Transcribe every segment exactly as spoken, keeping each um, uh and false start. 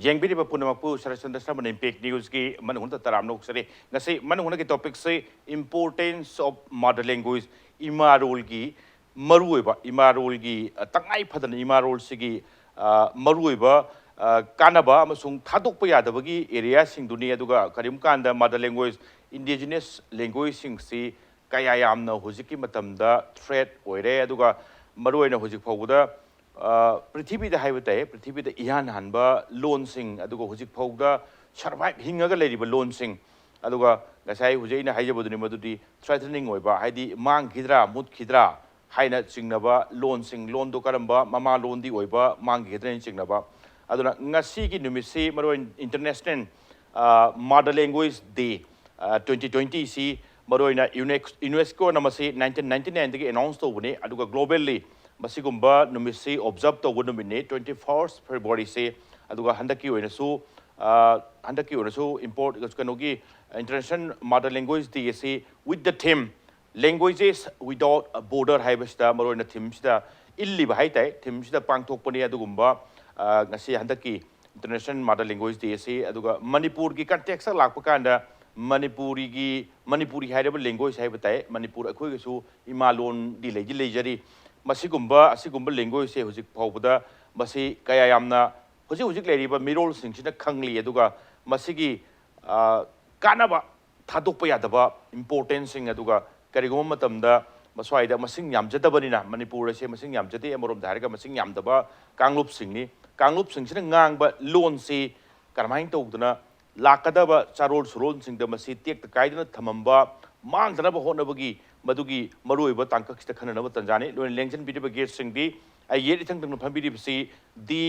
ꯌꯦꯡꯕꯤꯔꯤꯕ ꯄꯨꯝꯅꯃꯛꯄꯨ ꯁꯔꯠꯆꯟꯗ꯭ꯔ ꯁꯔꯃꯅ ꯏꯝꯄꯦꯛ ꯅ꯭ꯌꯨꯁꯀꯤ ꯃꯅꯨꯡꯗ ꯇꯔꯥꯝꯅ ꯑꯣꯛꯆꯔꯤ꯫ ꯉꯁꯤ ꯃꯅꯨꯡꯗꯒꯤ ꯇꯣꯄꯤꯛꯁꯤ ꯏꯝꯄꯣꯔꯇꯦꯟꯁ ꯑꯣꯐ ꯃꯥꯗꯔ ꯂꯦꯡꯒ꯭ꯋꯦꯖ, ꯏꯃꯥꯔꯣꯜꯒꯤ ꯃꯔꯨꯑꯣꯏꯕ, ꯏꯃꯥꯔꯣꯜꯒꯤ, ꯑ, ꯇꯉꯥꯏ ꯐꯗꯅ ꯏꯃꯥꯔꯣꯜꯁꯤꯒꯤ, ꯑ, ꯃꯔꯨꯑꯣꯏꯕ, ꯑ, ꯀꯥꯟꯅꯕ ꯑꯃꯁꯨꯡ ꯊꯥꯗꯣꯛꯄ ꯌꯥꯗꯕꯒꯤ ꯑꯦꯔꯤꯌꯥꯁꯤꯡꯗꯨꯅꯤ꯫ ꯑꯗꯨꯒ ꯀꯔꯤꯒꯨꯝꯕ ꯀꯥꯟꯗ ꯃꯥꯗꯔ ꯂꯦꯡꯒ꯭ꯋꯦꯖ, ꯏꯟꯗꯤꯖꯤꯅꯁ ꯂꯦꯡꯒ꯭ꯋꯦꯖꯁꯤꯡꯁꯤ ꯀꯌꯥ ꯌꯥꯝꯅ ꯍꯧꯖꯤꯛꯀꯤ ꯃꯇꯝꯗ ꯊ꯭ꯔꯦꯠ ꯑꯣꯏꯔꯦ, ꯑꯗꯨꯒ ꯃꯔꯨꯑꯣꯏꯅ ꯍꯧꯖꯤꯛ ꯐꯥꯎꯕꯗ, ꯑ, ꯄ꯭ꯔꯤꯊꯤꯕꯤꯗ ꯍꯥꯏꯕ ꯇꯥꯏ, ꯄ꯭ꯔꯤꯊꯤꯕꯤꯗ ꯏꯍꯥꯟ ꯍꯥꯟꯕ ꯂꯣꯟꯁꯤꯡ, ꯑꯗꯨꯒ ꯍꯧꯖꯤꯛ ꯐꯥꯎꯗ ꯁꯔꯚꯥꯏꯚ, ꯍꯤꯡꯉꯒ ꯂꯩꯔꯤꯕ ꯂꯣꯟꯁꯤꯡ, ꯑꯗꯨꯒ ꯉꯁꯥꯏ ꯍꯧꯖꯤꯛ ꯑꯩꯅ ꯍꯥꯏꯖꯕꯗꯨꯅꯤ, ꯃꯗꯨꯗꯤ ꯊ꯭ꯔꯦꯇꯅꯤꯡ ꯑꯣꯏꯕ, ꯍꯥꯏꯗꯤ ꯃꯥꯡꯈꯤꯗ꯭ꯔꯥ, ꯃꯨꯠꯈꯤꯗ꯭ꯔꯥ ꯍꯥꯏꯅ ꯆꯤꯡꯅꯕ ꯂꯣꯟꯁꯤꯡ, ꯂꯣꯟꯗꯣ ꯀꯔꯝꯕ ꯃꯃꯥ ꯂꯣꯟꯗꯤ ꯑꯣꯏꯕ ꯃꯥꯡꯈꯤꯒꯗ꯭ꯔꯥ ꯍꯥꯏꯅ ꯆꯤꯡꯅꯕ꯫ ꯑꯗꯨꯅ ꯉꯁꯤꯒꯤ ꯅꯨꯃꯤꯠꯁꯤ ꯃꯔꯨꯑꯣꯏꯅ ꯏꯟꯇꯔꯅꯦꯁꯅꯦꯜ, ꯑ, ꯃꯥꯗꯔ ꯂꯦꯡꯒ꯭ꯋꯦꯖ ꯗꯦ, ꯑ, ꯇ꯭ꯋꯦꯟꯇꯤ ꯇ꯭ꯋꯦꯟꯇꯤꯁꯤ ꯃꯔꯨꯑꯣꯏꯅ ꯌꯨꯅꯦꯛ-, ꯌꯨꯅꯦꯁꯀꯣꯅ ꯃꯁꯤ ꯅꯥꯏꯟꯇꯤꯟ ꯅꯥꯏꯟꯇꯤ ꯅꯥꯏꯟꯗꯒꯤ ꯑꯦꯅꯥꯎꯟꯁ ꯇꯧꯕꯅꯤ, ꯑꯗꯨꯒ ꯒ꯭ꯂꯣꯕꯦꯜꯂꯤ ꯃꯁꯤꯒꯨꯝꯕ ꯅꯨꯃꯤꯠꯁꯤ ꯑꯣꯕꯖꯔꯕ ꯇꯧꯕ ꯅꯨꯃꯤꯠꯅꯤ, ꯇ꯭ꯋꯦꯟꯇꯤ ꯐꯥꯔꯁ ꯐꯦꯕ꯭ꯔꯨꯋꯥꯔꯤꯁꯤ꯫ ꯑꯗꯨꯒ ꯍꯟꯗꯛꯀꯤ ꯑꯣꯏꯅꯁꯨ, ꯑ, ꯍꯟꯗꯛꯀꯤ ꯑꯣꯏꯅꯁꯨ ꯏꯝꯄꯣꯔꯠ-, ꯀꯩꯅꯣꯒꯤ ꯏꯟꯇꯔꯅꯦꯁꯅꯦꯜ ꯃꯥꯗꯔ ꯂꯦꯡꯒ꯭ꯋꯦꯖ ꯗꯦ ꯑꯁꯤ with the theme Languages Without a Border ꯍꯥꯏꯕꯁꯤꯗ ꯃꯔꯨꯑꯣꯏꯅ ꯊꯤꯝꯁꯤꯗ ꯏꯜꯂꯤꯕ ꯍꯥꯏ ꯇꯥꯏ, ꯊꯤꯝꯁꯤꯗ ꯄꯥꯡꯊꯣꯛꯄꯅꯤ꯫ ꯑꯗꯨꯒꯨꯝꯕ, ꯑ, ꯉꯁꯤ ꯍꯟꯗꯛꯀꯤ ꯏꯟꯇꯔꯅꯦꯁꯅꯦꯜ ꯃꯥꯗꯔ ꯂꯦꯡꯒ꯭ꯋꯦꯖ ꯗꯦ ꯑꯁꯤ꯫ ꯑꯗꯨꯒ ꯃꯅꯤꯄꯨꯔꯒꯤ ꯀꯟꯇꯦꯛꯁꯇ ꯂꯥꯛꯄ ꯀꯥꯟꯗ ꯃꯅꯤꯄꯨꯔꯤꯒꯤ, ꯃꯅꯤꯄꯨꯔꯤ ꯍꯥꯏꯔꯤꯕ ꯂꯦꯡꯒ꯭ꯋꯦꯖ ꯍꯥꯏꯕ ꯇꯥꯏ, ꯃꯅꯤꯄꯨꯔ ꯑꯩꯈꯣꯏꯒꯤꯁꯨ ꯏꯃꯥ ꯂꯣꯟꯗꯤ ꯂꯩꯗꯤ ꯂꯩꯖꯔꯤ꯫ ꯃꯁꯤꯒꯨꯝꯕ, ꯑꯁꯤꯒꯨꯝꯕ ꯂꯦꯡꯒ꯭ꯋꯦꯖꯁꯦ ꯍꯧꯖꯤꯛ ꯐꯥꯎꯕꯗ ꯃꯁꯤ ꯀꯌꯥ ꯌꯥꯝꯅ ꯍꯧꯖꯤꯛ ꯍꯧꯖꯤꯛ ꯂꯩꯔꯤꯕ ꯃꯤꯔꯣꯜꯁꯤꯡꯁꯤꯅ ꯈꯪꯂꯤ, ꯑꯗꯨꯒ ꯃꯁꯤꯒꯤ, ꯑ, ꯀꯥꯟꯅꯕ ꯊꯥꯗꯣꯛꯄ ꯌꯥꯗꯕ ꯏꯝꯄꯣꯔꯇꯦꯟꯁꯁꯤꯡ, ꯑꯗꯨꯒ ꯀꯔꯤꯒꯨꯝꯕ ꯃꯇꯝꯗ ꯃꯁ꯭ꯋꯥꯏꯗ ꯃꯁꯤꯡ ꯌꯥꯝꯖꯗꯕꯅꯤꯅ, ꯃꯅꯤꯄꯨꯔ ꯑꯁꯦ ꯃꯁꯤꯡ ꯌꯥꯝꯖꯗꯦ, ꯑꯃꯔꯣꯝꯗ ꯍꯥꯏꯔꯒ ꯃꯁꯤꯡ ꯌꯥꯝꯗꯕ ꯀꯥꯡꯂꯨꯞꯁꯤꯡꯅꯤ꯫ ꯀꯥꯡꯂꯨꯞꯁꯤꯡꯁꯤꯅ ꯉꯥꯡꯕ ꯂꯣꯟꯁꯤ ꯀꯔꯝꯍꯥꯏꯅ ꯇꯧꯗꯅ ꯂꯥꯛꯀꯗꯕ ꯆꯥꯔꯣꯜ ꯁꯨꯔꯣꯜꯁꯤꯡꯗ ꯃꯁꯤ ꯇꯦꯛꯇ ꯀꯥꯏꯗꯅ ꯊꯝꯃꯝꯕ, ꯃꯥꯡꯗꯅꯕ ꯍꯣꯠꯅꯕꯒꯤ ꯃꯗꯨꯒꯤ ꯃꯔꯨꯑꯣꯏꯕ ꯇꯥꯡꯀꯛꯁꯤꯗ ꯈꯟꯅꯅꯕ ꯇꯥꯟꯖꯥꯅꯤ꯫ ꯂꯣꯏꯅ ꯂꯦꯡꯁꯤꯟꯕꯤꯔꯤꯕ ꯒꯦꯁꯁꯤꯡꯗꯤ ꯑꯩ ꯌꯦꯠ ꯏꯊꯪ ꯊꯪꯅ ꯐꯝꯕꯤꯔꯤꯕꯁꯤ ꯗꯤ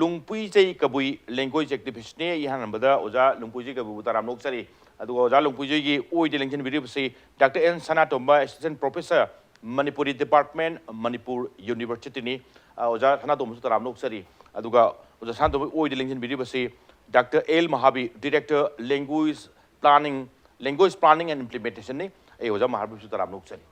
ꯂꯨꯡꯄꯨꯏꯖꯩ ꯀꯕꯨꯏ ꯂꯦꯡꯒ꯭ꯋꯦꯖ ꯑꯦꯛꯇꯤꯚꯤꯁ꯭ꯠꯅꯤ꯫ ꯏꯍꯥꯟ ꯍꯥꯟꯕꯗ ꯑꯣꯖꯥ ꯂꯨꯡꯄꯨꯏꯖꯩ ꯀꯕꯨꯏꯕꯨ ꯇꯔꯥꯝꯅ ꯑꯣꯛꯆꯔꯤ꯫ ꯑꯗꯨꯒ ꯑꯣꯖꯥ ꯂꯨꯡꯄꯨꯏꯖꯩꯒꯤ ꯑꯣꯏꯗ ꯂꯦꯡꯁꯤꯟꯕꯤꯔꯤꯕꯁꯤ doctor N Sanatomba, assistant professor, Manipuri department, Manipur ꯌꯨꯅꯤꯚꯔꯁꯤꯇꯤꯅꯤ꯫ ꯑ, ꯑꯣꯖꯥ ꯁꯅꯥꯇꯣꯝꯕꯁꯨ ꯇꯔꯥꯝꯅ ꯑꯣꯛꯆꯔꯤ꯫ ꯑꯗꯨꯒ ꯑꯣꯖꯥ ꯁꯅꯥꯇꯣꯝꯕꯒꯤ ꯑꯣꯏꯗ ꯂꯦꯡꯁꯤꯟꯕꯤꯔꯤꯕꯁꯤ doctor L Mahabir, director, language planning, language planning and ꯏꯝꯄ꯭ꯂꯤꯃꯦꯟꯇꯦꯁꯟꯅꯤ꯫ ꯑꯩ ꯑꯣꯖꯥ ꯃꯍꯥꯕꯤꯔꯕꯨꯁꯨ ꯇꯔꯥꯝꯅ ꯑꯣꯛꯆꯔꯤ꯫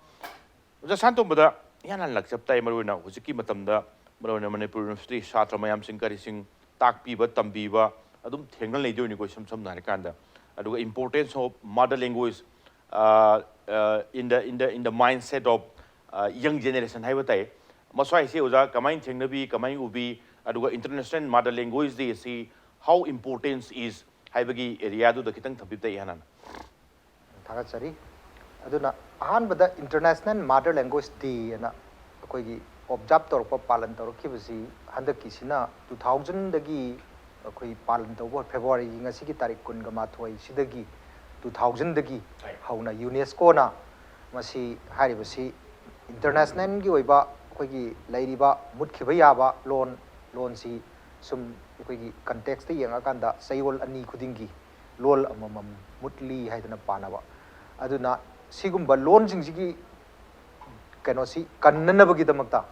ꯑꯣꯖꯥ ꯁꯅꯥꯇꯣꯝꯕꯗ ꯏꯍꯥꯟ ꯍꯥꯟꯅ ꯂꯥꯛꯆꯕ ꯇꯥꯏ, ꯃꯔꯨꯑꯣꯏꯅ ꯍꯧꯖꯤꯛꯀꯤ ꯃꯇꯝꯗ ꯃꯔꯨꯑꯣꯏꯅ ꯃꯅꯤꯄꯨꯔ ꯌꯨꯅꯤꯚꯔꯁꯤꯇꯤ ꯁꯥꯇ꯭ꯔ ꯃꯌꯥꯝꯁꯤꯡ ꯀꯔꯤꯁꯤꯡ ꯇꯥꯛꯄꯤꯕ ꯇꯝꯕꯤꯕ ꯑꯗꯨꯝ ꯊꯦꯡꯅ ꯂꯩꯗꯣꯏꯅꯤꯀꯣ, ꯏꯁꯝ ꯁꯝꯅ ꯍꯥꯏꯔꯀꯥꯟꯗ꯫ ꯑꯗꯨꯒ importance of mother language, uh, uh, in the, in the, in the mindset of, uh, young generation ꯍꯥꯏꯕ ꯇꯥꯏ꯫ ꯃꯁ꯭ꯋꯥꯏꯁꯦ ꯑꯣꯖꯥ ꯀꯃꯥꯏꯅ ꯊꯦꯡꯅꯕꯤ, ꯀꯃꯥꯏꯅ ꯎꯕꯤ, ꯑꯗꯨꯒ International Mother Language Day ꯑꯁꯤ how importance is ꯍꯥꯏꯕꯒꯤ area ꯗꯨꯗ ꯈꯤꯇꯪ ꯊꯝꯕꯤꯕ ꯇꯥꯏ ꯍꯥꯟꯅ꯫ ꯊꯥꯒꯠꯆꯔꯤ꯫ ꯑꯗꯨꯅ ꯑꯍꯥꯟꯕꯗ International Mother Language Day ꯑꯅ ꯑꯩꯈꯣꯏꯒꯤ observe ꯇꯧꯔꯛꯄ, ꯄꯥꯂꯟ ꯇꯧꯔꯛꯈꯤꯕꯁꯤ ꯍꯟꯗꯛꯀꯤꯁꯤꯅ two thousand ꯗꯒꯤ ꯑꯩꯈꯣꯏ ꯄꯥꯂꯟ ꯇꯧꯕ, February ꯒꯤ ꯉꯁꯤꯒꯤ ꯇꯥꯔꯤꯛ ꯀꯨꯟꯒ ꯃꯥꯊꯣꯏ ꯁꯤꯗꯒꯤ, two thousand ꯗꯒꯤ ꯍꯧꯅ UNESCO ꯅ ꯃꯁꯤ, ꯍꯥꯏꯔꯤꯕꯁꯤ international ꯒꯤ ꯑꯣꯏꯕ ꯑꯩꯈꯣꯏꯒꯤ ꯂꯩꯔꯤꯕ ꯃꯨꯠꯈꯤꯕ ꯌꯥꯕ ꯂꯣꯟ, ꯂꯣꯟꯁꯤ ꯁꯨꯝ ꯑꯩꯈꯣꯏꯒꯤ context ꯇ ꯌꯦꯡꯉꯀꯥꯟꯗ ꯆꯌꯣꯜ ꯑꯅꯤ ꯈꯨꯗꯤꯡꯒꯤ ꯂꯣꯜ ꯑꯃꯃꯝ ꯃꯨꯠꯂꯤ ꯍꯥꯏꯗꯅ ꯄꯥꯅꯕ꯫ ꯑꯗꯨꯅ ꯁꯤꯒꯨꯝꯕ ꯂꯣꯟꯁꯤꯡꯁꯤꯒꯤ ꯀꯩꯅꯣꯁꯤ ꯀꯟꯅꯅꯕꯒꯤꯗꯃꯛꯇ,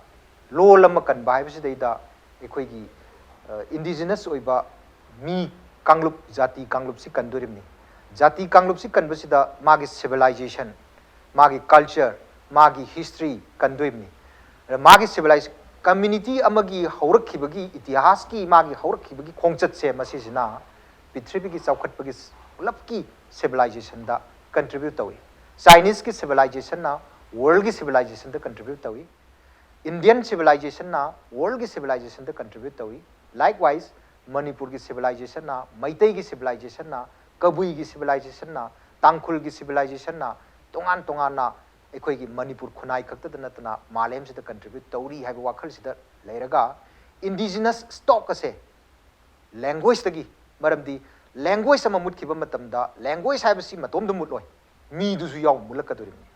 ꯂꯣꯜ ꯑꯃ ꯀꯟꯕ ꯍꯥꯏꯕꯁꯤꯗꯩꯗ ꯑꯩꯈꯣꯏꯒꯤ, ꯑ, indigenous ꯑꯣꯏꯕ ꯃꯤ ꯀꯥꯡꯂꯨꯞ, ꯖꯥꯇꯤ ꯀꯥꯡꯂꯨꯞꯁꯤ ꯀꯟꯗꯣꯔꯤꯕꯅꯤ꯫ ꯖꯥꯇꯤ ꯀꯥꯡꯂꯨꯞꯁꯤ ꯀꯟꯕꯁꯤꯗ ꯃꯥꯒꯤ civilization, ꯃꯥꯒꯤ culture, ꯃꯥꯒꯤ history ꯀꯟꯗꯣꯏꯕꯅꯤ꯫ ꯑꯗ ꯃꯥꯒꯤ civilized community ꯑꯃꯒꯤ ꯍꯧꯔꯛꯈꯤꯕꯒꯤ ꯏꯇꯤꯍꯥꯁꯀꯤ, ꯃꯥꯒꯤ ꯍꯧꯔꯛꯈꯤꯕꯒꯤ ꯈꯣꯡꯆꯠꯁꯦ, ꯃꯁꯤꯁꯤꯅ ꯄ꯭ꯔꯤꯊꯤꯕꯤꯒꯤ ꯆꯥꯎꯈꯠꯄꯒꯤ ꯄꯨꯂꯞꯀꯤ civilization ꯗ contribute ꯇꯧꯏ꯫ Chinese ꯀꯤ civilization ꯅ world ꯀꯤ civilization ꯗ contribute ꯇꯧꯏ꯫ Indian civilization ꯅ world ꯀꯤ civilization ꯗ contribute ꯇꯧꯏ꯫ Likewise, ꯃꯅꯤꯄꯨꯔꯒꯤ civilization ꯅ, ꯃꯩꯇꯩꯒꯤ civilization ꯅ, ꯀꯕꯨꯏꯒꯤ civilization ꯅ, ꯇꯥꯡꯈꯨꯜꯒꯤ civilization ꯅ, ꯇꯣꯉꯥꯟ ꯇꯣꯉꯥꯟꯅ ꯑꯩꯈꯣꯏꯒꯤ ꯃꯅꯤꯄꯨꯔ ꯈꯨꯟꯅꯥꯏ ꯈꯛꯇꯗ ꯅꯠꯇꯅ ꯃꯥꯂꯦꯝꯁꯤꯗ contribute ꯇꯧꯔꯤ ꯍꯥꯏꯕ ꯋꯥꯈꯜꯁꯤꯗ ꯂꯩꯔꯒ, indigenous stock ꯑꯁꯦ language ꯇꯒꯤ, ꯃꯔꯝꯗꯤ language ꯑꯃ ꯃꯨꯠꯈꯤꯕ ꯃꯇꯝꯗ language ꯍꯥꯏꯕꯁꯤ ꯃꯇꯣꯝꯗ ꯃꯨꯠꯂꯣꯏ, ꯃꯤꯗꯨꯁꯨ ꯌꯥꯎ ꯃꯨꯠꯂꯛꯀꯗꯣꯔꯤꯕꯅꯤ꯫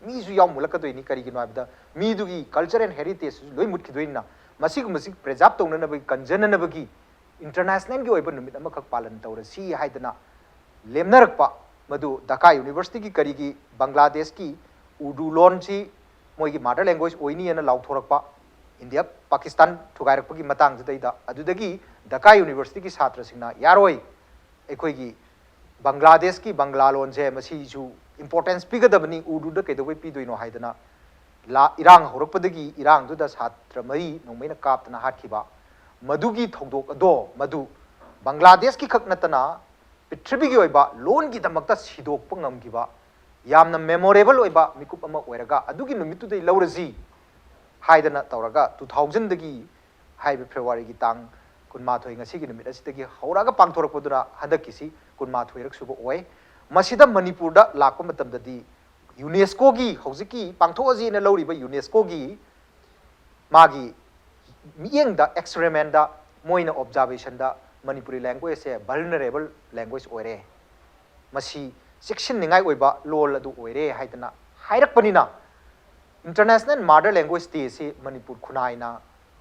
ꯃꯤꯁꯨ ꯌꯥꯎ ꯃꯨꯠꯂꯛꯀꯗꯣꯏꯅꯤ꯫ ꯀꯔꯤꯒꯤꯅꯣ ꯍꯥꯏꯕꯗ, ꯃꯤꯗꯨꯒꯤ culture and heritage ꯁꯨ ꯂꯣꯏ ꯃꯨꯠꯈꯤꯗꯣꯏꯅꯤꯅ, ꯃꯁꯤꯒꯨꯝꯕꯁꯤ preserve ꯇꯧꯅꯅꯕꯒꯤ, ꯀꯟꯖꯅꯅꯕꯒꯤ international ꯒꯤ ꯑꯣꯏꯕ ꯅꯨꯃꯤꯠ ꯑꯃꯈꯛ ꯄꯥꯂꯟ ꯇꯧꯔꯁꯤ ꯍꯥꯏꯗꯅ ꯂꯦꯝꯅꯔꯛꯄ, ꯃꯗꯨ ꯙꯥꯀꯥ University ꯒꯤ ꯀꯔꯤꯒꯤ ꯕꯪꯒ꯭ꯂꯥꯗꯦꯁꯀꯤ ꯎꯔꯗꯨ ꯂꯣꯟꯁꯤ ꯃꯣꯏꯒꯤ mother language ꯑꯣꯏꯅꯤꯅ ꯂꯥꯎꯊꯣꯔꯛꯄ, ꯏꯟꯗꯤꯌꯥ ꯄꯥꯀꯤꯁꯇꯥꯟ ꯊꯨꯒꯥꯏꯔꯛꯄꯒꯤ ꯃꯇꯥꯡꯗꯨꯗꯩꯗ꯫ ꯑꯗꯨꯗꯒꯤ ꯙꯥꯀꯥ University ꯒꯤ ꯁꯥꯇ꯭ꯔꯁꯤꯡꯅ, "ꯌꯥꯔꯣꯏ, ꯑꯩꯈꯣꯏꯒꯤ ꯕꯪꯒ꯭ꯂꯥꯗꯦꯁꯀꯤ ꯕꯪꯒ꯭ꯂꯥ ꯂꯣꯟꯁꯦ ꯃꯁꯤꯁꯨ importance ꯄꯤꯒꯗꯕꯅꯤ, ꯎꯔꯗꯨꯗ ꯀꯩꯗꯧꯕꯩ ꯄꯤꯗꯣꯏꯅꯣ?" ꯍꯥꯏꯗꯅ ꯂꯥ-, ꯏꯔꯥꯡ ꯍꯧꯔꯛꯄꯗꯒꯤ ꯏꯔꯥꯡꯗꯨꯗ ꯁꯥꯇ꯭ꯔ ꯃꯔꯤ ꯅꯣꯡꯃꯩꯅ ꯀꯥꯞꯇꯅ ꯍꯥꯠꯈꯤꯕ, ꯃꯗꯨꯒꯤ ꯊꯧꯗꯣꯛ ꯑꯗꯣ ꯃꯗꯨ ꯕꯪꯒ꯭ꯂꯥꯗꯦꯁꯀꯤ ꯈꯛ ꯅꯠꯇꯅ ꯄ꯭ꯔꯤꯊꯤꯕꯤꯒꯤ ꯑꯣꯏꯕ ꯂꯣꯟꯒꯤꯗꯃꯛꯇ ꯁꯤꯗꯣꯛꯄ ꯉꯝꯈꯤꯕ ꯌꯥꯝꯅ memorable ꯑꯣꯏꯕ ꯃꯤꯀꯨꯞ ꯑꯃ ꯑꯣꯏꯔꯒ ꯑꯗꯨꯒꯤ ꯅꯨꯃꯤꯠꯇꯨꯗꯩ ꯂꯧꯔꯁꯤ ꯍꯥꯏꯗꯅ ꯇꯧꯔꯒ two thousandꯗꯒꯤ ꯍꯥꯏꯔꯤꯕ Februaryꯒꯤ ꯇꯥꯡ ꯀꯨꯟꯃꯥꯊꯣꯏ, ꯉꯁꯤꯒꯤ ꯅꯨꯃꯤꯠ ꯑꯁꯤꯗꯒꯤ ꯍꯧꯔꯒ ꯄꯥꯡꯊꯣꯔꯛꯄꯗꯨꯅ ꯍꯟꯗꯛꯀꯤꯁꯤ ꯀꯨꯟꯃꯥꯊꯣꯏꯔꯛ ꯁꯨꯕ ꯑꯣꯏ꯫ ꯃꯁꯤꯗ ꯃꯅꯤꯄꯨꯔꯗ ꯂꯥꯛꯄ ꯃꯇꯝꯗꯗꯤ UNESCOꯒꯤ ꯍꯧꯖꯤꯛꯀꯤ ꯄꯥꯡꯊꯣꯛꯑꯁꯤꯅ ꯂꯧꯔꯤꯕ UNESCOꯒꯤ ꯃꯥꯒꯤ ꯃꯤꯠꯌꯦꯡꯗ, experiment ꯃꯣꯏꯅ observationꯗ ꯃꯅꯤꯄꯨꯔꯤ languageꯁꯦ vulnerable language ꯑꯣꯏꯔꯦ, ꯃꯁꯤ ꯆꯦꯛꯁꯤꯟꯅꯤꯡꯉꯥꯏ ꯑꯣꯏꯕ ꯂꯣꯜ ꯑꯗꯨ ꯑꯣꯏꯔꯦ ꯍꯥꯏꯗꯅ ꯍꯥꯏꯔꯛꯄꯅꯤꯅ International Mother Language Dayꯁꯤ ꯃꯅꯤꯄꯨꯔ ꯈꯨꯟꯅꯥꯏꯅ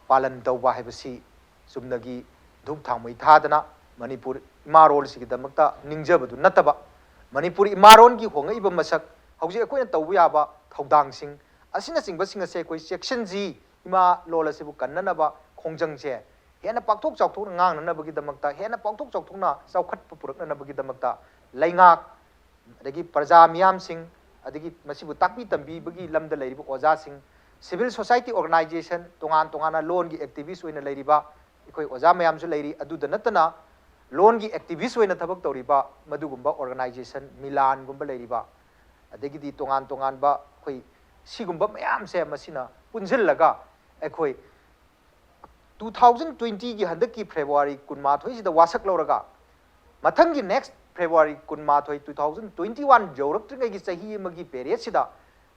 ꯄꯥꯂꯟ ꯇꯧꯕ ꯍꯥꯏꯕꯁꯤ ꯆꯨꯝꯅꯒꯤ ꯙꯨꯞ ꯊꯥꯎꯃꯩ ꯊꯥꯗꯅ ꯃꯅꯤꯄꯨꯔ ꯏꯃꯥꯔꯣꯜꯁꯤꯒꯤꯗꯃꯛꯇ ꯅꯤꯡꯖꯕꯗꯨ ꯅꯠꯇꯕ ꯃꯅꯤꯄꯨꯔ ꯏꯃꯥꯔꯣꯜꯒꯤ ꯍꯣꯡꯂꯛꯏꯕ ꯃꯁꯛ, ꯍꯧꯖꯤꯛ ꯑꯩꯈꯣꯏꯅ ꯇꯧꯕ ꯌꯥꯕ ꯊꯧꯗꯥꯡꯁꯤꯡ ꯑꯁꯤꯅꯆꯤꯡꯕꯁꯤꯡ ꯑꯁꯦ ꯑꯩꯈꯣꯏ ꯆꯦꯛꯁꯤꯟꯁꯤ꯫ ꯏꯃꯥ ꯂꯣꯜ ꯑꯁꯤꯕꯨ ꯀꯟꯅꯅꯕ ꯈꯣꯡꯖꯪꯁꯦ ꯍꯦꯟꯅ ꯄꯥꯛꯊꯣꯛ ꯆꯥꯎꯊꯣꯛꯅ ꯉꯥꯡꯅꯅꯕꯒꯤꯗꯃꯛꯇ, ꯍꯦꯟꯅ ꯄꯥꯛꯊꯣꯛ ꯆꯥꯎꯊꯣꯛꯅ ꯆꯥꯎꯈꯠꯄ ꯄꯨꯔꯛꯅꯅꯕꯒꯤꯗꯃꯛꯇ ꯂꯩꯉꯥꯛ, ꯑꯗꯒꯤ ꯄ꯭ꯔꯖꯥ ꯃꯤꯌꯥꯝꯁꯤꯡ, ꯑꯗꯒꯤ ꯃꯁꯤꯕꯨ ꯇꯥꯛꯄꯤ ꯇꯝꯕꯤꯕꯒꯤ ꯂꯝꯗ ꯂꯩꯔꯤꯕ ꯑꯣꯖꯥꯁꯤꯡ, civil society organization, ꯇꯣꯉꯥꯟ ꯇꯣꯉꯥꯟꯅ ꯂꯣꯟꯒꯤ activist ꯑꯣꯏꯅ ꯂꯩꯔꯤꯕ ꯑꯩꯈꯣꯏ ꯑꯣꯖꯥ ꯃꯌꯥꯝꯁꯨ ꯂꯩꯔꯤ꯫ ꯑꯗꯨꯗ ꯅꯠꯇꯅ ꯂꯣꯟꯒꯤ activist ꯑꯣꯏꯅ ꯊꯕꯛ ꯇꯧꯔꯤꯕ ꯃꯗꯨꯒꯨꯝꯕ organization, ꯃꯤꯂꯥꯟꯒꯨꯝꯕ ꯂꯩꯔꯤꯕ, ꯑꯗꯒꯤꯗꯤ ꯇꯣꯉꯥꯟ ꯇꯣꯉꯥꯟꯕ ꯑꯩꯈꯣꯏ ꯁꯤꯒꯨꯝꯕ ꯃꯌꯥꯝꯁꯦ ꯃꯁꯤꯅ ꯄꯨꯟꯁꯤꯜꯂꯒ ꯑꯩꯈꯣꯏ two thousand twentyꯒꯤ ꯍꯟꯗꯛꯀꯤ February ꯀꯨꯟꯃꯥꯊꯣꯏꯁꯤꯗ ꯋꯥꯁꯛ ꯂꯧꯔꯒ ꯃꯊꯪꯒꯤ next February ꯀꯨꯟꯃꯥꯊꯣꯏ, two thousand twenty one ꯌꯧꯔꯛꯇ꯭ꯔꯤꯉꯩꯒꯤ ꯆꯍꯤ ꯑꯃꯒꯤ periodꯁꯤꯗ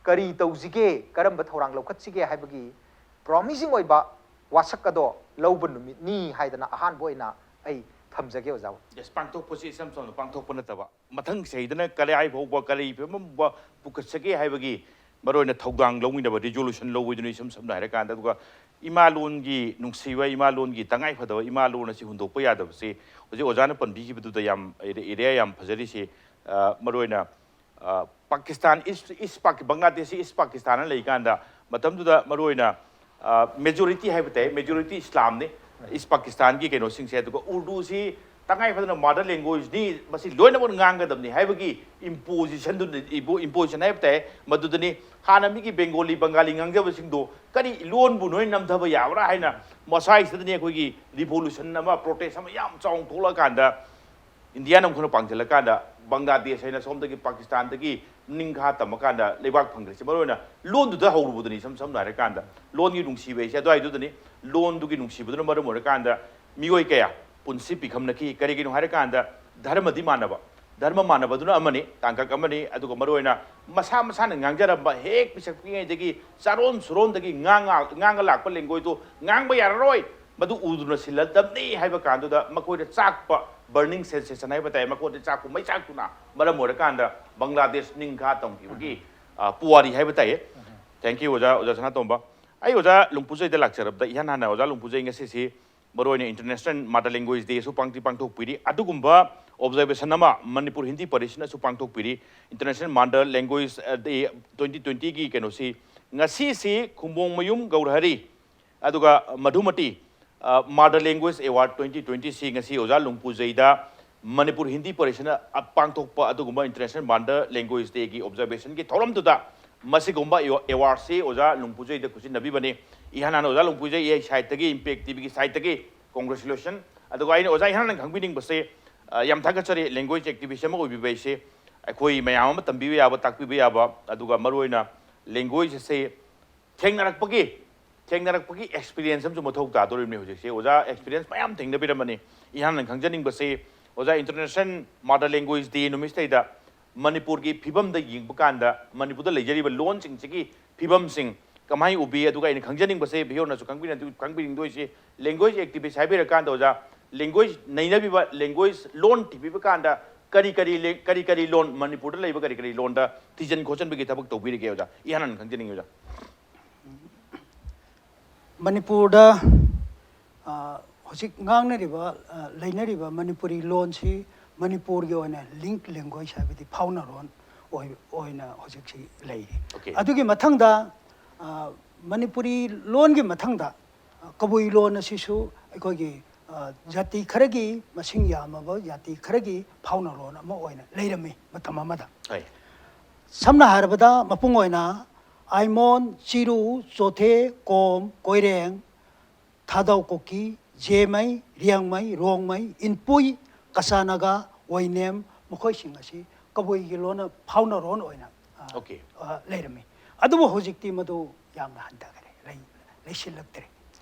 ꯀꯔꯤ ꯇꯧꯁꯤꯒꯦ, ꯀꯔꯝꯕ ꯊꯧꯔꯥꯡ ꯂꯧꯈꯠꯁꯤꯒꯦ ꯍꯥꯏꯕꯒꯤ promising ꯑꯣꯏꯕ ꯋꯥꯁꯛ ꯑꯗꯣ ꯂꯧꯕ ꯅꯨꯃꯤꯠꯅꯤ ꯍꯥꯏꯗꯅ ꯑꯍꯥꯟꯕ ꯑꯣꯏꯅ ꯑꯩ ꯊꯝꯖꯒꯦ, ꯑꯣꯖꯥ꯫ Yes, ꯄꯥꯡꯊꯣꯛꯄꯁꯤ ꯏꯆꯝ ꯆꯝꯅ ꯄꯥꯡꯊꯣꯛꯄ ꯅꯠꯇꯕ, ꯃꯊꯪ ꯆꯍꯤꯗꯅ ꯀꯗꯥꯏ ꯐꯥꯎꯕ ꯀꯔꯤ ꯐꯤꯕꯝ ꯐꯥꯎꯕ ꯄꯨꯈꯠꯆꯒꯦ ꯍꯥꯏꯕꯒꯤ ꯃꯔꯨꯑꯣꯏꯅ ꯊꯧꯗꯥꯡ ꯂꯧꯃꯤꯟꯅꯕ, resolution ꯂꯧꯕꯗꯨꯅ ꯏꯁꯝ ꯁꯝꯅ ꯍꯥꯏꯔꯀꯥꯟꯗ꯫ ꯑꯗꯨꯒ ꯏꯃꯥ ꯂꯣꯟꯒꯤ ꯅꯨꯡꯁꯤꯕ, ꯏꯃꯥ ꯂꯣꯟꯒꯤ ꯇꯉꯥꯏ ꯐꯗꯕ, ꯏꯃꯥ ꯂꯣꯟ ꯑꯁꯤ ꯍꯨꯟꯗꯣꯛꯄ ꯌꯥꯗꯕꯁꯤ ꯍꯧꯖꯤꯛ ꯑꯣꯖꯥꯅ ꯄꯟꯕꯤꯈꯤꯕꯗꯨꯗ ꯌꯥꯝ area ꯌꯥꯝ ꯐꯖꯔꯤꯁꯤ꯫ ꯑ, ꯃꯔꯨꯑꯣꯏꯅ, ꯑ, ꯄꯥꯀꯤꯁꯇꯥꯟ, East, East ꯄꯥꯀꯤ-, ꯕꯪꯒ꯭ꯂꯥꯗꯦꯁꯁꯤ East ꯄꯥꯀꯤꯁꯇꯥꯟꯅ ꯂꯩꯀꯥꯟꯗ ꯃꯇꯝꯗꯨꯗ ꯃꯔꯨꯑꯣꯏꯅ, ꯑ, majority ꯍꯥꯏꯕ ꯇꯥꯏ, majority ꯏꯁꯂꯥꯝꯅꯤ East ꯄꯥꯀꯤꯁꯇꯥꯟꯒꯤ ꯀꯩꯅꯣꯁꯤꯡꯁꯦ꯫ ꯑꯗꯨꯒ ꯎꯔꯗꯨꯁꯤ ꯇꯉꯥꯏ ꯐꯗꯅ mother languageꯅꯤ, ꯃꯁꯤ ꯂꯣꯏꯅꯃꯛ ꯉꯥꯡꯒꯗꯕꯅꯤ ꯍꯥꯏꯕꯒꯤ impositionꯗꯨ, imposition ꯍꯥꯏꯕ ꯇꯥꯏ, ꯃꯗꯨꯗꯅꯤ꯫ ꯍꯥꯟꯅ ꯃꯤꯒꯤ ꯕꯦꯡꯒꯣꯂꯤ, ꯕꯪꯒꯥꯂꯤ ꯉꯥꯡꯖꯕꯁꯤꯡꯗꯣ ꯀꯔꯤ ꯂꯣꯟꯕꯨ ꯅꯣꯏ ꯅꯝꯊꯕ ꯌꯥꯕ꯭ꯔꯥ ꯍꯥꯏꯅ ꯃꯁꯥꯏꯁꯤꯗꯅꯤ ꯑꯩꯈꯣꯏꯒꯤ revolution ꯑꯃ, protest ꯑꯃ ꯌꯥꯝ ꯆꯥꯎꯅ ꯊꯣꯛꯂꯛꯑꯀꯥꯟꯗ, ꯏꯟꯗꯤꯌꯥꯅ ꯑꯃꯨꯛ ꯍꯟꯅ ꯄꯥꯡꯁꯤꯜꯂꯀꯥꯟꯗ ꯕꯪꯒ꯭ꯂꯥꯗꯦꯁ ꯍꯥꯏꯅ ꯁꯣꯝꯗꯒꯤ ꯄꯥꯀꯤꯁꯇꯥꯟꯗꯒꯤ ꯅꯤꯡꯈꯥ ꯇꯝꯃꯀꯥꯟꯗ ꯂꯩꯕꯥꯛ ꯐꯪꯈ꯭ꯔꯤꯁꯦ꯫ ꯃꯔꯨꯑꯣꯏꯅ ꯂꯣꯟꯗꯨꯗ ꯍꯧꯔꯨꯕꯗꯨꯅꯤ꯫ ꯏꯁꯝ ꯁꯝꯅ ꯍꯥꯏꯔꯀꯥꯟꯗ ꯂꯣꯟꯒꯤ ꯅꯨꯡꯁꯤꯕ ꯍꯥꯏꯁꯦ ꯑꯗꯨꯋꯥꯏꯗꯨꯗꯅꯤ꯫ ꯂꯣꯟꯗꯨꯒꯤ ꯅꯨꯡꯁꯤꯕꯗꯨꯅ ꯃꯔꯝ ꯑꯣꯏꯔꯀꯥꯟꯗ ꯃꯤꯑꯣꯏ ꯀꯌꯥ ꯄꯨꯟꯁꯤ ꯄꯤꯈꯝꯅꯈꯤ꯫ ꯀꯔꯤꯒꯤꯅꯣ ꯍꯥꯏꯔꯀꯥꯟꯗ ꯙꯔꯃꯗꯤ ꯃꯥꯟꯅꯕ, ꯙꯔꯃ ꯃꯥꯟꯅꯕꯗꯨꯅ ꯑꯃꯅꯤ, ꯇꯥꯡꯀꯛ ꯑꯃꯅꯤ, ꯑꯗꯨꯒ ꯃꯔꯨꯑꯣꯏꯅ ꯃꯁꯥ ꯃꯁꯥꯅ ꯉꯥꯡꯖꯔꯝꯕ ꯍꯦꯛ ꯄꯤꯁꯛ ꯄꯤꯛꯉꯩꯗꯒꯤ ꯆꯥꯔꯣꯟ ꯁꯨꯔꯣꯟꯗꯒꯤ ꯉꯥꯡꯉ-, ꯉꯥꯡꯉ ꯂꯥꯛꯄ languageꯇꯨ ꯉꯥꯡꯕ ꯌꯥꯔꯔꯣꯏ, ꯃꯗꯨ ꯎꯗꯨꯅ ꯁꯤꯜꯂꯗꯕꯅꯤ ꯍꯥꯏꯕ ꯀꯥꯟꯗꯨꯗ ꯃꯈꯣꯏꯗ ꯆꯥꯛꯄ, burning sensation ꯍꯥꯏꯕ ꯇꯥꯏ, ꯃꯈꯣꯏꯗ ꯆꯥꯛꯄ ꯃꯩ ꯆꯥꯛꯇꯨꯅ ꯃꯔꯝ ꯑꯣꯏꯔꯀꯥꯟꯗ ꯕꯪꯒ꯭ꯂꯥꯗꯦꯁ ꯅꯤꯡꯈꯥ ꯇꯝꯈꯤꯕꯒꯤ, ꯑ, ꯄꯨꯋꯥꯔꯤ ꯍꯥꯏꯕ ꯇꯥꯏꯌꯦ꯫ Thank you, ꯑꯣꯖꯥ, ꯑꯣꯖꯥ ꯁꯅꯥꯇꯣꯝꯕ꯫ ꯑꯩ ꯑꯣꯖꯥ ꯂꯨꯝꯄꯨꯖꯩꯗ ꯂꯥꯛꯆꯔꯕꯗ, ꯏꯍꯥꯟ ꯍꯥꯟꯅ ꯑꯣꯖꯥ ꯂꯨꯝꯄꯨꯖꯩ ꯉꯁꯤꯁꯤ ꯃꯔꯨꯑꯣꯏꯅ International Mother Language Dayꯁꯨ ꯄꯥꯡꯊꯣꯛ-, ꯄꯥꯡꯊꯣꯛꯄꯤꯔꯤ꯫ ꯑꯗꯨꯒꯨꯝꯕ observation ꯑꯃ Manipur Hindi ꯄꯔꯤꯁꯠꯅꯁꯨ ꯄꯥꯡꯊꯣꯛꯄꯤꯔꯤ꯫ International Mother Language, ꯑ, Day twenty twentyꯒꯤ ꯀꯩꯅꯣꯁꯤ ꯉꯁꯤꯁꯤ ꯈꯨꯝꯕꯣꯡꯃꯌꯨꯝ ꯒꯧꯔꯍꯔꯤ ꯑꯗꯨꯒ ꯃꯙꯨꯃꯇꯤ, ꯑ, Mother Language Award twenty twentyꯁꯤ ꯉꯁꯤ ꯑꯣꯖꯥ ꯂꯨꯝꯄꯨꯖꯩꯗ ꯃꯅꯤꯄꯨꯔ ꯍꯤꯟꯗꯤ ꯄꯔꯤꯁꯠꯅ, ꯑ, ꯄꯥꯡꯊꯣꯛꯄ ꯑꯗꯨꯒꯨꯝꯕ International Mother Language Dayꯒꯤ observationꯒꯤ ꯊꯧꯔꯝꯗꯨꯗ ꯃꯁꯤꯒꯨꯝꯕ ꯑꯦꯋꯥ-, awardꯁꯤ ꯑꯣꯖꯥ ꯂꯨꯝꯄꯨꯖꯩꯗ ꯈꯨꯠꯁꯤꯟꯅꯕꯤꯕꯅꯤ꯫ ꯏꯍꯥꯟ ꯍꯥꯟꯅ ꯑꯣꯖꯥ ꯂꯨꯝꯄꯨꯖꯩ ꯑꯩ sideꯇꯒꯤ, Impact TVꯒꯤ sideꯇꯒꯤ congratulation꯫ ꯑꯗꯨꯒ ꯑꯩꯅ ꯑꯣꯖꯥ ꯏꯍꯥꯟ ꯍꯥꯟꯅ ꯈꯪꯕꯤꯅꯤꯡꯕꯁꯦ, ꯑ, ꯌꯥꯝ ꯊꯥꯒꯠꯆꯔꯤ꯫ Language activist ꯑꯃ ꯑꯣꯏꯕꯤꯕ ꯍꯥꯏꯁꯦ ꯑꯩꯈꯣꯏ ꯃꯌꯥꯝ ꯑꯃ ꯇꯝꯕꯤꯕ ꯌꯥꯕ, ꯇꯥꯛꯄꯤꯕ ꯌꯥꯕ, ꯑꯗꯨꯒ ꯃꯔꯨꯑꯣꯏꯅ language ꯑꯁꯦ ꯊꯦꯡꯅꯔꯛꯄꯒꯤ, ꯊꯦꯡꯅꯔꯛꯄꯒꯤ experience ꯑꯃꯁꯨ ꯃꯊꯧ ꯇꯥꯗꯣꯔꯤꯕꯅꯤ ꯍꯧꯖꯤꯛꯁꯦ꯫ ꯑꯣꯖꯥ experience ꯃꯌꯥꯝ ꯊꯦꯡꯅꯕꯤꯔꯝꯃꯅꯤ꯫ ꯏꯍꯥꯟ ꯍꯥꯟꯅ ꯈꯪꯖꯅꯤꯡꯕꯁꯤ, ꯑꯣꯖꯥ International Mother Language Day ꯅꯨꯃꯤꯠꯁꯤꯗꯩꯗ ꯃꯅꯤꯄꯨꯔꯒꯤ ꯐꯤꯕꯝꯗ ꯌꯦꯡꯕ ꯀꯥꯟꯗ ꯃꯅꯤꯄꯨꯔꯗ ꯂꯩꯖꯔꯤꯕ ꯂꯣꯟꯁꯤꯡꯁꯤꯒꯤ ꯐꯤꯕꯝꯁꯤꯡ ꯀꯃꯥꯏꯅ ꯎꯕꯤ? ꯑꯗꯨꯒ ꯑꯩꯅ ꯈꯪꯖꯅꯤꯡꯕꯁꯦ, viewerꯅꯁꯨ ꯈꯪꯕꯤꯅ-, ꯈꯪꯕꯤꯅꯤꯡꯗꯣꯏꯁꯤ, language activist ꯍꯥꯏꯕꯤꯔꯀꯥꯟꯗ ꯑꯣꯖꯥ, language ꯅꯩꯅꯕꯤꯕ, language ꯂꯣꯟ ꯊꯤꯕꯤꯕ ꯀꯥꯟꯗ ꯀꯔꯤ ꯀꯔꯤ ꯂꯦ-, ꯀꯔꯤ ꯀꯔꯤ ꯂꯣꯟ, ꯃꯅꯤꯄꯨꯔꯗ ꯂꯩꯕ ꯀꯔꯤ ꯀꯔꯤ ꯂꯣꯟꯗ ꯊꯤꯖꯤꯟ ꯈꯣꯠꯆꯤꯟꯕꯒꯤ ꯊꯕꯛ ꯇꯧꯕꯤꯔꯤꯒꯦ ꯑꯣꯖꯥ? ꯏꯍꯥꯟ ꯍꯥꯟꯅ ꯈꯪꯖꯅꯤꯡꯉꯤ ꯑꯣꯖꯥ꯫ ꯃꯅꯤꯄꯨꯔꯗ, ꯑ, ꯍꯧꯖꯤꯛ ꯉꯥꯡꯅꯔꯤꯕ, ꯑ, ꯂꯩꯅꯔꯤꯕ ꯃꯅꯤꯄꯨꯔꯤ ꯂꯣꯟꯁꯤ ꯃꯅꯤꯄꯨꯔꯒꯤ ꯑꯣꯏꯅ link language ꯍꯥꯏꯕꯗꯤ ꯐꯥꯎꯅꯔꯣꯟ ꯑꯣꯏ-, ꯑꯣꯏꯅ ꯍꯧꯖꯤꯛꯁꯤ ꯂꯩꯔꯤ꯫ Okay. ꯑꯗꯨꯒꯤ ꯃꯊꯪꯗ, ꯑ, ꯃꯅꯤꯄꯨꯔꯤ ꯂꯣꯟꯒꯤ ꯃꯊꯪꯗ, ꯑ, ꯀꯕꯨꯏ ꯂꯣꯟ ꯑꯁꯤꯁꯨ ꯑꯩꯈꯣꯏꯒꯤ ꯖꯥꯇꯤ ꯈꯔꯒꯤ ꯃꯁꯤꯡ ꯌꯥꯝꯃꯕ ꯖꯥꯇꯤ ꯈꯔꯒꯤ ꯐꯥꯎꯅꯔꯣꯟ ꯑꯃ ꯑꯣꯏꯅ ꯂꯩꯔꯝꯃꯤ ꯃꯇꯝ ꯑꯃꯗ꯫ ꯍꯣꯏ꯫ ꯁꯝꯅ ꯍꯥꯏꯔꯕꯗ ꯃꯄꯨꯡ ꯑꯣꯏꯅ ꯑꯥꯏꯃꯣꯟ, ꯆꯤꯔꯨ, ꯆꯣꯊꯦ, ꯀꯣꯝ, ꯀꯣꯏꯔꯦꯡ, ꯊꯥꯗꯧ ꯀꯨꯀꯤ, ꯖꯦꯃꯩ, ꯔꯤꯌꯥꯡꯃꯩ, ꯔꯣꯡꯃꯩ, ꯏꯟꯄꯨꯏ, ꯀꯆꯥꯅꯒ, ꯋꯥꯏꯅꯦꯝ, ꯃꯈꯣꯏꯁꯤꯡ ꯑꯁꯤ ꯀꯕꯨꯏꯒꯤ ꯂꯣꯟꯅ ꯐꯥꯎꯅꯔꯣꯟ ꯑꯣꯏꯅ ꯑ, Okay. ꯑ, ꯂꯩꯔꯝꯃꯤ꯫ ꯑꯗꯨꯕꯨ ꯍꯧꯖꯤꯛꯇꯤ ꯃꯗꯨ ꯌꯥꯝꯅ ꯍꯟꯊꯈꯔꯦ, ꯂꯩ-, ꯂꯩꯁꯤꯜꯂꯛꯇ꯭ꯔꯦ꯫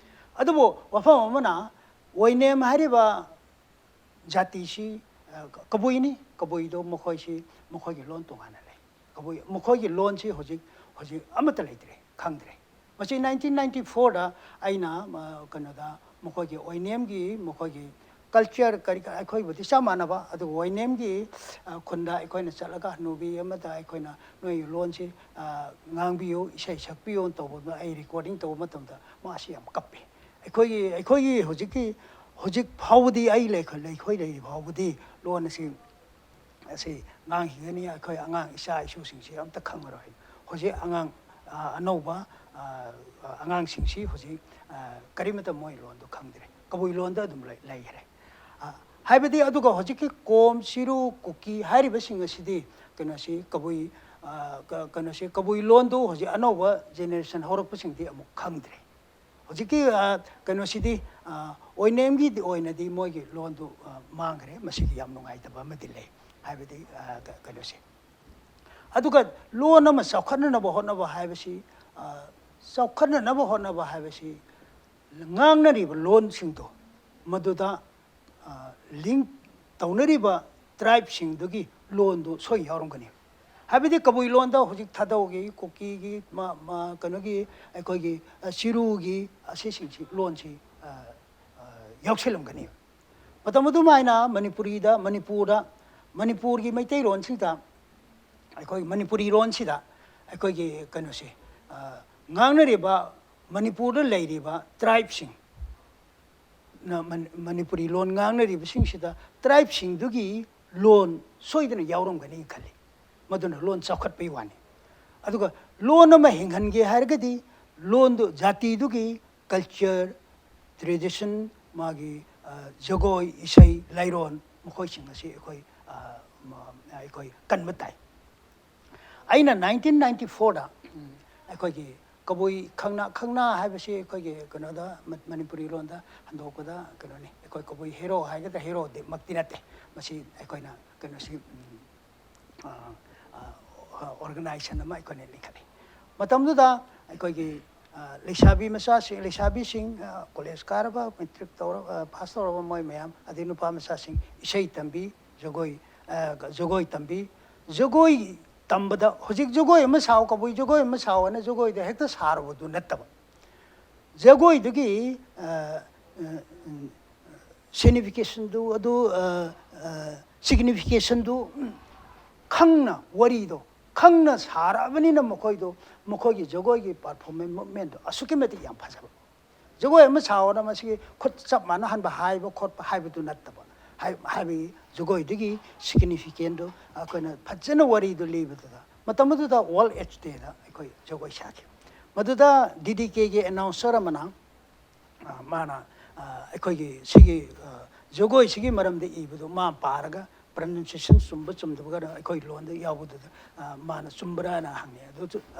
ꯑꯗꯨꯕꯨ ꯋꯥꯐꯝ ꯑꯃꯅ, ꯋꯥꯏꯅꯦꯝ ꯍꯥꯏꯔꯤꯕ ꯖꯥꯇꯤꯁꯤ ꯑ, ꯀꯕꯨꯏꯅꯤ꯫ ꯀꯕꯨꯏꯗꯣ ꯃꯈꯣꯏꯁꯤ ꯃꯈꯣꯏꯒꯤ ꯂꯣꯟ ꯇꯣꯉꯥꯟꯅ ꯂꯩ꯫ ꯀꯕꯨꯏ ꯃꯈꯣꯏꯒꯤ ꯂꯣꯟꯁꯤ ꯍꯧꯖꯤꯛ ꯍꯧꯖꯤꯛ ꯑꯃꯠꯇ ꯂꯩꯇ꯭ꯔꯦ, ꯈꯪꯗ꯭ꯔꯦ꯫ ꯃꯁꯤ ꯅꯥꯏꯟꯇꯤꯟ ꯅꯥꯏꯟꯇꯤ ꯐꯣꯔꯗ ꯑꯩꯅ ꯑ, ꯀꯩꯅꯣꯗ ꯃꯈꯣꯏꯒꯤ ꯋꯥꯏꯅꯦꯝꯒꯤ ꯃꯈꯣꯏꯒꯤ ꯀꯜꯆꯔ ꯀꯔꯤ ꯀꯔꯥ ꯑꯩꯈꯣꯏꯕꯨꯗꯤ ꯆꯞ ꯃꯥꯟꯅꯕ, ꯑꯗꯨꯕꯨ ꯋꯥꯏꯅꯦꯝꯒꯤ ꯑ, ꯈꯨꯟꯗ ꯑꯩꯈꯣꯏꯅ ꯆꯠꯂꯒ ꯍꯅꯨꯕꯤ ꯑꯃꯗ ꯑꯩꯈꯣꯏꯅ ꯅꯣꯏꯒꯤ ꯂꯣꯟꯁꯤ ꯑ, ꯉꯥꯡꯕꯤꯌꯨ, ꯏꯁꯩ ꯁꯛꯄꯤꯌꯨ ꯇꯧꯕꯗ ꯑꯩ ꯔꯦꯀꯣꯔꯗꯤꯡ ꯇꯧꯕ ꯃꯇꯝꯗ ꯃꯥꯁꯤ ꯌꯥꯝ ꯀꯞꯄꯤ꯫ ꯑꯩꯈꯣꯏꯒꯤ ꯑꯩꯈꯣꯏꯒꯤ ꯍꯧꯖꯤꯛꯀꯤ ꯍꯧꯖꯤꯛ ꯐꯥꯎꯕꯗꯤ ꯑꯩ ꯂꯩꯈ- ꯑꯩꯈꯣꯏ ꯂꯩꯔꯤ ꯐꯥꯎꯕꯗꯤ ꯂꯣꯟ ꯑꯁꯤ ꯑꯁꯤ ꯉꯥꯡꯈꯤꯒꯅꯤ, ꯑꯩꯈꯣꯏ ꯑꯉꯥꯡ ꯏꯆꯥ ꯏꯁꯨꯁꯤꯡꯁꯤ ꯑꯝꯇ ꯈꯪꯉꯔꯣꯏ꯫ ꯍꯧꯖꯤꯛ ꯑꯉꯥꯡ ꯑ, ꯑꯅꯧꯕ ꯑ, ꯑꯉꯥꯡꯁꯤꯡꯁꯤ ꯍꯧꯖꯤꯛ ꯑ, ꯀꯔꯤꯃꯠꯇ ꯃꯣꯏ ꯂꯣꯟꯗꯣ ꯈꯪꯗ꯭ꯔꯦ, ꯀꯕꯨꯏ ꯂꯣꯟꯗ ꯑꯗꯨꯝ ꯂꯩ- ꯂꯩꯈ꯭ꯔꯦ꯫ ꯑ, ꯍꯥꯏꯕꯗꯤ ꯑꯗꯨꯒ ꯍꯧꯖꯤꯛꯀꯤ ꯀꯣꯝ, ꯆꯤꯔꯨ, ꯀꯨꯀꯤ ꯍꯥꯏꯔꯤꯕꯁꯤꯡ ꯑꯁꯤꯗꯤ ꯀꯩꯅꯣꯁꯤ ꯀꯕꯨꯏ ꯑ, ꯀ- ꯀꯩꯅꯣꯁꯤ ꯀꯕꯨꯏ ꯂꯣꯟꯗꯨ ꯍꯧꯖꯤꯛ ꯑꯅꯧꯕ ꯖꯦꯅꯦꯔꯦꯁꯟ ꯍꯧꯔꯛꯄꯁꯤꯡꯗꯤ ꯑꯃꯨꯛ ꯈꯪꯗ꯭ꯔꯦ꯫ ꯍꯧꯖꯤꯛꯀꯤ ꯑ, ꯀꯩꯅꯣꯁꯤꯗꯤ ꯑ, ꯑꯣꯏꯅꯦꯝꯒꯤ ꯑꯣꯏꯅꯗꯤ ꯃꯣꯏꯒꯤ ꯂꯣꯟꯗꯨ ꯑ, ꯃꯥꯡꯈ꯭ꯔꯦ꯫ ꯃꯁꯤꯒꯤ ꯌꯥꯝ ꯅꯨꯡꯉꯥꯏꯇꯕ ꯑꯃꯗꯤ ꯂꯩ꯫ ꯍꯥꯏꯕꯗꯤ ꯑ, ꯀ- ꯀꯩꯅꯣꯁꯦ, ꯑꯗꯨꯒ ꯂꯣꯟ ꯑꯃ ꯆꯥꯎꯈꯠꯅꯅꯕ ꯍꯣꯠꯅꯕ ꯍꯥꯏꯕꯁꯤ ꯑ, ꯆꯥꯎꯈꯠꯅꯅꯕ ꯍꯣꯠꯅꯕ ꯍꯥꯏꯕꯁꯤ ꯉꯥꯡꯅꯔꯤꯕ ꯂꯣꯟꯁꯤꯡꯗꯣ ꯃꯗꯨꯗ ꯂꯤꯡ ꯇꯧꯅꯔꯤꯕ ꯇ꯭ꯔꯥꯏꯕꯁꯤꯡꯗꯨꯒꯤ ꯂꯣꯟꯗꯨ ꯁꯣꯏ ꯌꯥꯎꯔꯝꯒꯅꯤ꯫ ꯍꯥꯏꯕꯗꯤ ꯀꯕꯨꯏ ꯂꯣꯟꯗ ꯍꯧꯖꯤꯛ ꯊꯥꯗꯧꯒꯤ, ꯀꯨꯀꯤꯒꯤ, ꯃ- ꯃ- ꯀꯩꯅꯣꯒꯤ, ꯑꯩꯈꯣꯏꯒꯤ ꯑ, ꯆꯤꯔꯨꯒꯤ ꯑꯁꯤꯁꯤꯡꯁꯤ ꯂꯣꯟꯁꯤ ꯑ, ꯑ, ꯌꯥꯎꯁꯤꯜꯂꯝꯒꯅꯤ꯫ ꯃꯇꯝ ꯑꯗꯨꯃꯥꯏꯅ ꯃꯅꯤꯄꯨꯔꯤꯗ ꯃꯅꯤꯄꯨꯔꯗ ꯃꯅꯤꯄꯨꯔꯒꯤ ꯃꯩꯇꯩꯂꯣꯟꯁꯤꯗ ꯑꯩꯈꯣꯏ ꯃꯅꯤꯄꯨꯔꯤ ꯂꯣꯟꯁꯤꯗ ꯑꯩꯈꯣꯏꯒꯤ ꯀꯩꯅꯣꯁꯦ ꯑ, ꯉꯥꯡꯅꯔꯤꯕ ꯃꯅꯤꯄꯨꯔꯗ ꯂꯩꯔꯤꯕ ꯇ꯭ꯔꯥꯏꯕꯁꯤꯡ ꯅ ꯃꯅꯤ- ꯃꯅꯤꯄꯨꯔꯤ ꯂꯣꯟ ꯉꯥꯡꯅꯔꯤꯕꯁꯤꯡꯁꯤꯗ ꯇ꯭ꯔꯥꯏꯕꯁꯤꯡꯗꯨꯒꯤ ꯂꯣꯟ ꯁꯣꯏꯗꯅ ꯌꯥꯎꯔꯝꯒꯅꯤ ꯈꯜꯂꯤ꯫ ꯃꯗꯨꯅ ꯂꯣꯟ ꯆꯥꯎꯈꯠꯄꯩ ꯋꯥꯅꯤ꯫ ꯑꯗꯨꯒ ꯂꯣꯟ ꯑꯃ ꯍꯤꯡꯍꯟꯒꯦ ꯍꯥꯏꯔꯒꯗꯤ ꯂꯣꯟꯗꯨ ꯖꯥꯇꯤꯗꯨꯒꯤ ꯀꯜꯆꯔ, ꯇ꯭ꯔꯦꯗꯤꯁꯟ, ꯃꯥꯒꯤ ꯖꯒꯣꯏ, ꯏꯁꯩ, ꯂꯥꯏꯔꯣꯟ, ꯃꯈꯣꯏꯁꯤꯡ ꯑꯁꯤ ꯑꯩꯈꯣꯏ ꯑꯩꯈꯣꯏ ꯀꯟꯕ ꯇꯥꯏ꯫ ꯑꯩꯅ ꯅꯥꯏꯟꯇꯤꯟ ꯅꯥꯏꯟꯇꯤ ꯐꯣꯔꯗ ꯑꯩꯈꯣꯏꯒꯤ ꯀꯕꯨꯏ ꯈꯪꯅ, ꯈꯪꯅ ꯍꯥꯏꯕꯁꯤ ꯑꯩꯈꯣꯏꯒꯤ ꯀꯩꯅꯣꯗ, ꯃꯅꯤꯄꯨꯔꯤ ꯂꯣꯟꯗ ꯍꯟꯗꯣꯛꯄꯗ ꯀꯩꯅꯣꯅꯤ, ꯑꯩꯈꯣꯏ ꯀꯕꯨꯏ ꯍꯦꯔꯣ ꯍꯥꯏꯒꯗ꯭ꯔꯥ, ꯍꯦꯔꯣꯗꯤ ꯃꯛꯇꯤ ꯅꯠꯇꯦ꯫ ꯃꯁꯤ ꯑꯩꯈꯣꯏꯅ ꯀꯩꯅꯣꯁꯤ ꯑꯣꯔꯒꯅꯥꯏꯖꯦꯁꯟ ꯑꯃ ꯑꯩꯈꯣꯏꯅ ꯂꯤꯡꯈꯠꯂꯤ꯫ ꯃꯇꯝꯗꯨꯗ ꯑꯩꯈꯣꯏꯒꯤ ꯂꯩꯁꯥꯕꯤ ꯃꯆꯥꯁꯤꯡ, ꯂꯩꯁꯥꯕꯤꯁꯤꯡ ꯀꯣꯂꯦꯖ ꯀꯥꯔꯕ, ꯃꯦꯇ꯭ꯔꯤꯛ ꯇꯧꯔꯕ, ꯄꯥꯁ ꯇꯧꯔꯕ ꯃꯣꯏ ꯃꯌꯥꯝ, ꯑꯗꯩ ꯅꯨꯄꯥ ꯃꯆꯥꯁꯤꯡ ꯏꯁꯩ ꯇꯝꯕꯤ, ꯖꯒꯣꯏ, ꯖꯒꯣꯏ ꯇꯝꯕꯤ꯫ ꯖꯒꯣꯏ ꯇꯝꯕꯗ ꯍꯧꯖꯤꯛ ꯖꯒꯣꯏ ꯑꯃ ꯁꯥꯎ, ꯀꯕꯨꯏ ꯖꯒꯣꯏ ꯑꯃ ꯁꯥꯎ ꯍꯥꯏꯅ ꯖꯒꯣꯏꯗ ꯍꯦꯛꯇ ꯁꯥꯔꯨꯕꯗꯨ ꯅꯠꯇꯕ, ꯖꯒꯣꯏꯗꯨꯒꯤ ꯁꯤꯒꯅꯤꯐꯤꯀꯦꯁꯟꯗꯨ, ꯑꯗꯨ ꯁꯤꯒꯅꯤꯐꯤꯀꯦꯁꯟꯗꯨ ꯈꯪꯅ, ꯋꯥꯔꯤꯗꯣ ꯈꯪꯅ ꯁꯥꯔꯛꯑꯕꯅꯤꯅ ꯃꯈꯣꯏꯗꯣ, ꯃꯈꯣꯏꯒꯤ ꯖꯒꯣꯏꯒꯤ ꯄꯔꯐꯣꯔꯃꯦꯟꯁ ꯃꯨꯞꯃꯦꯟꯗꯣ ꯑꯁꯨꯛꯀꯤ ꯃꯇꯤꯛ ꯌꯥꯝ ꯐꯖꯕ꯫ ꯖꯒꯣꯏ ꯑꯃ ꯁꯥꯎꯑꯣꯅ ꯃꯁꯤꯒꯤ ꯈꯨꯠ ꯆꯞ ꯃꯥꯟꯅꯍꯟꯕ ꯍꯥꯏꯕ ꯈꯣꯠꯄ ꯍꯥꯏꯕꯗꯨ ꯅꯠꯇꯕ, ꯍꯥꯏꯕꯒꯤ ꯖꯒꯣꯏꯗꯨꯒꯤ ꯁꯤꯒꯅꯤꯐꯤꯀꯦꯟꯗꯨ ꯑꯩꯈꯣꯏꯅ ꯐꯖꯅ ꯋꯥꯔꯤꯗꯨ ꯂꯤꯕꯗꯨꯗ, ꯃꯇꯝ ꯑꯗꯨꯗ ꯋꯥꯔꯜ ꯑꯦꯠꯁ ꯗꯦꯗ ꯑꯩꯈꯣꯏ ꯖꯒꯣꯏ ꯁꯥꯈꯤ꯫ ꯃꯗꯨꯗ ꯗꯤ ꯗꯤ ꯀꯦꯒꯤ ꯑꯦꯅꯥꯎꯟꯁꯔ ꯑꯃꯅ ꯃꯥꯅ ꯑꯩꯈꯣꯏꯒꯤ ꯁꯤꯒꯤ ꯖꯒꯣꯏꯁꯤꯒꯤ ꯃꯔꯝꯗ ꯏꯕꯗꯨ ꯃꯥ ꯄꯥꯔꯒ ꯄ꯭ꯔꯅꯟꯁꯤꯌꯦꯁꯟ ꯆꯨꯝꯕ ꯆꯨꯝꯗꯕꯒ ꯑꯩꯈꯣꯏ ꯂꯣꯟꯗ ꯌꯥꯎꯕꯗꯨꯗ ꯃꯥꯅ ꯆꯨꯝꯕ꯭ꯔꯥꯅ ꯍꯪꯉꯦ꯫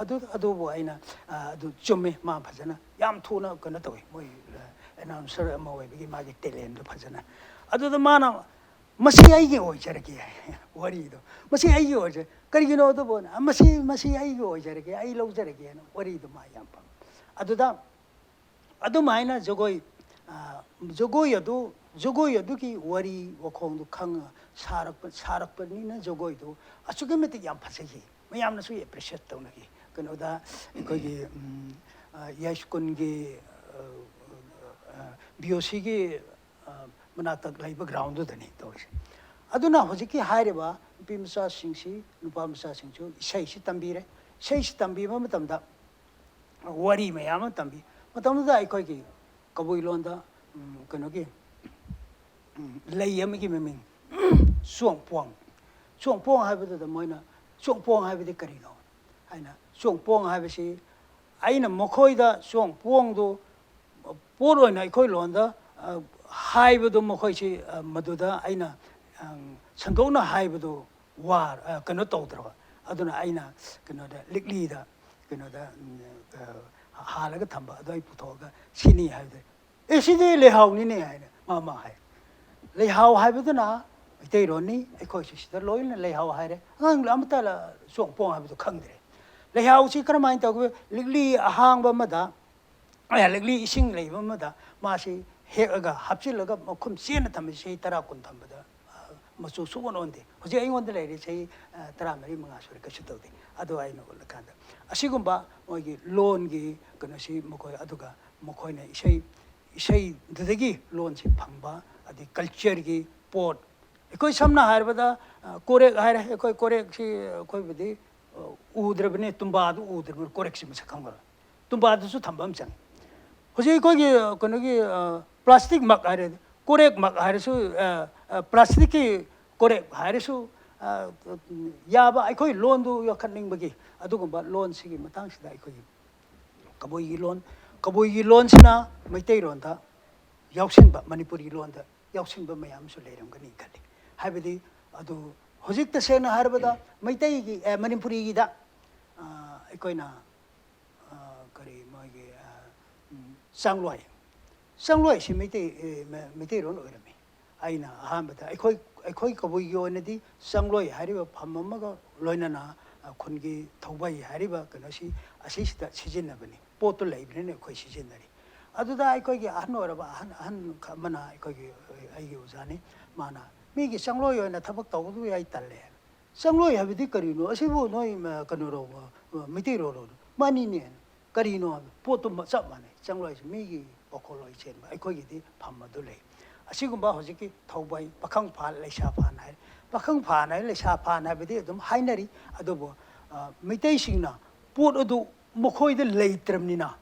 ꯑꯗꯨ ꯑꯗꯨꯕꯨ ꯑꯩꯅ ꯑꯗꯨ ꯆꯨꯝꯃꯤ, ꯃꯥ ꯐꯖꯅ ꯌꯥꯝ ꯊꯨꯅ ꯀꯩꯅꯣ ꯇꯧꯋꯤ꯫ ꯃꯣꯏ ꯑꯦꯅꯥꯎꯟꯁꯔ ꯑꯃ ꯑꯣꯏꯕꯒꯤ ꯃꯥꯒꯤ ꯇꯦꯂꯦꯟꯗꯣ ꯐꯖꯅ꯫ ꯑꯗꯨꯗ ꯃꯥꯅ "ꯃꯁꯤ ꯑꯩꯒꯤ ꯑꯣꯏꯖꯔꯒꯦ" ꯍꯥꯏ꯫ ꯋꯥꯔꯤꯗꯣ "ꯃꯁꯤ ꯑꯩꯒꯤ ꯑꯣꯏꯖ-, ꯀꯔꯤꯒꯤꯅꯣ ꯑꯗꯨꯕꯨ?" "ꯃꯁꯤ, ꯃꯁꯤ ꯑꯩꯒꯤ ꯑꯣꯏꯖꯔꯒꯦ, ꯑꯩ ꯂꯧꯖꯔꯒꯦꯅ" ꯋꯥꯔꯤꯗꯣ ꯃꯥ ꯌꯥꯝ ꯄꯥꯝꯃꯤ꯫ ꯑꯗꯨꯗ ꯑꯗꯨꯃꯥꯏꯅ ꯖꯒꯣꯏ, ꯖꯒꯣꯏ ꯑꯗꯨ, ꯖꯒꯣꯏ ꯑꯗꯨꯒꯤ ꯋꯥꯔꯤ ꯋꯥꯈꯣꯡꯗꯨ ꯈꯪꯉ ꯁꯥꯔꯛꯄ, ꯁꯥꯔꯛꯄꯅꯤꯅ ꯖꯒꯣꯏꯗꯨ ꯑꯁꯨꯛꯀꯤ ꯃꯇꯤꯛ ꯌꯥꯝ ꯐꯖꯈꯤ꯫ ꯃꯌꯥꯝꯅꯁꯨ ꯑꯦꯄ꯭ꯔꯤꯁꯤꯌꯦꯠ ꯇꯧꯅꯈꯤ꯫ ꯀꯩꯅꯣꯗ ꯑꯩꯈꯣꯏꯒꯤ ꯌꯥꯏꯁ꯭ꯀꯨꯜꯒꯤ ꯕꯤ ꯑꯣ ꯁꯤꯒꯤ ꯃꯅꯥꯛꯇ ꯂꯩꯕ ꯒ꯭ꯔꯥꯎꯟꯗꯨꯗꯅꯤ ꯇꯧꯔꯤꯁꯦ꯫ ꯑꯗꯨꯅ ꯍꯧꯖꯤꯛꯀꯤ ꯍꯥꯏꯔꯤꯕ ꯅꯨꯄꯤ ꯃꯆꯥꯁꯤꯡꯁꯤ, ꯅꯨꯄꯥ ꯃꯆꯥꯁꯤꯡꯁꯨ ꯏꯁꯩꯁꯤ ꯇꯝꯕꯤꯔꯦ꯫ ꯏꯁꯩꯁꯤ ꯇꯝꯕꯤꯕ ꯃꯇꯝꯗ ꯋꯥꯔꯤ ꯃꯌꯥꯝ ꯑꯃ ꯇꯝꯕꯤ꯫ ꯃꯇꯝꯗꯨꯗ ꯑꯩꯈꯣꯏꯒꯤ ꯀꯕꯨꯏ ꯂꯣꯟꯗ ꯀꯩꯅꯣꯒꯤ ꯂꯩ ꯑꯃꯒꯤ ꯃꯃꯤꯡ ꯆꯣꯡꯄꯣꯡ꯫ ꯆꯣꯡꯄꯣꯡ ꯍꯥꯏꯕꯗꯨꯗ ꯃꯣꯏꯅ "ꯆꯣꯡꯄꯣꯡ ꯍꯥꯏꯕꯗꯤ ꯀꯔꯤꯅꯣ?" ꯍꯥꯏꯅ, ꯆꯣꯡꯄꯣꯡ ꯍꯥꯏꯕꯁꯤ ꯑꯩꯅ ꯃꯈꯣꯏꯗ ꯆꯣꯡꯄꯣꯡꯗꯨ ꯄꯣꯠ ꯑꯣꯏꯅ ꯑꯩꯈꯣꯏ ꯂꯣꯟꯗ ꯍꯥꯏꯕꯗꯨ ꯃꯈꯣꯏꯁꯤ ꯑ, ꯃꯗꯨꯗ ꯑꯩꯅ ꯑ, ꯁꯟꯗꯣꯛꯅ ꯍꯥꯏꯕꯗꯨ ꯋꯥ ꯑ, ꯀꯩꯅꯣ ꯇꯧꯗ꯭ꯔꯕ꯫ ꯑꯗꯨꯅ ꯑꯩꯅ ꯀꯩꯅꯣꯗ ꯂꯤꯛꯂꯤꯗ ꯀꯩꯅꯣꯗ ꯎꯝ, ꯑ, ꯍꯥꯜꯂꯒ ꯊꯝꯕ ꯑꯗꯨ ꯑꯩ ꯄꯨꯊꯣꯛꯑꯒ ꯁꯤꯅꯤ ꯍꯥꯏꯕꯗ, "ꯑꯦ, ꯁꯤꯗꯤ ꯂꯩꯍꯥꯎꯅꯤꯅꯦ" ꯍꯥꯏꯅ ꯃꯥ ꯃꯥ ꯍꯥꯏ꯫ ꯂꯩꯍꯥꯎ ꯍꯥꯏꯕꯗꯨꯅ ꯃꯩꯇꯩꯔꯣꯟꯅꯤ, ꯑꯩꯈꯣꯏꯁꯨ ꯁꯤꯗ ꯂꯣꯏꯅ ꯂꯩꯍꯥꯎ ꯍꯥꯏꯔꯦ꯫ ꯑꯉꯥꯡ ꯑꯃꯠꯇ ꯆꯣꯡꯄꯣꯡ ꯍꯥꯏꯕꯗꯨ ꯈꯪꯗ꯭ꯔꯦ꯫ ꯂꯩꯍꯥꯎꯁꯤ ꯀꯔꯝꯍꯥꯏꯅ ꯇꯧꯒꯦ? ꯂꯤꯛꯂꯤ ꯑꯍꯥꯡꯕ ꯑꯃꯗ ꯑꯦ, ꯂꯤꯛꯂꯤ ꯏꯁꯤꯡ ꯂꯩꯕ ꯑꯃꯗ ꯃꯥꯁꯤ ꯍꯦꯛꯑꯒ ꯍꯥꯞꯆꯤꯜꯂꯒ ꯃꯈꯨꯝ ꯆꯦꯠꯅ ꯊꯝꯕꯁꯤ ꯆꯍꯤ ꯇꯔꯥ ꯀꯨꯟ ꯊꯝꯕꯗ ꯑ, ꯃꯆꯨ ꯁꯨꯛꯑꯣꯟ ꯑꯣꯟꯗꯦ꯫ ꯍꯧꯖꯤꯛ ꯑꯩꯉꯣꯟꯗ ꯂꯩꯔꯤ ꯆꯍꯤ ꯑ, ꯇꯔꯥꯃꯔꯤ ꯃꯉꯥ ꯁꯨꯔꯦ, ꯀꯩꯁꯨ ꯇꯧꯗꯦ꯫ ꯑꯗꯣ ꯑꯩꯅ ꯎꯠꯂꯀꯥꯟꯗ ꯑꯁꯤꯒꯨꯝꯕ ꯃꯣꯏꯒꯤ ꯂꯣꯟꯒꯤ ꯀꯩꯅꯣꯁꯤ ꯃꯈꯣꯏ, ꯑꯗꯨꯒ ꯃꯈꯣꯏꯅ ꯏꯁꯩ, ꯏꯁꯩꯗꯨꯗꯒꯤ ꯂꯣꯟꯁꯤ ꯐꯪꯕ, ꯑꯗꯩ ꯀꯜꯆꯔꯒꯤ ꯄꯣꯠ, ꯑꯩꯈꯣꯏ ꯁꯝꯅ ꯍꯥꯏꯔꯕꯗ ꯑ, ꯀꯣꯔꯦꯛ ꯍꯥꯏꯔꯦ꯫ ꯑꯩꯈꯣꯏ ꯀꯣꯔꯦꯛꯁꯤ ꯑꯩꯈꯣꯏꯕꯨꯗꯤ ꯑ, ꯎꯗ꯭ꯔꯕꯅꯤ, ꯇꯨꯝꯕꯥꯗꯨ ꯎꯗ꯭ꯔꯕꯅꯤ, ꯀꯣꯔꯦꯛꯁꯤ ꯃꯁꯛ ꯈꯪꯉꯔꯣꯏ꯫ ꯇꯨꯝꯕꯥꯗꯨꯁꯨ ꯊꯝꯕ ꯑꯃ ꯆꯪꯉꯤ꯫ ꯍꯧꯖꯤꯛ ꯑꯩꯈꯣꯏꯒꯤ ꯑ, ꯀꯩꯅꯣꯒꯤ ꯄ꯭ꯂꯥꯁꯇꯤꯛ ꯃꯛ ꯍꯥꯏꯔꯦ, ꯀꯣꯔꯦꯛ ꯃꯛ ꯍꯥꯏꯔꯁꯨ, ꯄ꯭ꯂꯥꯁꯇꯤꯛꯀꯤ ꯀꯣꯔꯦꯛ ꯍꯥꯏꯔꯁꯨ, ꯌꯥꯕ, ꯑꯩꯈꯣꯏ ꯂꯣꯟꯗꯨ ꯌꯣꯛꯈꯠꯅꯤꯡꯕꯒꯤ ꯑꯗꯨꯒꯨꯝꯕ ꯂꯣꯟꯁꯤꯒꯤ ꯃꯇꯥꯡꯁꯤꯗ ꯑꯩꯈꯣꯏꯒꯤ ꯀꯕꯨꯏꯒꯤ ꯂꯣꯟ, ꯀꯕꯨꯏꯒꯤ ꯂꯣꯟꯁꯤꯅ ꯃꯩꯇꯩꯂꯣꯟꯗ ꯌꯥꯎꯁꯤꯟꯕ, ꯃꯅꯤꯄꯨꯔꯤ ꯂꯣꯟꯗ ꯌꯥꯎꯁꯤꯟꯕ ꯃꯌꯥꯝ ꯑꯃꯁꯨ ꯂꯩꯔꯝꯒꯅꯤ ꯈꯜꯂꯤ꯫ ꯍꯥꯏꯕꯗꯤ ꯑꯗꯨ ꯍꯧꯖꯤꯛ ꯇꯁꯦꯡꯅ ꯍꯥꯏꯔꯕꯗ ꯃꯩꯇꯩꯒꯤ, ꯑꯦ, ꯃꯅꯤꯄꯨꯔꯤꯒꯤꯗ, ꯑ, ꯑꯩꯈꯣꯏꯅ, ꯑ, ꯀꯔꯤ ꯃꯣꯏꯒꯤ, ꯑ, ꯎꯝ, ꯆꯥꯡꯂꯣꯏ, ꯆꯥꯡꯂꯣꯏꯁꯤ ꯃꯩꯇꯩ, ꯑꯦ, ꯃ-, ꯃꯩꯇꯩꯂꯣꯟ ꯑꯣꯏꯔꯝꯃꯤ꯫ ꯑꯩꯅ ꯑꯍꯥꯟꯕꯗ ꯑꯩꯈꯣꯏ, ꯑꯩꯈꯣꯏ ꯀꯕꯨꯏꯒꯤ ꯑꯣꯏꯅꯗꯤ ꯆꯥꯡꯂꯣꯏ ꯍꯥꯏꯔꯤꯕ ꯐꯝ ꯑꯃꯒ ꯂꯣꯏꯅꯅ, ꯑ, ꯈꯨꯟꯒꯤ ꯊꯧꯕꯩ ꯍꯥꯏꯔꯤꯕ ꯀꯩꯅꯣꯁꯤ ꯑꯁꯤꯁꯤꯗ ꯁꯤꯖꯤꯟꯅꯕꯅꯤ꯫ ꯄꯣꯠꯇꯨ ꯂꯩꯕꯅꯤꯅ ꯑꯩꯈꯣꯏ ꯁꯤꯖꯤꯟꯅꯔꯤ꯫ ꯑꯗꯨꯗ ꯑꯩꯈꯣꯏꯒꯤ ꯑꯍꯟ ꯑꯣꯏꯔꯕ ꯑꯍꯟ, ꯑꯍꯟ ꯈ-, ꯑꯃꯅ, ꯑꯩꯈꯣꯏꯒꯤ, ꯑꯩꯒꯤ ꯑꯣꯖꯥꯅꯤ, ꯃꯥꯅ, "ꯃꯤꯒꯤ ꯆꯥꯡꯂꯣꯏ ꯑꯣꯏꯅ ꯊꯕꯛ ꯇꯧꯕꯗꯨ ꯑꯩ ꯇꯜꯂꯦ꯫ ꯆꯥꯡꯂꯣꯏ ꯍꯥꯏꯕꯗꯤ ꯀꯔꯤꯅꯣ? ꯑꯁꯤꯕꯨ ꯅꯣꯏ, ꯃ-, ꯀꯩꯅꯣꯔꯣ, ꯑ, ꯃꯩꯇꯩꯔꯣꯜꯂꯣ?" "ꯃꯥꯅꯤꯅꯦ꯫ ꯀꯔꯤꯅꯣ?" ꯍꯥꯏꯕ ꯄꯣꯠꯇꯨ ꯃ-, ꯆꯞ ꯃꯥꯟꯅꯩ꯫ ꯆꯥꯡꯂꯣꯏꯁꯤ ꯃꯤꯒꯤ ꯄꯥꯈꯣꯜꯂꯣꯏ ꯆꯦꯟꯕ, ꯑꯩꯈꯣꯏꯒꯤꯗꯤ ꯐꯝ ꯑꯗꯨ ꯂꯩ꯫ ꯑꯁꯤꯒꯨꯝꯕ ꯍꯧꯖꯤꯛꯀꯤ ꯊꯧꯕꯩ, ꯄꯥꯈꯪ ꯐꯥꯟ, ꯂꯩꯁꯥ ꯐꯥꯟ ꯍꯥꯏ꯫ ꯄꯥꯈꯪ ꯐꯥꯟ ꯍꯥꯏ, ꯂꯩꯁꯥ ꯐꯥꯟ ꯍꯥꯏꯕꯗꯤ ꯑꯗꯨꯝ ꯍꯥꯏꯅꯔꯤ꯫ ꯑꯗꯨꯕꯨ, ꯑ, ꯃꯩꯇꯩꯁꯤꯡꯅ ꯄꯣꯠ ꯑꯗꯨ ꯃꯈꯣꯏꯗ ꯂꯩꯇ꯭ꯔꯕꯅꯤꯅ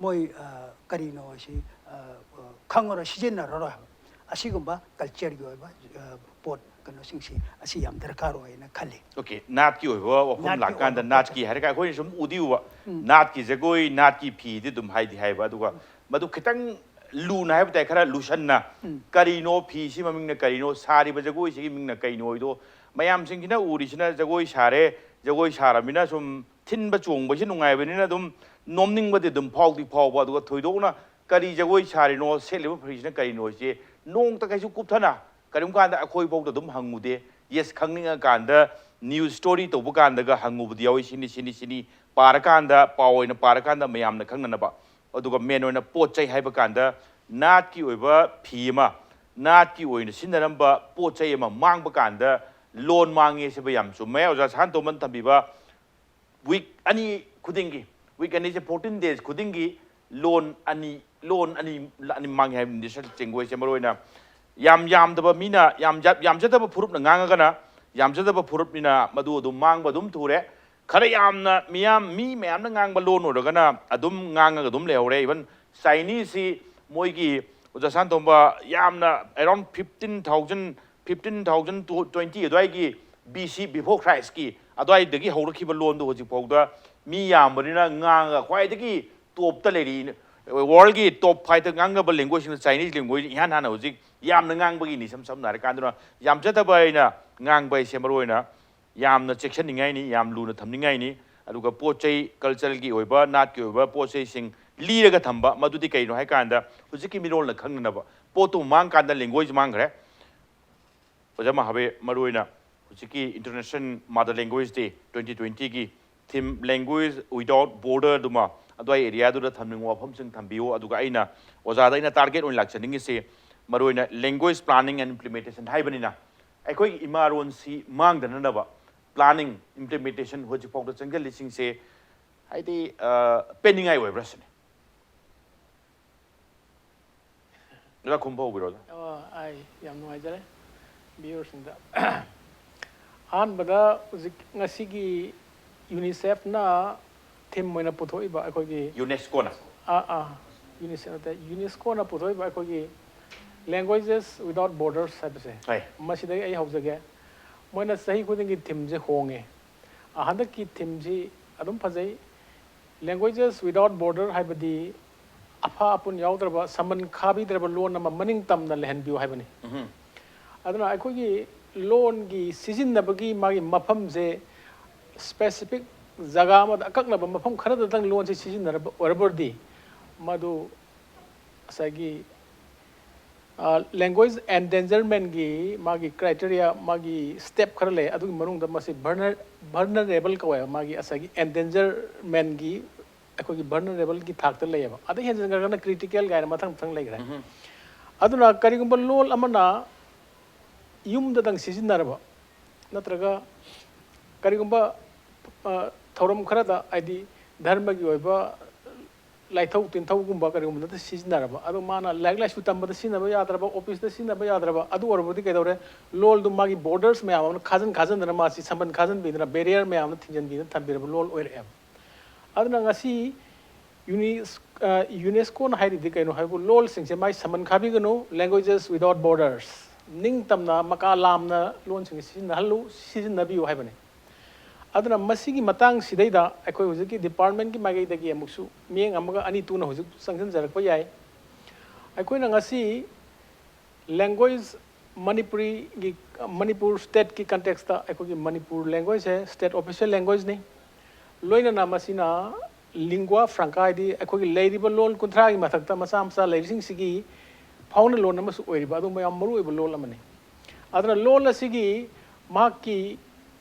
ꯃꯣꯏ, ꯑ, ꯀꯔꯤꯅꯣ ꯁꯤ, ꯑ, ꯑ, ꯈꯪꯉꯔꯣꯏ, ꯁꯤꯖꯤꯟꯅꯔꯔꯣꯏ ꯍꯥꯏꯕ꯫ ꯑꯁꯤꯒꯨꯝꯕ ꯀꯜꯆꯔꯒꯤ ꯑꯣꯏꯕ, ꯑ, ꯄꯣꯠ ꯀꯩꯅꯣꯁꯤꯡꯁꯤ ꯑꯁꯤ ꯌꯥꯝ ꯗꯔꯀꯥꯔ ꯑꯣꯏꯅ ꯈꯜꯂꯤ꯫ ꯑꯣꯀꯦ, ꯅꯥꯠꯀꯤ ꯑꯣꯏꯕ ꯋꯥꯐꯝ ꯅꯥꯠꯀꯤ ꯂꯥꯛꯀꯥꯟꯗ ꯑꯣꯏꯕ ꯅꯥꯠꯀꯤ ꯄꯣꯠ ꯍꯥꯏꯔꯒ ꯑꯩꯈꯣꯏꯅ ꯁꯨꯝ ꯎꯗꯤ ꯎꯕ, ꯎꯝ꯫ ꯅꯥꯠꯀꯤ ꯖꯒꯣꯏ, ꯅꯥꯠꯀꯤ ꯐꯤꯗꯤ ꯑꯗꯨꯝ ꯍꯥꯏꯗꯤ ꯍꯥꯏꯕ, ꯑꯗꯨꯒ ꯃꯗꯨ ꯈꯤꯇꯪ ꯂꯨꯅ ꯍꯥꯏꯕ ꯇꯥꯏ, ꯈꯔ ꯂꯨꯁꯟꯅ, ꯀꯔꯤꯅꯣ, ꯐꯤꯁꯤ ꯃꯃꯤꯡꯅ ꯀꯔꯤꯅꯣ, ꯁꯥꯔꯤꯕ ꯖꯒꯣꯏꯁꯤꯒꯤ ꯃꯤꯡꯅ ꯀꯔꯤꯅꯣ ꯍꯥꯏꯗꯣ ꯃꯌꯥꯝꯁꯤꯡꯁꯤꯅ ꯎꯔꯤꯁꯤꯅ ꯖꯒꯣꯏ ꯁꯥꯔꯦ, ꯖꯒꯣꯏ ꯁꯥꯔꯕꯅꯤꯅ ꯁꯨꯝ ꯊꯤꯟꯕ ꯆꯣꯡꯕꯁꯤ ꯅꯨꯡꯉꯥꯏꯕꯅꯤꯅ ꯑꯗꯨꯝ ꯅꯣꯝꯅꯤꯡꯕꯗꯤ ꯑꯗꯨꯝ ꯐꯥꯎꯗꯤ ꯐꯥꯎꯕ, ꯑꯗꯨꯒ ꯊꯣꯏꯗꯣꯛꯅ ꯀꯔꯤ ꯖꯒꯣꯏ ꯁꯥꯔꯤꯅꯣ, ꯁꯦꯠꯂꯤꯕ ꯐꯨꯔꯤꯠꯁꯤꯅ ꯀꯔꯤꯅꯣ ꯍꯥꯏꯁꯦ ꯅꯣꯡꯃꯇ ꯀꯩꯁꯨ ꯀꯨꯞꯊꯅ ꯀꯔꯤꯒꯨꯝꯕ ꯀꯥꯟꯗ ꯑꯩꯈꯣꯏ ꯐꯥꯎꯗ ꯑꯗꯨꯝ ꯍꯪꯉꯨꯗꯦ꯫ ꯌꯦꯁ, ꯈꯪꯅꯤꯡꯉꯀꯥꯟꯗ ꯅ꯭ꯌꯨꯁ ꯁ꯭ꯇꯣꯔꯤ ꯇꯧꯕ ꯀꯥꯟꯗꯒ ꯍꯪꯉꯨꯕꯗꯤ ꯌꯥꯎꯏ, ꯁꯤꯅꯤ, ꯁꯤꯅꯤ, ꯁꯤꯅꯤ, ꯄꯥꯔꯀꯥꯟꯗ, ꯄꯥꯎ ꯑꯣꯏꯅ ꯄꯥꯔꯀꯥꯟꯗ ꯃꯌꯥꯝꯅ ꯈꯪꯅꯅꯕ꯫ ꯑꯗꯨꯒ ꯃꯦꯟ ꯑꯣꯏꯅ ꯄꯣꯠ ꯆꯩ ꯍꯥꯏꯕ ꯀꯥꯟꯗ ꯅꯥꯠꯀꯤ ꯑꯣꯏꯕ ꯐꯤ ꯑꯃ, ꯅꯥꯠꯀꯤ ꯑꯣꯏꯅ ꯁꯤꯖꯤꯟꯅꯔꯝꯕ ꯄꯣꯠ ꯆꯩ ꯑꯃ ꯃꯥꯡꯕ ꯀꯥꯟꯗ ꯂꯣꯟ ꯃꯥꯡꯉꯦ ꯁꯤꯕ ꯌꯥꯝ ꯆꯨꯝꯃꯦ꯫ ꯑꯣꯖꯥ ꯁꯥꯟꯇꯣꯝꯕꯅ ꯊꯝꯕꯤꯕ ꯋꯤꯛ ꯑꯅꯤ ꯈꯨꯗꯤꯡꯒꯤ, ꯋꯤꯛ ꯑꯅꯤꯁꯦ ꯐꯣꯔꯇꯤꯟ ꯗꯦꯖ ꯈꯨꯗꯤꯡꯒꯤ ꯂꯣꯟ ꯑꯅꯤ, ꯂꯣꯟ ꯑꯅꯤ, ꯑꯅꯤ ꯃꯥꯡꯉꯦ ꯍꯥꯏꯕ ꯅꯤꯁꯔ ꯆꯦꯡꯒꯣꯏꯁꯦ ꯃꯔꯨ ꯑꯣꯏꯅ ꯌꯥꯝ ꯌꯥꯝꯗꯕ ꯃꯤꯅ, ꯌꯥꯝ ꯌꯥꯝ-, ꯌꯥꯝꯖꯗꯕ ꯐꯨꯔꯨꯞꯅ ꯉꯥꯡꯉꯒꯅ, ꯌꯥꯝꯖꯗꯕ ꯐꯨꯔꯨꯞꯅꯤꯅ ꯃꯗꯨ ꯑꯗꯨꯝ ꯃꯥꯡꯕ ꯑꯗꯨꯝ ꯊꯨꯔꯦ꯫ ꯈꯔ ꯌꯥꯝꯅ ꯃꯤꯌꯥꯝ, ꯃꯤ ꯃꯌꯥꯝꯅ ꯉꯥꯡꯕ ꯂꯣꯟ ꯑꯣꯏꯔꯒꯅ ꯑꯗꯨꯝ ꯉꯥꯡꯉꯒ ꯑꯗꯨꯝ ꯂꯩꯍꯧꯔꯦ꯫ Even ꯆꯥꯏꯅꯤꯁꯁꯤ ꯃꯣꯏꯒꯤ ꯑꯣꯖꯥ ꯁꯥꯟꯇꯣꯝꯕ ꯌꯥꯝꯅ around fifteen thousand, fifteen thousand to twenty ꯑꯗꯨꯋꯥꯏꯒꯤ B C, before Christꯀꯤ ꯑꯗꯨꯋꯥꯏꯗꯒꯤ ꯍꯧꯔꯛꯈꯤꯕ ꯂꯣꯟꯗꯣ ꯍꯧꯖꯤꯛꯐꯥꯎꯗ ꯃꯤ ꯌꯥꯝꯕꯅꯤꯅ ꯉꯥꯡꯉꯒ ꯈ꯭ꯋꯥꯏꯗꯒꯤ ꯇꯣꯞꯇ ꯂꯩꯔꯤ꯫ ꯋꯥꯔꯜꯒꯤ ꯇꯣꯞ ꯐꯥꯏꯚꯇ ꯉꯥꯡꯅꯕ ꯂꯦꯡꯒ꯭ꯋꯦꯖꯁꯤꯡꯗ ꯆꯥꯏꯅꯤꯁ ꯂꯦꯡꯒ꯭ꯋꯦꯖ ꯏꯍꯥꯟ ꯍꯥꯟꯅ ꯍꯧꯖꯤꯛ ꯌꯥꯝꯅ ꯉꯥꯡꯕꯒꯤꯅꯤ꯫ ꯏꯁꯝ ꯁꯝꯅ ꯍꯥꯏꯔꯀꯥꯟꯗ ꯌꯥꯝꯖꯗꯕ ꯑꯩꯅ ꯉꯥꯡꯕ ꯍꯥꯏꯁꯦ ꯃꯔꯨ ꯑꯣꯏꯅ ꯌꯥꯝꯅ ꯆꯦꯛꯁꯤꯟꯅꯤꯡꯉꯥꯏꯅꯤ, ꯌꯥꯝ ꯂꯨꯅ ꯊꯝꯅꯤꯡꯉꯥꯏꯅꯤ꯫ ꯑꯗꯨꯒ ꯄꯣꯠ ꯆꯩ, ꯀꯜꯆꯔꯦꯜꯒꯤ ꯑꯣꯏꯕ, ꯅꯥꯠꯀꯤ ꯑꯣꯏꯕ ꯄꯣꯠ ꯆꯩꯁꯤꯡ ꯂꯤꯔꯒ ꯊꯝꯕ, ꯃꯗꯨꯗꯤ ꯀꯩꯅꯣ ꯍꯥꯏꯀꯥꯟꯗ ꯍꯧꯖꯤꯛꯀꯤ ꯃꯤꯔꯣꯜꯅ ꯈꯪꯅꯅꯕ꯫ ꯄꯣꯠꯇꯨ ꯃꯥꯡꯀꯥꯟꯗ ꯂꯦꯡꯒ꯭ꯋꯦꯖ ꯃꯥꯡꯈ꯭ꯔꯦ꯫ ꯑꯣꯖꯥ ꯃꯍꯥꯕꯤꯔ, ꯃꯔꯨꯑꯣꯏꯅ ꯍꯧꯖꯤꯛꯀꯤ International Mother Language Day twenty twentyꯒꯤ theme Language Without Border ꯗꯨꯃ ꯑꯗꯨꯋꯥꯏ ꯑꯦꯔꯤꯌꯥꯗꯨꯗ ꯊꯝꯅꯤꯡꯕ ꯋꯥꯐꯝꯁꯤꯡ ꯊꯝꯕꯤꯌꯨ꯫ ꯑꯗꯨꯒ ꯑꯩꯅ ꯑꯣꯖꯥꯗ ꯑꯩꯅ ꯇꯥꯔꯒꯦꯠ ꯑꯣꯏꯅ ꯂꯥꯛꯆꯅꯤꯡꯉꯤꯁꯤ ꯃꯔꯨꯑꯣꯏꯅ language planning and implementation ꯍꯥꯏꯕꯅꯤꯅ ꯑꯩꯈꯣꯏꯒꯤ ꯏꯃꯥꯔꯣꯟꯁꯤ ꯃꯥꯡꯗꯅꯅꯕ planning, implementation ꯍꯧꯖꯤꯛꯐꯥꯎꯗ ꯆꯪꯁꯤꯜꯂꯤꯁꯤꯡꯁꯦ ꯍꯥꯏꯗꯤ, ꯑ, ꯄꯦꯟꯅꯤꯡꯉꯥꯏ ꯑꯣꯏꯕ꯭ꯔꯥ ꯁꯤꯅꯤ꯫ ꯑꯣꯖꯥ ꯈꯨꯝꯕ ꯍꯧꯕꯤꯔꯣ, ꯑꯣꯖꯥ꯫ ꯑꯣ, ꯑꯩ ꯌꯥꯝ ꯅꯨꯡꯉꯥꯏꯖꯔꯦ ꯚꯤꯌꯨꯋꯔꯁꯤꯡꯗ꯫ ꯑꯍꯥꯟꯕꯗ ꯍꯧꯖꯤꯛ ꯉꯁꯤꯒꯤ ꯌꯨꯅꯤꯁꯦꯐꯅ ꯊꯤꯝ ꯑꯣꯏꯅ ꯄꯨꯊꯣꯛꯏꯕ ꯑꯩꯈꯣꯏꯒꯤ ꯌꯨꯅꯦꯁꯀꯣꯅ꯫ ꯑꯥ, ꯑꯥ, ꯌꯨꯅꯤꯁꯦꯐ ꯅꯠꯇꯦ, ꯌꯨꯅꯦꯁꯀꯣꯅ ꯄꯨꯊꯣꯛꯏꯕ ꯑꯩꯈꯣꯏꯒꯤ Languages Without Borders ꯍꯥꯏꯕꯁꯦ, ꯍꯣꯏ꯫ ꯃꯁꯤꯗꯒꯤ ꯑꯩ ꯍꯧꯖꯒꯦ꯫ ꯃꯣꯏꯅ ꯆꯍꯤ ꯈꯨꯗꯤꯡꯒꯤ ꯊꯤꯝꯁꯦ ꯍꯣꯡꯉꯦ꯫ ꯑ, ꯍꯟꯗꯛꯀꯤ ꯊꯤꯝꯁꯤ ꯑꯗꯨꯝ ꯐꯖꯩ꯫ Languages Without Border ꯍꯥꯏꯕꯗꯤ ꯑꯐ ꯑꯄꯨꯟ ꯌꯥꯎꯗ꯭ꯔꯕ, ꯁꯃꯟ ꯈꯥꯕꯤꯗ꯭ꯔꯕ ꯂꯣꯟ ꯑꯃ ꯃꯅꯤꯡ ꯇꯝꯅ ꯂꯩꯍꯟꯕꯤꯌꯨ ꯍꯥꯏꯕꯅꯤ꯫ ꯑꯗꯨꯅ ꯑꯩꯈꯣꯏꯒꯤ ꯂꯣꯟꯒꯤ ꯁꯤꯖꯤꯟꯅꯕꯒꯤ ꯃꯥꯒꯤ ꯃꯐꯝꯁꯦ specific ꯖꯒꯥ ꯑꯃꯗ, ꯑꯀꯛꯅꯕ ꯃꯐꯝ ꯈꯔꯗꯇꯪ ꯂꯣꯟꯁꯤ ꯁꯤꯖꯤꯟꯅꯔꯕ ꯑꯣꯏꯔꯕꯗꯤ, ꯃꯗꯨ ꯉꯁꯥꯏꯒꯤ language endangermentꯒꯤ ꯃꯥꯒꯤ criteria, ꯃꯥꯒꯤ step ꯈꯔ ꯂꯩ꯫ ꯑꯗꯨꯒꯤ ꯃꯅꯨꯡꯗ ꯃꯁꯤ vulnerable ꯀꯧꯋꯦꯕ, ꯃꯥꯒꯤ ꯉꯁꯥꯏꯒꯤ endangermentꯒꯤ ꯑꯩꯈꯣꯏꯒꯤ vulnerableꯒꯤ ꯊꯥꯛꯇ ꯂꯩꯌꯦꯕ꯫ ꯑꯗꯩ ꯍꯦꯟꯖꯤꯟꯈ꯭ꯔꯒꯅ critical ꯀꯥꯏꯅ ꯃꯊꯪ ꯃꯊꯪ ꯂꯩꯈ꯭ꯔꯦ꯫ ꯑꯗꯨꯅ ꯀꯔꯤꯒꯨꯝꯕ ꯂꯣꯜ ꯑꯃꯅ ꯌꯨꯝꯗꯗꯪ ꯁꯤꯖꯤꯟꯅꯔꯕ, ꯅꯠꯇ꯭ꯔꯒ ꯀꯔꯤꯒꯨꯝꯕ ꯊꯧꯔꯝ ꯈꯔꯗ, ꯍꯥꯏꯗꯤ ꯙꯔꯃꯒꯤ ꯑꯣꯏꯕ ꯂꯥꯏꯊꯧ ꯇꯤꯟꯊꯧꯒꯨꯝꯕ ꯀꯔꯤꯒꯨꯝꯕꯗ ꯁꯤꯖꯤꯟꯅꯔꯕ, ꯑꯗꯣ ꯃꯥꯅ ꯂꯥꯏꯔꯤꯛ ꯂꯥꯏꯁꯨ ꯇꯝꯕꯗ ꯁꯤꯖꯤꯟꯅꯕ ꯌꯥꯗ꯭ꯔꯕ, officeꯇ ꯁꯤꯖꯤꯟꯅꯕ ꯌꯥꯗ꯭ꯔꯕ, ꯑꯗꯨ ꯑꯣꯏꯔꯕꯗꯤ ꯀꯩꯗꯧꯔꯦ? ꯂꯣꯜꯗꯨ ꯃꯥꯒꯤ borders ꯃꯌꯥꯝ ꯑꯃꯅ ꯈꯥꯖꯤꯟ ꯈꯥꯖꯤꯟꯗꯅ, ꯃꯥꯁꯤ ꯁꯝꯕꯟ ꯈꯥꯖꯤꯟꯕꯤꯗꯅ, barrier ꯃꯌꯥꯝ ꯑꯃ ꯊꯤꯡꯖꯤꯟꯕꯤꯗꯅ ꯊꯝꯕꯤꯔꯕ ꯂꯣꯜ ꯑꯣꯏꯔꯛꯑꯦꯕ꯫ ꯑꯗꯨꯅ ꯉꯁꯤ ꯌꯨꯅꯤꯁ-, ꯑ, UNESCOꯅ ꯍꯥꯏꯔꯤꯗꯤ ꯀꯩꯅꯣ ꯍꯥꯏꯕꯨ, ꯂꯣꯜꯁꯤꯡꯁꯦ ꯃꯥꯏ ꯁꯝꯕꯟ ꯈꯥꯕꯤꯒꯅꯨ, languages without borders, ꯅꯤꯡꯇꯝꯅ ꯃꯀꯥ ꯂꯥꯝꯅ ꯂꯣꯟꯁꯤꯡꯁꯦ ꯁꯤꯖꯤꯟꯅꯍꯜꯂꯨ, ꯁꯤꯖꯤꯟꯅꯕꯤꯌꯨ ꯍꯥꯏꯕꯅꯤ꯫ ꯑꯗꯨꯅ ꯃꯁꯤꯒꯤ ꯃꯇꯥꯡꯁꯤꯗꯩꯗ ꯑꯩꯈꯣꯏ ꯍꯧꯖꯤꯛꯀꯤ departmentꯀꯤ ꯃꯥꯏꯀꯩꯗꯒꯤ ꯑꯃꯨꯛꯁꯨ ꯃꯤꯠꯌꯦꯡ ꯑꯃꯒ ꯑꯅꯤ ꯇꯨꯅ ꯍꯧꯖꯤꯛ ꯆꯪꯁꯤꯟꯖꯔꯛꯄ ꯌꯥꯏ꯫ ꯑꯩꯈꯣꯏꯅ ꯉꯁꯤ language, ꯃꯅꯤꯄꯨꯔꯤꯒꯤ, ꯃꯅꯤꯄꯨꯔ stateꯀꯤ contextꯇ ꯑꯩꯈꯣꯏꯒꯤ ꯃꯅꯤꯄꯨꯔ languageꯁꯦ state official languageꯅꯤ꯫ ꯂꯣꯏꯅꯅ ꯃꯁꯤꯅ lingua franca, ꯍꯥꯏꯗꯤ ꯑꯩꯈꯣꯏꯒꯤ ꯂꯩꯔꯤꯕ ꯂꯣꯟ ꯀꯨꯟꯊ꯭ꯔꯥꯒꯤ ꯃꯊꯛꯇ ꯃꯆꯥ ꯃꯆꯥ ꯂꯩꯔꯤꯁꯤꯡꯁꯤꯒꯤ ꯐꯥꯎꯅ ꯂꯣꯟ ꯑꯃꯁꯨ ꯑꯣꯏꯔꯤꯕ ꯑꯗꯨꯒꯨꯝꯕ ꯌꯥꯝ ꯃꯔꯨꯑꯣꯏꯕ ꯂꯣꯟ ꯑꯃꯅꯤ꯫ ꯑꯗꯨꯅ ꯂꯣꯟ ꯑꯁꯤꯒꯤ ꯃꯍꯥꯛꯀꯤ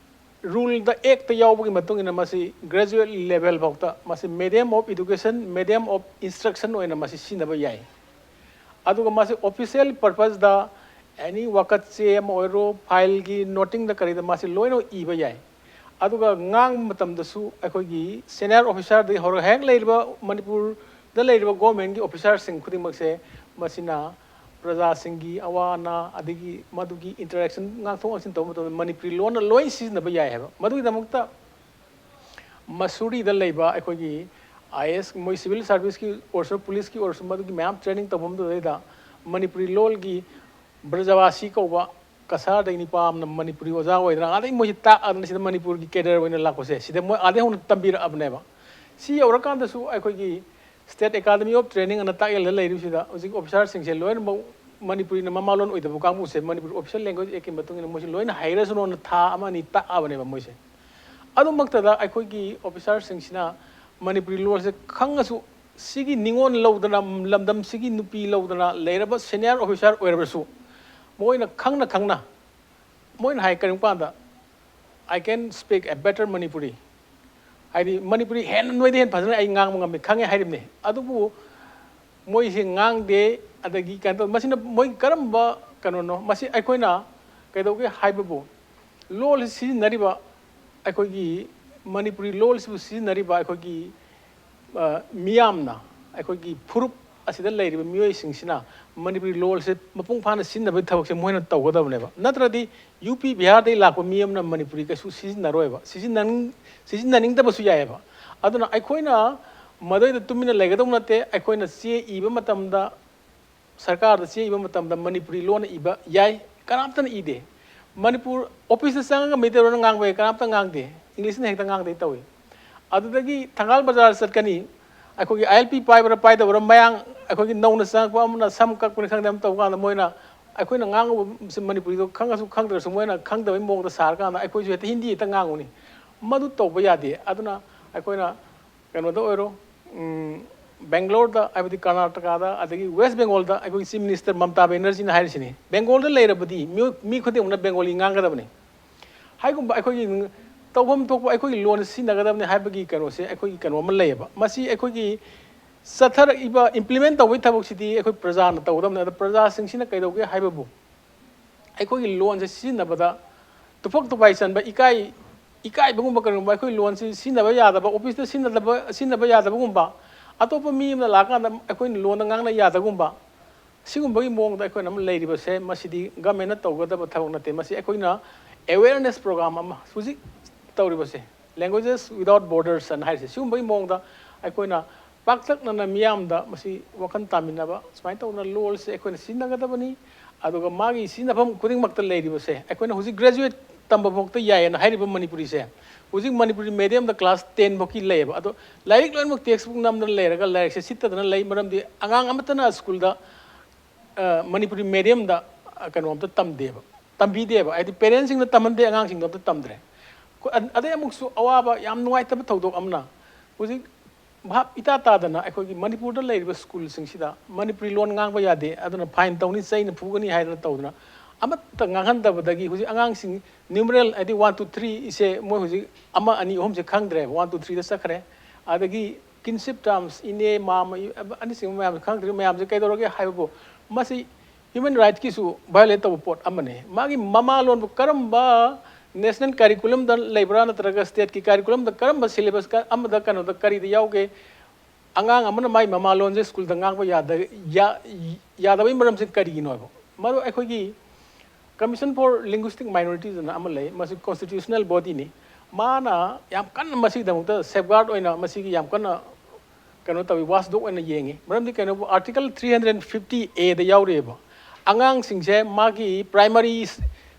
ruleꯗ, actꯇ ꯌꯥꯎꯕꯒꯤ ꯃꯇꯨꯡ ꯏꯟꯅ ꯃꯁꯤ graduate level ꯐꯥꯎꯗ ꯃꯁꯤ medium of education, medium of instruction ꯑꯣꯏꯅ ꯃꯁꯤ ꯁꯤꯖꯤꯟꯅꯕ ꯌꯥꯏ꯫ ꯑꯗꯨꯒ ꯃꯁꯤ official purposeꯗ, any ꯋꯥꯀꯠ ꯆꯦ ꯑꯃ ꯑꯣꯏꯔꯣ, fileꯒꯤ notingꯗ ꯀꯔꯤꯗ ꯃꯁꯤ ꯂꯣꯏꯅ ꯏꯕ ꯌꯥꯏ꯫ ꯑꯗꯨꯒ ꯉꯥꯡꯕ ꯃꯇꯝꯗꯁꯨ ꯑꯩꯈꯣꯏꯒꯤ senior officerꯗꯒꯤ ꯍꯧꯔꯒ ꯍꯦꯛ ꯂꯩꯔꯤꯕ ꯃꯅꯤꯄꯨꯔꯗ ꯂꯩꯔꯤꯕ governmentꯀꯤ officerꯁꯤꯡ ꯈꯨꯗꯤꯡꯃꯛꯁꯦ ꯃꯁꯤꯅ ꯄ꯭ꯔꯖꯥꯁꯤꯡꯒꯤ ꯑꯋꯥ ꯑꯅꯥ, ꯑꯗꯒꯤ ꯃꯗꯨꯒꯤ interaction, ꯉꯥꯛꯊꯣꯛ ꯉꯥꯛꯁꯤꯟ ꯇꯧꯕ ꯃꯇꯝꯗ ꯃꯅꯤꯄꯨꯔꯤ ꯂꯣꯟꯅ ꯂꯣꯏ ꯁꯤꯖꯤꯟꯅꯕ ꯌꯥꯏ ꯍꯥꯏꯕ꯫ ꯃꯗꯨꯒꯤꯗꯃꯛꯇ ꯃꯁꯨꯔꯤꯗ ꯂꯩꯕ ꯑꯩꯈꯣꯏꯒꯤ IAS, ꯃꯣꯏ civil serviceꯀꯤ ꯑꯣꯏꯔꯁꯨ, policeꯀꯤ ꯑꯣꯏꯔꯁꯨ, ꯃꯗꯨꯒꯤ ꯃꯌꯥꯝ training ꯇꯧꯐꯝꯗꯨꯗꯩꯗ ꯃꯅꯤꯄꯨꯔꯤ ꯂꯣꯜꯒꯤ ꯕ꯭ꯔꯖꯕꯥꯁꯤ ꯀꯧꯕ ꯀꯁꯥꯔꯗꯒꯤ ꯅꯨꯄꯥ ꯑꯃꯅ ꯃꯅꯤꯄꯨꯔꯤ ꯑꯣꯖꯥ ꯑꯣꯏꯗꯅ ꯑꯥꯗꯩ ꯃꯣꯏꯁꯤ ꯇꯥꯛꯑꯗꯅ ꯁꯤꯗ ꯃꯅꯤꯄꯨꯔꯒꯤ cadre ꯑꯣꯏꯅ ꯂꯥꯛꯄꯁꯦ, ꯁꯤꯗ ꯃꯣꯏ ꯑꯥꯗꯩ ꯍꯧꯅ ꯇꯝꯕꯤꯔꯛꯑꯕꯅꯦꯕ꯫ ꯁꯤ ꯌꯧꯔꯀꯥꯟꯗꯁꯨ ꯑꯩꯈꯣꯏꯒꯤ State Academy of Training ꯑꯅ ꯇꯥꯛꯌꯦꯜꯗ ꯂꯩꯔꯤꯕꯁꯤꯗ ꯍꯧꯖꯤꯛ officerꯁꯤꯡꯁꯦ ꯂꯣꯏꯅꯃꯛ ꯃꯅꯤꯄꯨꯔꯤꯅ ꯃꯃꯥ ꯂꯣꯟ ꯑꯣꯏꯗꯕ ꯀꯥꯡꯕꯨꯁꯦ ꯃꯅꯤꯄꯨꯔ official language actꯀꯤ ꯃꯇꯨꯡ ꯏꯟꯅ ꯃꯣꯏꯁꯦ ꯂꯣꯏꯅ ꯍꯩꯔꯁꯅꯨꯅ ꯊꯥ ꯑꯃ ꯑꯅꯤ ꯇꯥꯛꯑꯕꯅꯦꯕ ꯃꯣꯏꯁꯦ꯫ ꯑꯗꯨꯃꯛꯇꯗ ꯑꯩꯈꯣꯏꯒꯤ officerꯁꯤꯡꯁꯤꯅ ꯃꯅꯤꯄꯨꯔꯤ ꯂꯣꯟꯁꯦ ꯈꯪꯉꯁꯨ, ꯁꯤꯒꯤ ꯅꯤꯉꯣꯜ ꯂꯧꯗꯅ, ꯂꯝꯗꯝꯁꯤꯒꯤ ꯅꯨꯄꯤ ꯂꯧꯗꯅ ꯂꯩꯔꯕ senior officer ꯑꯣꯏꯔꯕꯁꯨ, ꯃꯣꯏꯅ ꯈꯪꯅ ꯈꯪꯅ, ꯃꯣꯏꯅ ꯍꯥꯏ ꯀꯔꯤꯒꯨꯝꯕ ꯀꯥꯟꯗ, "I can speak a better Manipuri", ꯍꯥꯏꯗꯤ ꯃꯅꯤꯄꯨꯔꯤ ꯍꯦꯟꯅ ꯅꯣꯏꯗ ꯍꯦꯟꯅ ꯐꯖꯅ ꯑꯩ ꯉꯥꯡꯕ ꯉꯝꯃꯤ, ꯈꯪꯉꯦ ꯍꯥꯏꯔꯤꯕꯅꯤ꯫ ꯑꯗꯨꯕꯨ ꯃꯣꯏꯁꯦ ꯉꯥꯡꯗꯦ꯫ ꯑꯗꯒꯤ ꯀꯩꯅꯣ ꯇꯧ, ꯃꯁꯤꯅ ꯃꯣꯏ ꯀꯔꯝꯕ ꯀꯩꯅꯣꯅꯣ? ꯃꯁꯤ ꯑꯩꯈꯣꯏꯅ ꯀꯩꯗꯧꯒꯦ ꯍꯥꯏꯕꯕꯨ, ꯂꯣꯜꯁꯤ ꯁꯤꯖꯤꯟꯅꯔꯤꯕ ꯑꯩꯈꯣꯏꯒꯤ ꯃꯅꯤꯄꯨꯔꯤ ꯂꯣꯜꯁꯤꯕꯨ ꯁꯤꯖꯤꯟꯅꯔꯤꯕ ꯑꯩꯈꯣꯏꯒꯤ, ꯑ, ꯃꯤꯌꯥꯝꯅ, ꯑꯩꯈꯣꯏꯒꯤ ꯐꯨꯔꯨꯞ ꯑꯁꯤꯗ ꯂꯩꯔꯤꯕ ꯃꯤꯑꯣꯏꯁꯤꯡꯁꯤꯅ ꯃꯅꯤꯄꯨꯔꯤ ꯂꯣꯜꯁꯦ ꯃꯄꯨꯡ ꯐꯥꯅ ꯁꯤꯖꯤꯟꯅꯕꯒꯤ ꯊꯕꯛꯁꯦ ꯃꯣꯏꯅ ꯇꯧꯒꯗꯕꯅꯦꯕ꯫ ꯅꯠꯇ꯭ꯔꯗꯤ ꯌꯨ ꯄꯤ ꯕꯤꯍꯥꯔꯗꯒꯤ ꯂꯥꯛꯄ ꯃꯤ ꯑꯃꯅ ꯃꯅꯤꯄꯨꯔꯤ ꯀꯩꯁꯨ ꯁꯤꯖꯤꯟꯅꯔꯣꯏꯕ, ꯁꯤꯖꯤꯟꯅꯅꯤꯡ-, ꯁꯤꯖꯤꯟꯅꯅꯤꯡꯗꯕꯁꯨ ꯌꯥꯏꯑꯕ꯫ ꯑꯗꯨꯅ ꯑꯩꯈꯣꯏꯅ ꯃꯗꯨꯏꯗ ꯇꯨꯃꯤꯟꯅ ꯂꯩꯒꯗꯧꯕ ꯅꯠꯇꯦ꯫ ꯑꯩꯈꯣꯏꯅ ꯆꯦ ꯏꯕ ꯃꯇꯝꯗ, ꯁꯔꯀꯥꯔꯗ ꯆꯦ ꯏꯕ ꯃꯇꯝꯗ ꯃꯅꯤꯄꯨꯔꯤ ꯂꯣꯟꯅ ꯏꯕ ꯌꯥꯏ, ꯀꯅꯥꯝꯇꯅ ꯏꯗꯦ꯫ ꯃꯅꯤꯄꯨꯔ officeꯇ ꯆꯪꯉꯒ ꯃꯩꯇꯩꯂꯣꯟꯅ ꯉꯥꯡꯕ ꯌꯥꯏ, ꯀꯅꯥꯝꯇ ꯉꯥꯡꯗꯦ꯫ Englishꯅ ꯍꯦꯛꯇ ꯉꯥꯡꯗꯩ ꯇꯧꯏ꯫ ꯑꯗꯨꯗꯒꯤ ꯊꯪꯒꯥꯜ ꯕꯖꯥꯔ ꯆꯠꯀꯅꯤ, ꯑꯩꯈꯣꯏꯒꯤ I L P ꯄꯥꯏꯕ꯭ꯔꯥ ꯄꯥꯏꯗꯕ꯭ꯔꯥ, ꯃꯌꯥꯡ ꯑꯩꯈꯣꯏꯒꯤ ꯅꯧꯅ ꯆꯪꯉꯛꯄ ꯑꯃꯅ ꯁꯝ ꯀꯛꯄꯅꯤ ꯈꯪꯗꯦ, ꯑꯃ ꯇꯧꯕ ꯀꯥꯟꯗ ꯃꯣꯏꯅ ꯑꯩꯈꯣꯏꯅ ꯉꯥꯡꯉꯨꯕꯁꯦ ꯃꯅꯤꯄꯨꯔꯤꯗꯣ ꯈꯪꯉꯁꯨ ꯈꯪꯗ꯭ꯔꯁꯨ ꯃꯣꯏꯅ ꯈꯪꯗꯕꯩ ꯃꯑꯣꯡꯗ ꯁꯥꯔꯀꯥꯟꯗ ꯑꯩꯈꯣꯏꯁꯨ ꯍꯦꯛꯇ ꯍꯤꯟꯗꯤ ꯍꯦꯛꯇ ꯉꯥꯡꯉꯨꯅꯤ꯫ ꯃꯗꯨ ꯇꯧꯕ ꯌꯥꯗꯦ꯫ ꯑꯗꯨꯅ ꯑꯩꯈꯣꯏꯅ ꯀꯩꯅꯣꯗ ꯑꯣꯏꯔꯣ, ꯎꯝ, ꯕꯦꯡꯒ꯭ꯂꯣꯔꯗ, ꯍꯥꯏꯕꯗꯤ ꯀꯔꯅꯥꯇꯀꯥꯗ, ꯑꯗꯒꯤ ꯋꯦꯁ ꯕꯦꯡꯒꯣꯜꯗ ꯑꯩꯈꯣꯏꯒꯤ Chief Minister ꯃꯃꯇꯥ ꯕꯦꯅꯔꯖꯤꯅ ꯍꯥꯏꯔꯤꯁꯤꯅꯤ, "ꯕꯦꯡꯒꯣꯜꯗ ꯂꯩꯔꯕꯗꯤ ꯃꯤꯑꯣꯏ-, ꯃꯤ ꯈꯨꯗꯤꯡꯃꯛꯅ ꯕꯦꯡꯒꯣꯂꯤ ꯉꯥꯡꯒꯗꯕꯅꯤ"꯫ ꯍꯥꯏꯒꯨꯝꯕ ꯑꯩꯈꯣꯏꯒꯤ ꯇꯧꯐꯝ ꯊꯣꯛꯄ ꯑꯩꯈꯣꯏꯒꯤ ꯂꯣꯟ ꯁꯤꯖꯤꯟꯅꯒꯗꯕꯅꯤ ꯍꯥꯏꯕꯒꯤ ꯀꯩꯅꯣꯁꯦ, ꯑꯩꯈꯣꯏꯒꯤ ꯀꯩꯅꯣ ꯑꯃ ꯂꯩꯌꯦꯕ꯫ ꯃꯁꯤ ꯑꯩꯈꯣꯏꯒꯤ ꯆꯠꯊꯔꯛꯏꯕ, implement ꯇꯧꯕꯒꯤ ꯊꯕꯛꯁꯤꯗꯤ ꯑꯩꯈꯣꯏ ꯄ꯭ꯔꯖꯥꯅ ꯇꯧꯒꯗꯕꯅꯤ꯫ ꯑꯗꯣ ꯄ꯭ꯔꯖꯥꯁꯤꯡꯁꯤꯅ ꯀꯩꯗꯧꯒꯦ ꯍꯥꯏꯕꯕꯨ, ꯑꯩꯈꯣꯏꯒꯤ ꯂꯣꯟꯁꯦ ꯁꯤꯖꯤꯟꯅꯕꯗ ꯇꯨꯐꯛ ꯇꯨꯐꯥꯏ ꯆꯟꯕ, ꯏꯀꯥꯏ, ꯏꯀꯥꯏꯕꯒꯨꯝꯕ, ꯀꯔꯤꯒꯨꯝꯕ ꯑꯩꯈꯣꯏ ꯂꯣꯟꯁꯤ ꯁꯤꯖꯤꯟꯅꯕ ꯌꯥꯗꯕ, officeꯇ ꯁꯤꯖꯤꯟꯅꯗꯕ, ꯁꯤꯖꯤꯟꯅꯕ ꯌꯥꯗꯕꯒꯨꯝꯕ, ꯑꯇꯣꯞꯄ ꯃꯤ ꯑꯃꯅ ꯂꯥꯛꯑꯀꯥꯟꯗ ꯑꯩꯈꯣꯏꯅ ꯂꯣꯟꯗ ꯉꯥꯡꯅ ꯌꯥꯗꯒꯨꯝꯕ, ꯁꯤꯒꯨꯝꯕꯒꯤ ꯃꯑꯣꯡꯗ ꯑꯩꯈꯣꯏꯅ ꯑꯃ ꯂꯩꯔꯤꯕꯁꯦ, ꯃꯁꯤꯗꯤ governmentꯅ ꯇꯧꯒꯗꯕ ꯊꯕꯛ ꯅꯠꯇꯦ꯫ ꯃꯁꯤ ꯑꯩꯈꯣꯏꯅ awareness program ꯑꯃ ꯍꯧꯖꯤꯛ ꯇꯧꯔꯤꯕꯁꯦ, Languages Without Borders ꯑꯅ ꯍꯥꯏꯔꯤꯁꯦ, ꯁꯤꯒꯨꯝꯕꯒꯤ ꯃꯑꯣꯡꯗ ꯑꯩꯈꯣꯏꯅ ꯄꯥꯛꯇꯛꯅꯅ ꯃꯤꯌꯥꯝꯗ ꯃꯁꯤ ꯋꯥꯈꯜ ꯇꯥꯃꯤꯟꯅꯕ, ꯁꯨꯃꯥꯏꯅ ꯇꯧꯗꯅ ꯂꯣꯜꯁꯦ ꯑꯩꯈꯣꯏꯅ ꯁꯤꯖꯤꯟꯅꯒꯗꯕꯅꯤ, ꯑꯗꯨꯒ ꯃꯥꯒꯤ ꯁꯤꯖꯤꯟꯅꯐꯝ ꯈꯨꯗꯤꯡꯃꯛꯇ ꯂꯩꯔꯤꯕꯁꯦ, ꯑꯩꯈꯣꯏꯅ ꯍꯧꯖꯤꯛ graduate ꯇꯝꯕ ꯐꯥꯎꯗ ꯌꯥꯏꯌꯦꯅ ꯍꯥꯏꯔꯤꯕ ꯃꯅꯤꯄꯨꯔꯤꯁꯦ, ꯍꯧꯖꯤꯛ ꯃꯅꯤꯄꯨꯔꯤ mediumꯗ class ten ꯐꯥꯎꯀꯤ ꯂꯩꯌꯦꯕ꯫ ꯑꯗꯣ ꯂꯥꯏꯔꯤꯛ ꯂꯣꯏꯅꯃꯛ textbook ꯅꯝꯗꯅ ꯂꯩꯔꯒ ꯂꯥꯏꯔꯤꯛꯁꯦ ꯁꯤꯠꯇꯗꯅ ꯂꯩ꯫ ꯃꯔꯝꯗꯤ ꯑꯉꯥꯡ ꯑꯃꯠꯇꯅ ꯁ꯭ꯀꯨꯜꯗ, ꯑ, ꯃꯅꯤꯄꯨꯔꯤ mediumꯗ, ꯑ, ꯀꯩꯅꯣ ꯑꯝꯇ ꯇꯝꯗꯦꯕ, ꯇꯝꯕꯤꯗꯦꯕ꯫ ꯍꯥꯏꯗꯤ parentsꯁꯤꯡꯅ ꯇꯝꯍꯟꯗꯦ, ꯑꯉꯥꯡꯁꯤꯡꯗꯣ ꯑꯝꯇ ꯇꯝꯗ꯭ꯔꯦ꯫ ꯑ-, ꯑꯗꯩ ꯑꯃꯨꯛꯁꯨ ꯑꯋꯥꯕ, ꯌꯥꯝ ꯅꯨꯡꯉꯥꯏꯇꯕ ꯊꯧꯗꯣꯛ ꯑꯃꯅ, ꯍꯧꯖꯤꯛ ꯚꯥꯞ ꯏꯇꯥ ꯇꯥꯗꯅ ꯑꯩꯈꯣꯏꯒꯤ ꯃꯅꯤꯄꯨꯔꯗ ꯂꯩꯔꯤꯕ ꯁ꯭ꯀꯨꯜꯁꯤꯡꯁꯤꯗ ꯃꯅꯤꯄꯨꯔꯤ ꯂꯣꯟ ꯉꯥꯡꯕ ꯌꯥꯗꯦ, ꯑꯗꯨꯅ fine ꯇꯧꯅꯤ, ꯆꯩꯅ ꯐꯨꯒꯅꯤ ꯍꯥꯏꯗꯅ ꯇꯧꯗꯅ ꯑꯃꯠꯇ ꯉꯥꯡꯍꯟꯗꯕꯗꯒꯤ ꯍꯧꯖꯤꯛ ꯑꯉꯥꯡꯁꯤꯡ numeral ꯍꯥꯏꯗꯤ one to threeꯁꯦ ꯃꯣꯏ ꯍꯧꯖꯤꯛ ꯑꯃ, ꯑꯅꯤ, ꯑꯍꯨꯝꯁꯦ ꯈꯪꯗ꯭ꯔꯦꯕ, one to threeꯗ ꯆꯠꯈ꯭ꯔꯦ꯫ ꯑꯗꯒꯤ kinship terms, ꯏꯅꯦ, ꯃꯥꯃ, ꯏ-, ꯑꯅꯤꯁꯤꯡꯕ ꯃꯌꯥꯝꯁꯦ ꯈꯪꯗ꯭ꯔꯤ ꯃꯌꯥꯝꯁꯦ ꯀꯩꯗꯧꯔꯒꯦ ꯍꯥꯏꯕꯕꯨ, ꯃꯁꯤ human rightꯀꯤꯁꯨ violate ꯇꯧꯕ ꯄꯣꯠ ꯑꯃꯅꯤ꯫ ꯃꯥꯒꯤ ꯃꯃꯥ ꯂꯣꯟꯕꯨ ꯀꯔꯝꯕ national curriculumꯗ ꯂꯩꯕ꯭ꯔꯥ, ꯅꯠꯇ꯭ꯔꯒ stateꯀꯤ curriculumꯗ ꯀꯔꯝꯕ syllabus ꯀ-, ꯑꯃꯗ ꯀꯩꯅꯣꯗ ꯀꯔꯤꯗ ꯌꯥꯎꯒꯦ? ꯑꯉꯥꯡ ꯑꯃꯅ ꯃꯥꯒꯤ ꯃꯃꯥ ꯂꯣꯟꯁꯦ ꯁ꯭ꯀꯨꯜꯗ ꯉꯥꯡꯕ ꯌꯥꯗ-, ꯌꯥ-, ꯌꯥꯗꯕꯒꯤ ꯃꯔꯝꯁꯦ ꯀꯔꯤꯒꯤꯅꯣ ꯍꯥꯏꯕ? ꯃꯗꯨ ꯑꯩꯈꯣꯏꯒꯤ Commission for Linguistic Minoritesꯅ ꯑꯃ ꯂꯩ, ꯃꯁꯤ constitutional bodyꯅꯤ꯫ ꯃꯥꯅ ꯌꯥꯝ ꯀꯟꯅ ꯃꯁꯤꯒꯤꯗꯃꯛꯇ safeguard ꯑꯣꯏꯅ ꯃꯁꯤꯒꯤ ꯌꯥꯝ ꯀꯟꯅ ꯀꯩꯅꯣ ꯇꯧꯏ, watchdog ꯑꯣꯏꯅ ꯌꯦꯡꯉꯤ꯫ ꯃꯔꯝꯗꯤ ꯀꯩꯅꯣꯕꯨ, Article three hundred fifty Aꯗ ꯌꯥꯎꯔꯤꯑꯕ, ꯑꯉꯥꯡꯁꯤꯡꯁꯦ ꯃꯥꯒꯤ primary,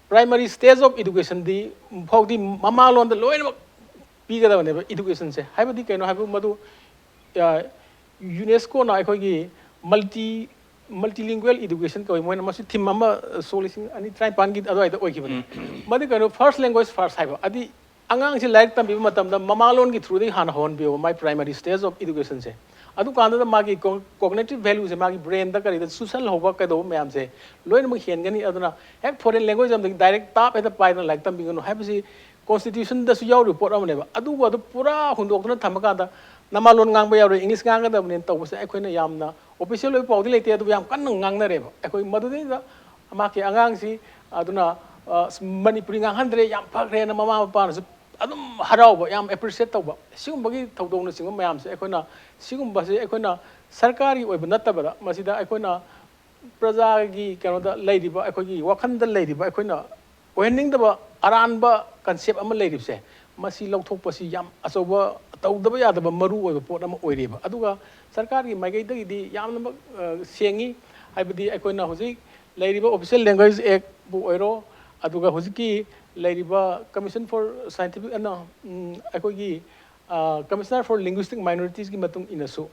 primary stage of educationꯗꯤ ꯐꯥꯎꯗꯤ ꯃꯃꯥ ꯂꯣꯟꯗ ꯂꯣꯏꯅꯃꯛ ꯄꯤꯒꯗꯕꯅꯦꯕ educationꯁꯦ꯫ ꯍꯥꯏꯕꯗꯤ ꯀꯩꯅꯣ ꯍꯥꯏꯕ ꯃꯗꯨ, ꯑ, UNESCOꯅ ꯑꯩꯈꯣꯏꯒꯤ multi, multilingual education ꯀꯧꯏ, ꯃꯣꯏꯅ ꯃꯁꯤ theme ꯑꯃ, ꯑ, ꯁꯣꯛ ꯂꯤꯁꯤꯡ ꯑꯅꯤ ꯇꯔꯥꯅꯤꯄꯥꯟꯒꯤ ꯑꯗꯨꯋꯥꯏꯗ ꯑꯣꯏꯈꯤꯕꯅꯤ꯫ ꯃꯗꯨ ꯀꯩꯅꯣ, first language first ꯍꯥꯏꯕ, ꯑꯗꯤ ꯑꯉꯥꯡꯁꯤ ꯂꯥꯏꯔꯤꯛ ꯇꯝꯕꯤꯕ ꯃꯇꯝꯗ ꯃꯃꯥ ꯂꯣꯟꯒꯤ throughꯗꯒꯤ ꯍꯥꯟꯅ ꯍꯧꯍꯟꯕꯤꯌꯣꯕ, my primary stage of educationꯁꯦ꯫ ꯑꯗꯨꯀꯥꯟꯗꯨꯗ ꯃꯥꯒꯤ co-, cognitive valueꯁꯦ, ꯃꯥꯒꯤ brainꯗ ꯀꯔꯤꯗ ꯆꯨꯁꯜꯍꯧꯕ ꯀꯩꯗꯧꯕ ꯃꯌꯥꯝꯁꯦ ꯂꯣꯏꯅꯃꯛ ꯍꯦꯟꯒꯅꯤ꯫ ꯑꯗꯨꯅ ꯍꯦꯛ foreign language ꯑꯃꯗꯒꯤ direct ꯇꯥꯞ ꯍꯦꯛꯇ ꯄꯥꯏꯗꯅ ꯂꯥꯏꯔꯤꯛ ꯇꯝꯕꯤꯒꯅꯨ ꯍꯥꯏꯕꯁꯤ constitutionꯗꯁꯨ ꯌꯥꯎꯔꯤꯕ ꯄꯣꯠ ꯑꯃꯅꯦꯕ꯫ ꯑꯗꯨꯕꯨ ꯑꯗꯨ ꯄꯨꯔꯥ ꯍꯨꯟꯗꯣꯛꯇꯨꯅ ꯊꯝꯃꯀꯥꯟꯗ ꯅꯃꯥ ꯂꯣꯟ ꯉꯥꯡꯕ ꯌꯥꯔꯣꯏ, English ꯉꯥꯡꯒꯗꯕꯅꯦꯅ ꯇꯧꯕꯁꯦ ꯑꯩꯈꯣꯏꯅ ꯌꯥꯝꯅ official ꯑꯣꯏꯕ ꯄꯥꯎꯗꯤ ꯂꯩꯇꯦ, ꯑꯗꯨꯕꯨ ꯌꯥꯝ ꯀꯟꯅ ꯉꯥꯡꯅꯔꯦꯕ꯫ ꯑꯩꯈꯣꯏ ꯃꯗꯨꯗꯩꯗ ꯃꯍꯥꯛꯀꯤ ꯑꯉꯥꯡꯁꯤ ꯑꯗꯨꯅ, ꯑ, ꯃꯅꯤꯄꯨꯔꯤ ꯉꯥꯡꯍꯟꯗ꯭ꯔꯦ, ꯌꯥꯝ ꯐꯈ꯭ꯔꯦꯅ ꯃꯃꯥ ꯃꯄꯥꯅꯁꯨ ꯑꯗꯨꯝ ꯍꯔꯥꯎꯕ, ꯌꯥꯝ appreciate ꯇꯧꯕ, ꯁꯤꯒꯨꯝꯕꯒꯤ ꯊꯧꯗꯣꯛꯅꯆꯤꯡꯕ ꯃꯌꯥꯝꯁꯦ ꯑꯩꯈꯣꯏꯅ, ꯁꯤꯒꯨꯝꯕꯁꯦ ꯑꯩꯈꯣꯏꯅ ꯁꯔꯀꯥꯔꯒꯤ ꯑꯣꯏꯕ ꯅꯠꯇꯕꯗ, ꯃꯁꯤꯗ ꯑꯩꯈꯣꯏꯅ ꯄ꯭ꯔꯖꯥꯒꯤ ꯀꯩꯅꯣꯗ ꯂꯩꯔꯤꯕ, ꯑꯩꯈꯣꯏꯒꯤ ꯋꯥꯈꯜꯗ ꯂꯩꯔꯤꯕ, ꯑꯩꯈꯣꯏꯅ ꯑꯣꯏꯍꯟꯅꯤꯡꯗꯕ ꯑꯔꯥꯟꯕ concept ꯑꯃ ꯂꯩꯔꯤꯕꯁꯦ, ꯃꯁꯤ ꯂꯧꯊꯣꯛꯄꯁꯤ ꯌꯥꯝ ꯑꯆꯧꯕ, ꯇꯧꯗꯕ ꯌꯥꯗꯕ ꯃꯔꯨ ꯑꯣꯏꯕ ꯄꯣꯠ ꯑꯃ ꯑꯣꯏꯔꯤꯕ꯫ ꯑꯗꯨꯒ ꯁꯔꯀꯥꯔꯒꯤ ꯃꯥꯏꯀꯩꯗꯒꯤꯗꯤ ꯌꯥꯝꯅꯃꯛ, ꯑ, ꯁꯦꯡꯉꯤ꯫ ꯍꯥꯏꯕꯗꯤ ꯑꯩꯈꯣꯏꯅ ꯍꯧꯖꯤꯛ ꯂꯩꯔꯤꯕ Official Language Actꯄꯨ ꯑꯣꯏꯔꯣ, ꯑꯗꯨꯒ ꯍꯧꯖꯤꯛꯀꯤ ꯂꯩꯔꯤꯕ Commission for Scientific ꯑꯅ, ꯎꯝ, ꯑꯩꯈꯣꯏꯒꯤ, ꯑ, Commissioner for Linguistic Minoritiesꯀꯤ ꯃꯇꯨꯡ ꯏꯟꯅꯁꯨ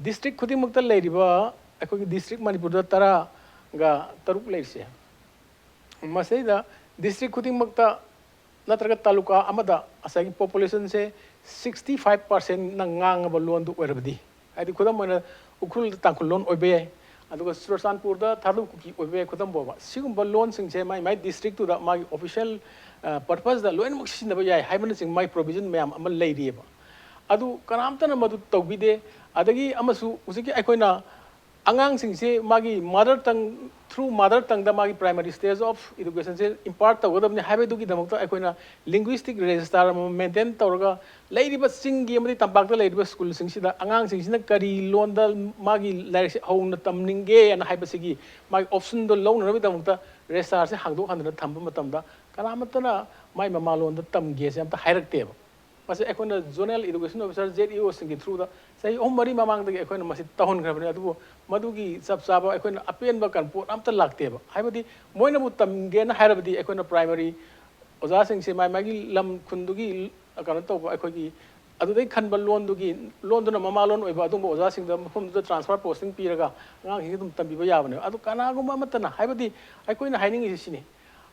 district ꯈꯨꯗꯤꯡꯃꯛꯇ ꯂꯩꯔꯤꯕ ꯑꯩꯈꯣꯏꯒꯤ district ꯃꯅꯤꯄꯨꯔꯗ ꯇꯔꯥꯒ ꯇꯔꯨꯛ ꯂꯩꯔꯤꯁꯦ, ꯃꯁꯤꯗꯩꯗ district ꯈꯨꯗꯤꯡꯃꯛꯇ ꯅꯠꯇ꯭ꯔꯒ ꯇꯥꯂꯨꯀꯥ ꯑꯃꯗ ꯉꯁꯥꯏꯒꯤ populationꯁꯦ sixty five percentꯅ ꯉꯥꯡꯉꯕ ꯂꯣꯟꯗꯨ ꯑꯣꯏꯔꯕꯗꯤ, ꯍꯥꯏꯗꯤ ꯈꯨꯗꯝ ꯑꯣꯏꯅ ꯎꯈ꯭ꯔꯨꯜꯗ ꯇꯥꯡꯈꯨꯜ ꯂꯣꯟ ꯑꯣꯏꯕ ꯌꯥꯏ, ꯑꯗꯨꯒ ꯆꯨꯔꯆꯥꯟꯄꯨꯔꯗ ꯊꯥꯗꯧ ꯀꯨꯀꯤ ꯑꯣꯏꯕ ꯌꯥꯏ, ꯈꯨꯗꯝ ꯐꯥꯎꯕ ꯁꯤꯒꯨꯝꯕ ꯂꯣꯟꯁꯤꯡꯁꯦ ꯃꯥꯏ ꯃꯥꯏ districtꯇꯨꯗ ꯃꯥꯒꯤ official, ꯑ, purposeꯇ ꯂꯣꯏꯅꯃꯛ ꯁꯤꯖꯤꯟꯅꯕ ꯌꯥꯏ ꯍꯥꯏꯕꯅꯆꯤꯡꯕ ꯃꯥꯒꯤ provision ꯃꯌꯥꯝ ꯑꯃ ꯂꯩꯔꯤꯑꯕ꯫ ꯑꯗꯨ ꯀꯅꯥꯝꯇꯅ ꯃꯗꯨ ꯇꯧꯕꯤꯗꯦ꯫ ꯑꯗꯒꯤ ꯑꯃꯁꯨ ꯍꯧꯖꯤꯛꯀꯤ ꯑꯩꯈꯣꯏꯅ ꯑꯉꯥꯡꯁꯤꯡꯁꯤ ꯃꯥꯒꯤ mother tongue, through mother tongueꯗ ꯃꯥꯒꯤ primary stage of educationꯁꯦ impart ꯇꯧꯒꯗꯕꯅꯤ ꯍꯥꯏꯕꯗꯨꯒꯤꯗꯃꯛꯇ ꯑꯩꯈꯣꯏꯅ linguistic register ꯑꯃ maintain ꯇꯧꯔꯒ, ꯂꯩꯔꯤꯕ ꯆꯤꯡꯒꯤ ꯑꯃꯗꯤ ꯇꯝꯄꯥꯛꯇ ꯂꯩꯔꯤꯕ ꯁ꯭ꯀꯨꯜꯁꯤꯡꯁꯤꯗ ꯑꯉꯥꯡꯁꯤꯡꯁꯤꯅ ꯀꯔꯤ ꯂꯣꯟꯗ ꯃꯥꯒꯤ ꯂꯥꯏꯔꯤꯛꯁꯦ ꯍꯧꯅ ꯇꯝꯅꯤꯡꯒꯦꯅ ꯍꯥꯏꯕꯁꯤꯒꯤ ꯃꯥꯒꯤ optionꯗꯣ ꯂꯧꯅꯅꯕꯒꯤꯗꯃꯛꯇ registerꯁꯦ ꯍꯥꯡꯗꯣꯛ ꯍꯥꯡꯗꯅ ꯊꯝꯕ ꯃꯇꯝꯗ ꯀꯅꯥꯃꯠꯇꯅ ꯃꯥꯏ ꯃꯃꯥꯂꯣꯟꯗ ꯇꯝꯒꯦꯁꯦ ꯑꯝꯇ ꯍꯥꯏꯔꯛꯇꯦꯕ꯫ ꯃꯁꯤ ꯑꯩꯈꯣꯏꯅ zonal education officer, ZEOꯁꯤꯡꯒꯤ throughꯗ ꯆꯍꯤ ꯑꯍꯨꯝ ꯃꯔꯤ ꯃꯃꯥꯡꯗꯒꯤ ꯑꯩꯈꯣꯏꯅ ꯃꯁꯤ ꯇꯧꯍꯟꯈ꯭ꯔꯕꯅꯤ, ꯑꯗꯨꯕꯨ ꯃꯗꯨꯒꯤ ꯆꯞ ꯆꯥꯕ ꯑꯩꯈꯣꯏꯅ ꯑꯄꯦꯟꯕ ꯀꯩꯅꯣ ꯄꯣꯠ ꯑꯝꯇ ꯂꯥꯛꯇꯦꯕ꯫ ꯍꯥꯏꯕꯗꯤ ꯃꯣꯏꯅꯕꯨ ꯇꯝꯒꯦꯅ ꯍꯥꯏꯔꯕꯗꯤ ꯑꯩꯈꯣꯏꯅ primary ꯑꯣꯖꯥꯁꯤꯡꯁꯦ ꯃꯥꯏ ꯃꯥꯒꯤ ꯂꯝ ꯈꯨꯟꯗꯨꯒꯤ ꯀꯩꯅꯣ ꯇꯧꯕ, ꯑꯩꯈꯣꯏꯒꯤ ꯑꯗꯨꯗꯩ ꯈꯟꯕ ꯂꯣꯟꯗꯨꯒꯤ, ꯂꯣꯟꯗꯨꯅ ꯃꯃꯥ ꯂꯣꯟ ꯑꯣꯏꯕ ꯑꯗꯨꯒꯨꯝꯕ ꯑꯣꯖꯥꯁꯤꯡꯗ ꯃꯐꯝꯗꯨꯗ transfer posting ꯄꯤꯔꯒ ꯑꯉꯥꯡꯁꯤꯡꯁꯦ ꯑꯗꯨꯝ ꯇꯝꯕꯤꯕ ꯌꯥꯕꯅꯦꯕ꯫ ꯑꯗꯨ ꯀꯅꯥꯒꯨꯝꯕ ꯑꯃꯠꯇꯅ, ꯍꯥꯏꯕꯗꯤ ꯑꯩꯈꯣꯏꯅ ꯍꯥꯏꯅꯤꯡꯉꯤꯁꯤ ꯁꯤꯅꯤ,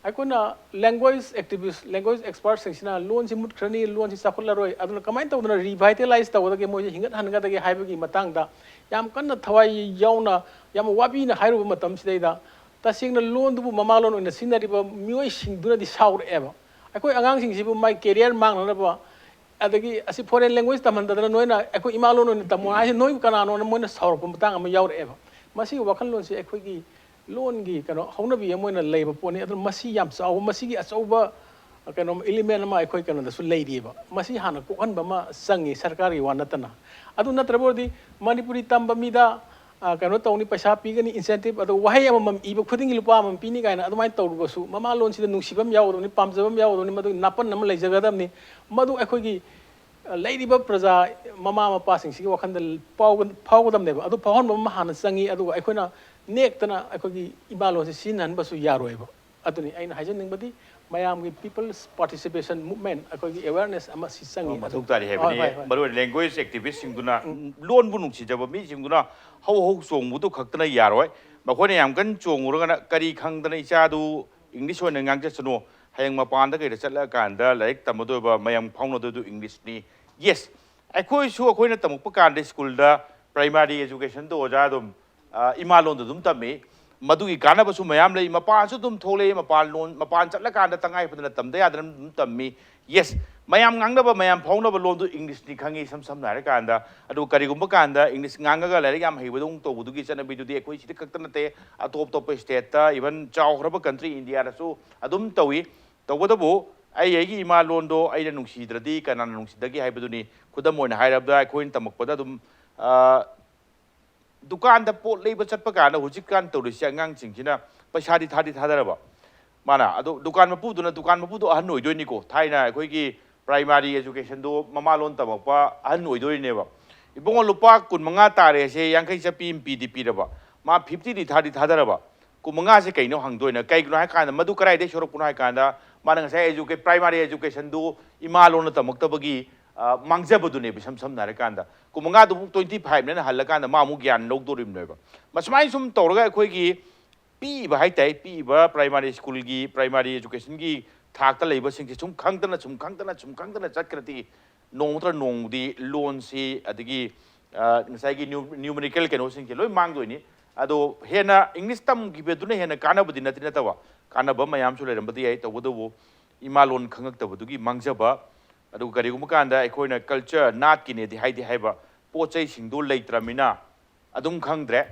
ꯑꯩꯈꯣꯏꯅ language activist, language expertꯁꯤꯡꯁꯤꯅ ꯂꯣꯟꯁꯤ ꯃꯨꯠꯈ꯭ꯔꯅꯤ, ꯂꯣꯟꯁꯤ ꯆꯥꯎꯈꯠꯂꯔꯣꯏ, ꯑꯗꯨꯅ ꯀꯃꯥꯏꯅ ꯇꯧꯗꯅ revitalize ꯇꯧꯒꯗꯒꯦ, ꯃꯣꯏꯁꯦ ꯍꯤꯡꯒꯠꯍꯟꯒꯗꯒꯦ ꯍꯥꯏꯕꯒꯤ ꯃꯇꯥꯡꯗ ꯌꯥꯝ ꯀꯟꯅ ꯊꯋꯥꯏ ꯌꯥꯎꯅ, ꯌꯥꯝ ꯋꯥꯕꯤꯅ ꯍꯥꯏꯔꯨꯕ ꯃꯇꯝꯁꯤꯗꯩꯗ, ꯇꯁꯦꯡꯅ ꯂꯣꯟꯗꯨꯕꯨ ꯃꯃꯥꯂꯣꯟ ꯑꯣꯏꯅ ꯁꯤꯖꯤꯟꯅꯔꯤꯕ ꯃꯤꯑꯣꯏꯁꯤꯡꯗꯨꯅꯗꯤ ꯁꯥꯎꯔꯛꯑꯦꯕ꯫ ꯑꯩꯈꯣꯏ ꯑꯉꯥꯡꯁꯤꯡꯁꯤꯕꯨ ꯃꯥꯏ career ꯃꯥꯡꯅꯅꯕ, ꯑꯗꯒꯤ ꯑꯁꯤ foreign language ꯇꯝꯍꯟꯗꯗꯅ ꯅꯣꯏꯅ ꯑꯩꯈꯣꯏ ꯏꯃꯥ ꯂꯣꯟ ꯑꯣꯏꯅ ꯇꯝꯃꯣ ꯍꯥꯏꯁꯦ ꯅꯣꯏꯕꯨ ꯀꯅꯥꯅꯣꯅ ꯃꯣꯏꯅ ꯁꯥꯎꯔꯛꯄ ꯃꯇꯥꯡ ꯑꯃ ꯌꯥꯎꯔꯛꯑꯦꯕ꯫ ꯃꯁꯤꯒꯤ ꯋꯥꯈꯜꯂꯣꯟꯁꯤ ꯑꯩꯈꯣꯏꯒꯤ ꯂꯣꯟꯒꯤ ꯀꯩꯅꯣ ꯍꯧꯅꯕꯤ ꯑꯃ ꯑꯣꯏꯅ ꯂꯩꯕ ꯄꯣꯠꯅꯤ꯫ ꯑꯗꯨꯅ ꯃꯁꯤ ꯌꯥꯝ ꯆꯥꯎꯕ, ꯃꯁꯤꯒꯤ ꯑꯆꯧꯕ ꯀꯩꯅꯣ element ꯑꯃ ꯑꯩꯈꯣꯏ ꯀꯩꯅꯣꯗꯁꯨ ꯂꯩꯔꯤꯑꯕ꯫ ꯃꯁꯤ ꯍꯥꯟꯅ ꯀꯣꯛꯍꯟꯕ ꯑꯃ ꯆꯪꯉꯤ, ꯁꯔꯀꯥꯔꯒꯤ ꯋꯥ ꯅꯠꯇꯅ꯫ ꯑꯗꯨ ꯅꯠꯇ꯭ꯔꯕ ꯑꯣꯏꯔꯗꯤ ꯃꯅꯤꯄꯨꯔꯤ ꯇꯝꯕ ꯃꯤꯗ, ꯑ, ꯀꯩꯅꯣ ꯇꯧꯅꯤ, ꯄꯩꯁꯥ ꯄꯤꯒꯅꯤ, incentive, ꯑꯗꯣ ꯋꯥꯍꯩ ꯑꯃꯃꯝ ꯏꯕ ꯈꯨꯗꯤꯡꯒꯤ ꯂꯨꯄꯥ ꯑꯃꯃꯝ ꯄꯤꯅꯤ ꯀꯥꯏꯅ ꯑꯗꯨꯃꯥꯏꯅ ꯇꯧꯔꯨꯕꯁꯨ ꯃꯃꯥ ꯂꯣꯟꯁꯤꯗ ꯅꯨꯡꯁꯤꯕ ꯑꯃ ꯌꯥꯎꯒꯗꯕꯅꯤ, ꯄꯥꯝꯖꯕ ꯑꯃ ꯌꯥꯎꯒꯗꯕꯅꯤ, ꯃꯗꯨꯒꯤ ꯅꯥꯄꯟ ꯑꯃ ꯂꯩꯖꯒꯗꯕꯅꯤ꯫ ꯃꯗꯨ ꯑꯩꯈꯣꯏꯒꯤ, ꯑ, ꯂꯩꯔꯤꯕ ꯄ꯭ꯔꯖꯥ, ꯃꯃꯥ ꯃꯄꯥꯁꯤꯡꯁꯤꯒꯤ ꯋꯥꯈꯜꯗ ꯐꯥꯎꯒ-, ꯐꯥꯎꯒꯗꯕꯅꯦꯕ꯫ ꯑꯗꯨ ꯐꯥꯎꯍꯟꯕ ꯑꯃ ꯍꯥꯟꯅ ꯆꯪꯉꯤ, ꯑꯗꯨꯒ ꯑꯩꯈꯣꯏꯅ ꯅꯦꯛꯇꯅ ꯑꯩꯈꯣꯏꯒꯤ ꯏꯃꯥ ꯂꯣꯟꯁꯤ ꯁꯤꯖꯤꯟꯅꯍꯟꯕꯁꯨ ꯌꯥꯔꯣꯏꯕ꯫ ꯑꯗꯨꯅꯤ ꯑꯩꯅ ꯍꯥꯏꯖꯅꯤꯡꯕꯗꯤ꯫ ꯃꯌꯥꯝꯒꯤ people's participation movement, ꯑꯩꯈꯣꯏꯒꯤ awareness ꯑꯃ ꯁꯤ ꯆꯪꯉꯤ꯫ ꯃꯊꯧ ꯇꯥꯔꯤ ꯍꯣꯏ, ꯍꯥꯏꯕꯅꯤ꯫ ꯍꯣꯏ, ꯍꯣꯏ꯫ ꯃꯔꯨꯑꯣꯏꯅ language activist ꯁꯤꯡꯗꯨꯅ, ꯂꯣꯟꯕꯨ ꯅꯨꯡꯁꯤꯖꯕ ꯃꯤꯁꯤꯡꯗꯨꯅ ꯍꯧ ꯍꯧ ꯆꯣꯡꯕꯗꯨ ꯈꯛꯇꯅ ꯌꯥꯔꯣꯏ꯫ ꯃꯈꯣꯏꯅ ꯌꯥꯝ ꯀꯟꯅ ꯆꯣꯡꯉꯨꯔꯒꯅ ꯀꯔꯤ ꯈꯪꯗꯅ ꯏꯆꯥꯗꯨ English ꯑꯣꯏꯅ ꯉꯥꯡꯖꯁꯅꯨ, ꯍꯌꯦꯡ ꯃꯄꯥꯟꯗ ꯀꯩꯗ ꯆꯠꯂꯀꯥꯟꯗ ꯂꯥꯏꯔꯤꯛ ꯇꯝꯃꯗꯣꯏꯕ, ꯃꯌꯥꯝ ꯐꯥꯎꯅꯗꯣꯏꯗꯨ English ꯅꯤ꯫ Yes, ꯑꯩꯈꯣꯏꯁꯨ ꯑꯩꯈꯣꯏꯅ ꯇꯝꯃꯛꯄ ꯀꯥꯟꯗ school ꯗ primary education ꯗ ꯑꯣꯖꯥ ꯑꯗꯨꯝ, ꯑ, ꯏꯃꯥ ꯂꯣꯟꯗ ꯑꯗꯨꯝ ꯇꯝꯃꯤ꯫ ꯃꯗꯨꯒꯤ ꯀꯥꯟꯅꯕꯁꯨ ꯃꯌꯥꯝ ꯂꯩ꯫ ꯃꯄꯥꯟꯁꯨ ꯑꯗꯨꯝ ꯊꯣꯛꯂꯛꯏ, ꯃꯄꯥꯟ ꯂꯣꯟ, ꯃꯄꯥꯟ ꯆꯠꯂꯀꯥꯟꯗ ꯇꯉꯥꯏ ꯐꯗꯅ ꯇꯝꯗ ꯌꯥꯗꯅ ꯑꯗꯨꯝ ꯇꯝꯃꯤ꯫ Yes, ꯃꯌꯥꯝ ꯉꯥꯡꯅꯕ, ꯃꯌꯥꯝ ꯐꯥꯎꯅꯕ ꯂꯣꯟꯗꯨ English ꯅꯤ ꯈꯪꯉꯤ, ꯏꯁꯝ ꯁꯝꯅ ꯍꯥꯏꯔꯀꯥꯟꯗ꯫ ꯑꯗꯨ ꯀꯔꯤꯒꯨꯝꯕ ꯀꯥꯟꯗ English ꯉꯥꯡꯉꯒ ꯂꯥꯏꯔꯤꯛ ꯌꯥꯝ ꯍꯩꯕꯗꯧꯅ ꯇꯧꯕꯗꯨꯒꯤ ꯆꯠꯅꯕꯤꯗꯨꯗꯤ ꯑꯩꯈꯣꯏ ꯁꯤꯗ ꯈꯛꯇ ꯅꯠꯇꯦ, ꯑꯇꯣꯞ ꯑꯇꯣꯞꯄ state ꯇ, even ꯆꯥꯎꯈ꯭ꯔꯕ country India ꯗꯁꯨ ꯑꯗꯨꯝ ꯇꯧꯏ꯫ ꯇꯧꯕꯇꯕꯨ ꯑꯩ ꯑꯩꯒꯤ ꯏꯃꯥ ꯂꯣꯟꯗꯣ ꯑꯩꯅ ꯅꯨꯡꯁꯤꯗ꯭ꯔꯗꯤ ꯀꯅꯥꯅ ꯅꯨꯡꯁꯤꯗꯒꯦ ꯍꯥꯏꯕꯗꯨꯅꯤ꯫ ꯈꯨꯗꯝ ꯑꯣꯏꯅ ꯍꯥꯏꯔꯕꯗ ꯑꯩꯈꯣꯏꯅ ꯇꯝꯃꯛꯄꯗ ꯑꯗꯨꯝ, ꯑ, ꯗꯨꯀꯥꯟꯗ ꯄꯣꯠ ꯂꯩꯕ ꯆꯠꯄ ꯀꯥꯟꯗ ꯍꯧꯖꯤꯛꯀꯥꯟ ꯇꯧꯔꯤꯁꯦ, ꯑꯉꯥꯡꯁꯤꯡꯁꯤꯅ ꯄꯩꯁꯥꯗꯤ ꯊꯥꯗꯤ ꯊꯥꯗꯔꯕ, ꯃꯥꯅ ꯑꯗꯣ ꯗꯨꯀꯥꯟ ꯃꯄꯨꯗꯨꯅ, ꯗꯨꯀꯥꯟ ꯃꯄꯨꯗꯣ ꯑꯍꯟ ꯑꯣꯏꯗꯣꯏꯅꯤꯀꯣ, ꯊꯥꯏꯅ ꯑꯩꯈꯣꯏꯒꯤ primary education ꯗꯣ ꯃꯃꯥ ꯂꯣꯟ ꯇꯝꯃꯛꯄ ꯑꯍꯟ ꯑꯣꯏꯗꯣꯏꯅꯦꯕ꯫ "ꯏꯕꯨꯡꯉꯣ, ꯂꯨꯄꯥ ꯀꯨꯟ ꯃꯉꯥ ꯇꯥꯔꯦ" ꯍꯥꯏꯁꯦ ꯌꯥꯡꯈꯩ ꯆꯠꯄꯤ ꯑꯃ ꯄꯤꯗꯤ ꯄꯤꯔꯕ, ꯃꯥ fifty ꯗꯤ ꯊꯥꯗꯤ ꯊꯥꯗꯔꯕ, ꯀꯨꯟ ꯃꯉꯥꯁꯦ ꯀꯩꯅꯣ ꯍꯪꯗꯣꯏꯅ? ꯀꯩꯒꯤꯅꯣ ꯍꯥꯏ ꯀꯥꯟꯗ ꯃꯗꯨ ꯀꯗꯥꯏꯗꯒꯤ ꯁꯣꯔꯛꯄꯅꯣ ꯍꯥꯏ ꯀꯥꯟꯗ ꯃꯥꯅ ꯉꯁꯥꯏ educa-, primary education ꯗꯨ ꯏꯃꯥ ꯂꯣꯟꯅ ꯇꯝꯃꯛꯇꯕꯒꯤ, ꯑ, ꯃꯥꯡꯖꯕꯗꯨꯅꯦꯕ꯫ ꯏꯁꯝ ꯁꯝꯅ ꯍꯥꯏꯔꯀꯥꯟꯗ ꯀꯨꯟ ꯃꯉꯥꯗꯨꯕꯨ twenty five ꯅꯦꯅ ꯍꯜꯂꯀꯥꯟꯗ ꯃꯥ ꯑꯃꯨꯛ ꯒ꯭ꯌꯥꯟ ꯂꯧꯗꯣꯔꯤꯕꯅꯦꯕ꯫ ꯃꯁꯨꯃꯥꯏꯅ ꯁꯨꯝ ꯇꯧꯔꯒ ꯑꯩꯈꯣꯏꯒꯤ ꯄꯤꯛꯏꯕ ꯍꯥꯏ ꯇꯥꯏ, ꯄꯤꯛꯏꯕ primary school ꯒꯤ, primary education ꯒꯤ ꯊꯥꯛꯇ ꯂꯩꯕꯁꯤꯡꯁꯦ ꯁꯨꯝ ꯈꯪꯗꯅ, ꯁꯨꯝ ꯈꯪꯗꯅ, ꯁꯨꯝ ꯈꯪꯗꯅ ꯆꯠꯈ꯭ꯔꯗꯤ ꯅꯣꯡꯃ ꯅꯠꯇ꯭ꯔ ꯅꯣꯡꯃꯗꯤ ꯂꯣꯟꯁꯤ, ꯑꯗꯒꯤ, ꯑ, ꯉꯁꯥꯏꯒꯤ nu-, numerical ꯀꯩꯅꯣꯁꯤꯡꯁꯦ ꯂꯣꯏ ꯃꯥꯡꯗꯣꯏꯅꯤ꯫ ꯑꯗꯣ ꯍꯦꯟꯅ English ꯇꯝꯈꯤꯕꯗꯨꯅ ꯍꯦꯟꯅ ꯀꯥꯟꯅꯕꯗꯤ ꯅꯠꯇꯤ ꯅꯠꯇꯕ, ꯀꯥꯟꯅꯕ ꯃꯌꯥꯝꯁꯨ ꯂꯩꯔꯝꯕꯗꯤ ꯌꯥꯏ꯫ ꯇꯧꯕꯇꯕꯨ ꯏꯃꯥ ꯂꯣꯟ ꯈꯪꯉꯛꯇꯕꯗꯨꯒꯤ ꯃꯥꯡꯖꯕ, ꯑꯗꯨꯒ ꯀꯔꯤꯒꯨꯝꯕ ꯀꯥꯟꯗ ꯑꯩꯈꯣꯏꯅ culture, ꯅꯥꯠꯀꯤꯅꯦꯗꯤ ꯍꯥꯏꯗꯤ ꯍꯥꯏꯕ, ꯄꯣꯠ ꯆꯩꯁꯤꯡꯗꯣ ꯂꯩꯇ꯭ꯔꯃꯤꯅ ꯑꯗꯨꯝ ꯈꯪꯗ꯭ꯔꯦ꯫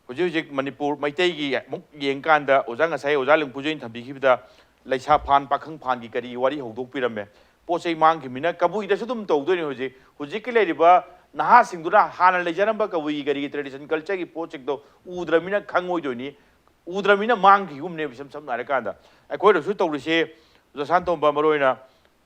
ꯍꯧꯖꯤꯛ ꯍꯧꯖꯤꯛ ꯃꯅꯤꯄꯨꯔ ꯃꯩꯇꯩꯒꯤ ꯑꯃꯨꯛ ꯌꯦꯡꯀꯥꯟꯗ ꯑꯣꯖꯥ ꯉꯁꯥꯏ ꯑꯣꯖꯥ ꯂꯤꯡꯄꯨꯖꯣꯏꯅ ꯊꯝꯕꯤꯈꯤꯕꯗ ꯂꯩꯁꯥ ꯐꯥꯟ, ꯄꯥꯈꯪ ꯐꯥꯟꯒꯤ ꯀꯔꯤ ꯋꯥꯔꯤ ꯍꯧꯗꯣꯛꯄꯤꯔꯝꯃꯦ꯫ ꯄꯣꯠ ꯆꯩ ꯃꯥꯡꯈꯤꯕꯅꯤꯅ ꯀꯕꯨꯏꯗꯁꯨ ꯑꯗꯨꯝ ꯇꯧꯗꯣꯏꯅꯤ꯫ ꯍꯧꯖꯤꯛ, ꯍꯧꯖꯤꯛꯀꯤ ꯂꯩꯔꯤꯕ ꯅꯍꯥꯁꯤꯡꯗꯨꯅ ꯍꯥꯟꯅ ꯂꯩꯖꯔꯝꯕ ꯀꯕꯨꯏꯒꯤ ꯀꯔꯤꯒꯤ tradition culture ꯒꯤ ꯄꯣꯠꯁꯤꯡꯗꯣ ꯎꯗ꯭ꯔꯃꯤꯅ ꯈꯪꯉꯣꯏꯗꯣꯏꯅꯤ꯫ ꯎꯗ꯭ꯔꯃꯤꯅ ꯃꯥꯡꯈꯤꯒꯨꯝꯅꯦꯕ꯫ ꯏꯁꯝ ꯁꯝꯅ ꯍꯥꯏꯔꯀꯥꯟꯗ ꯑꯩꯈꯣꯏꯅꯁꯨ ꯇꯧꯔꯤꯁꯦ, ꯑꯣꯖꯥ ꯁꯥꯟꯇꯣꯝꯕ, ꯃꯔꯨ ꯑꯣꯏꯅ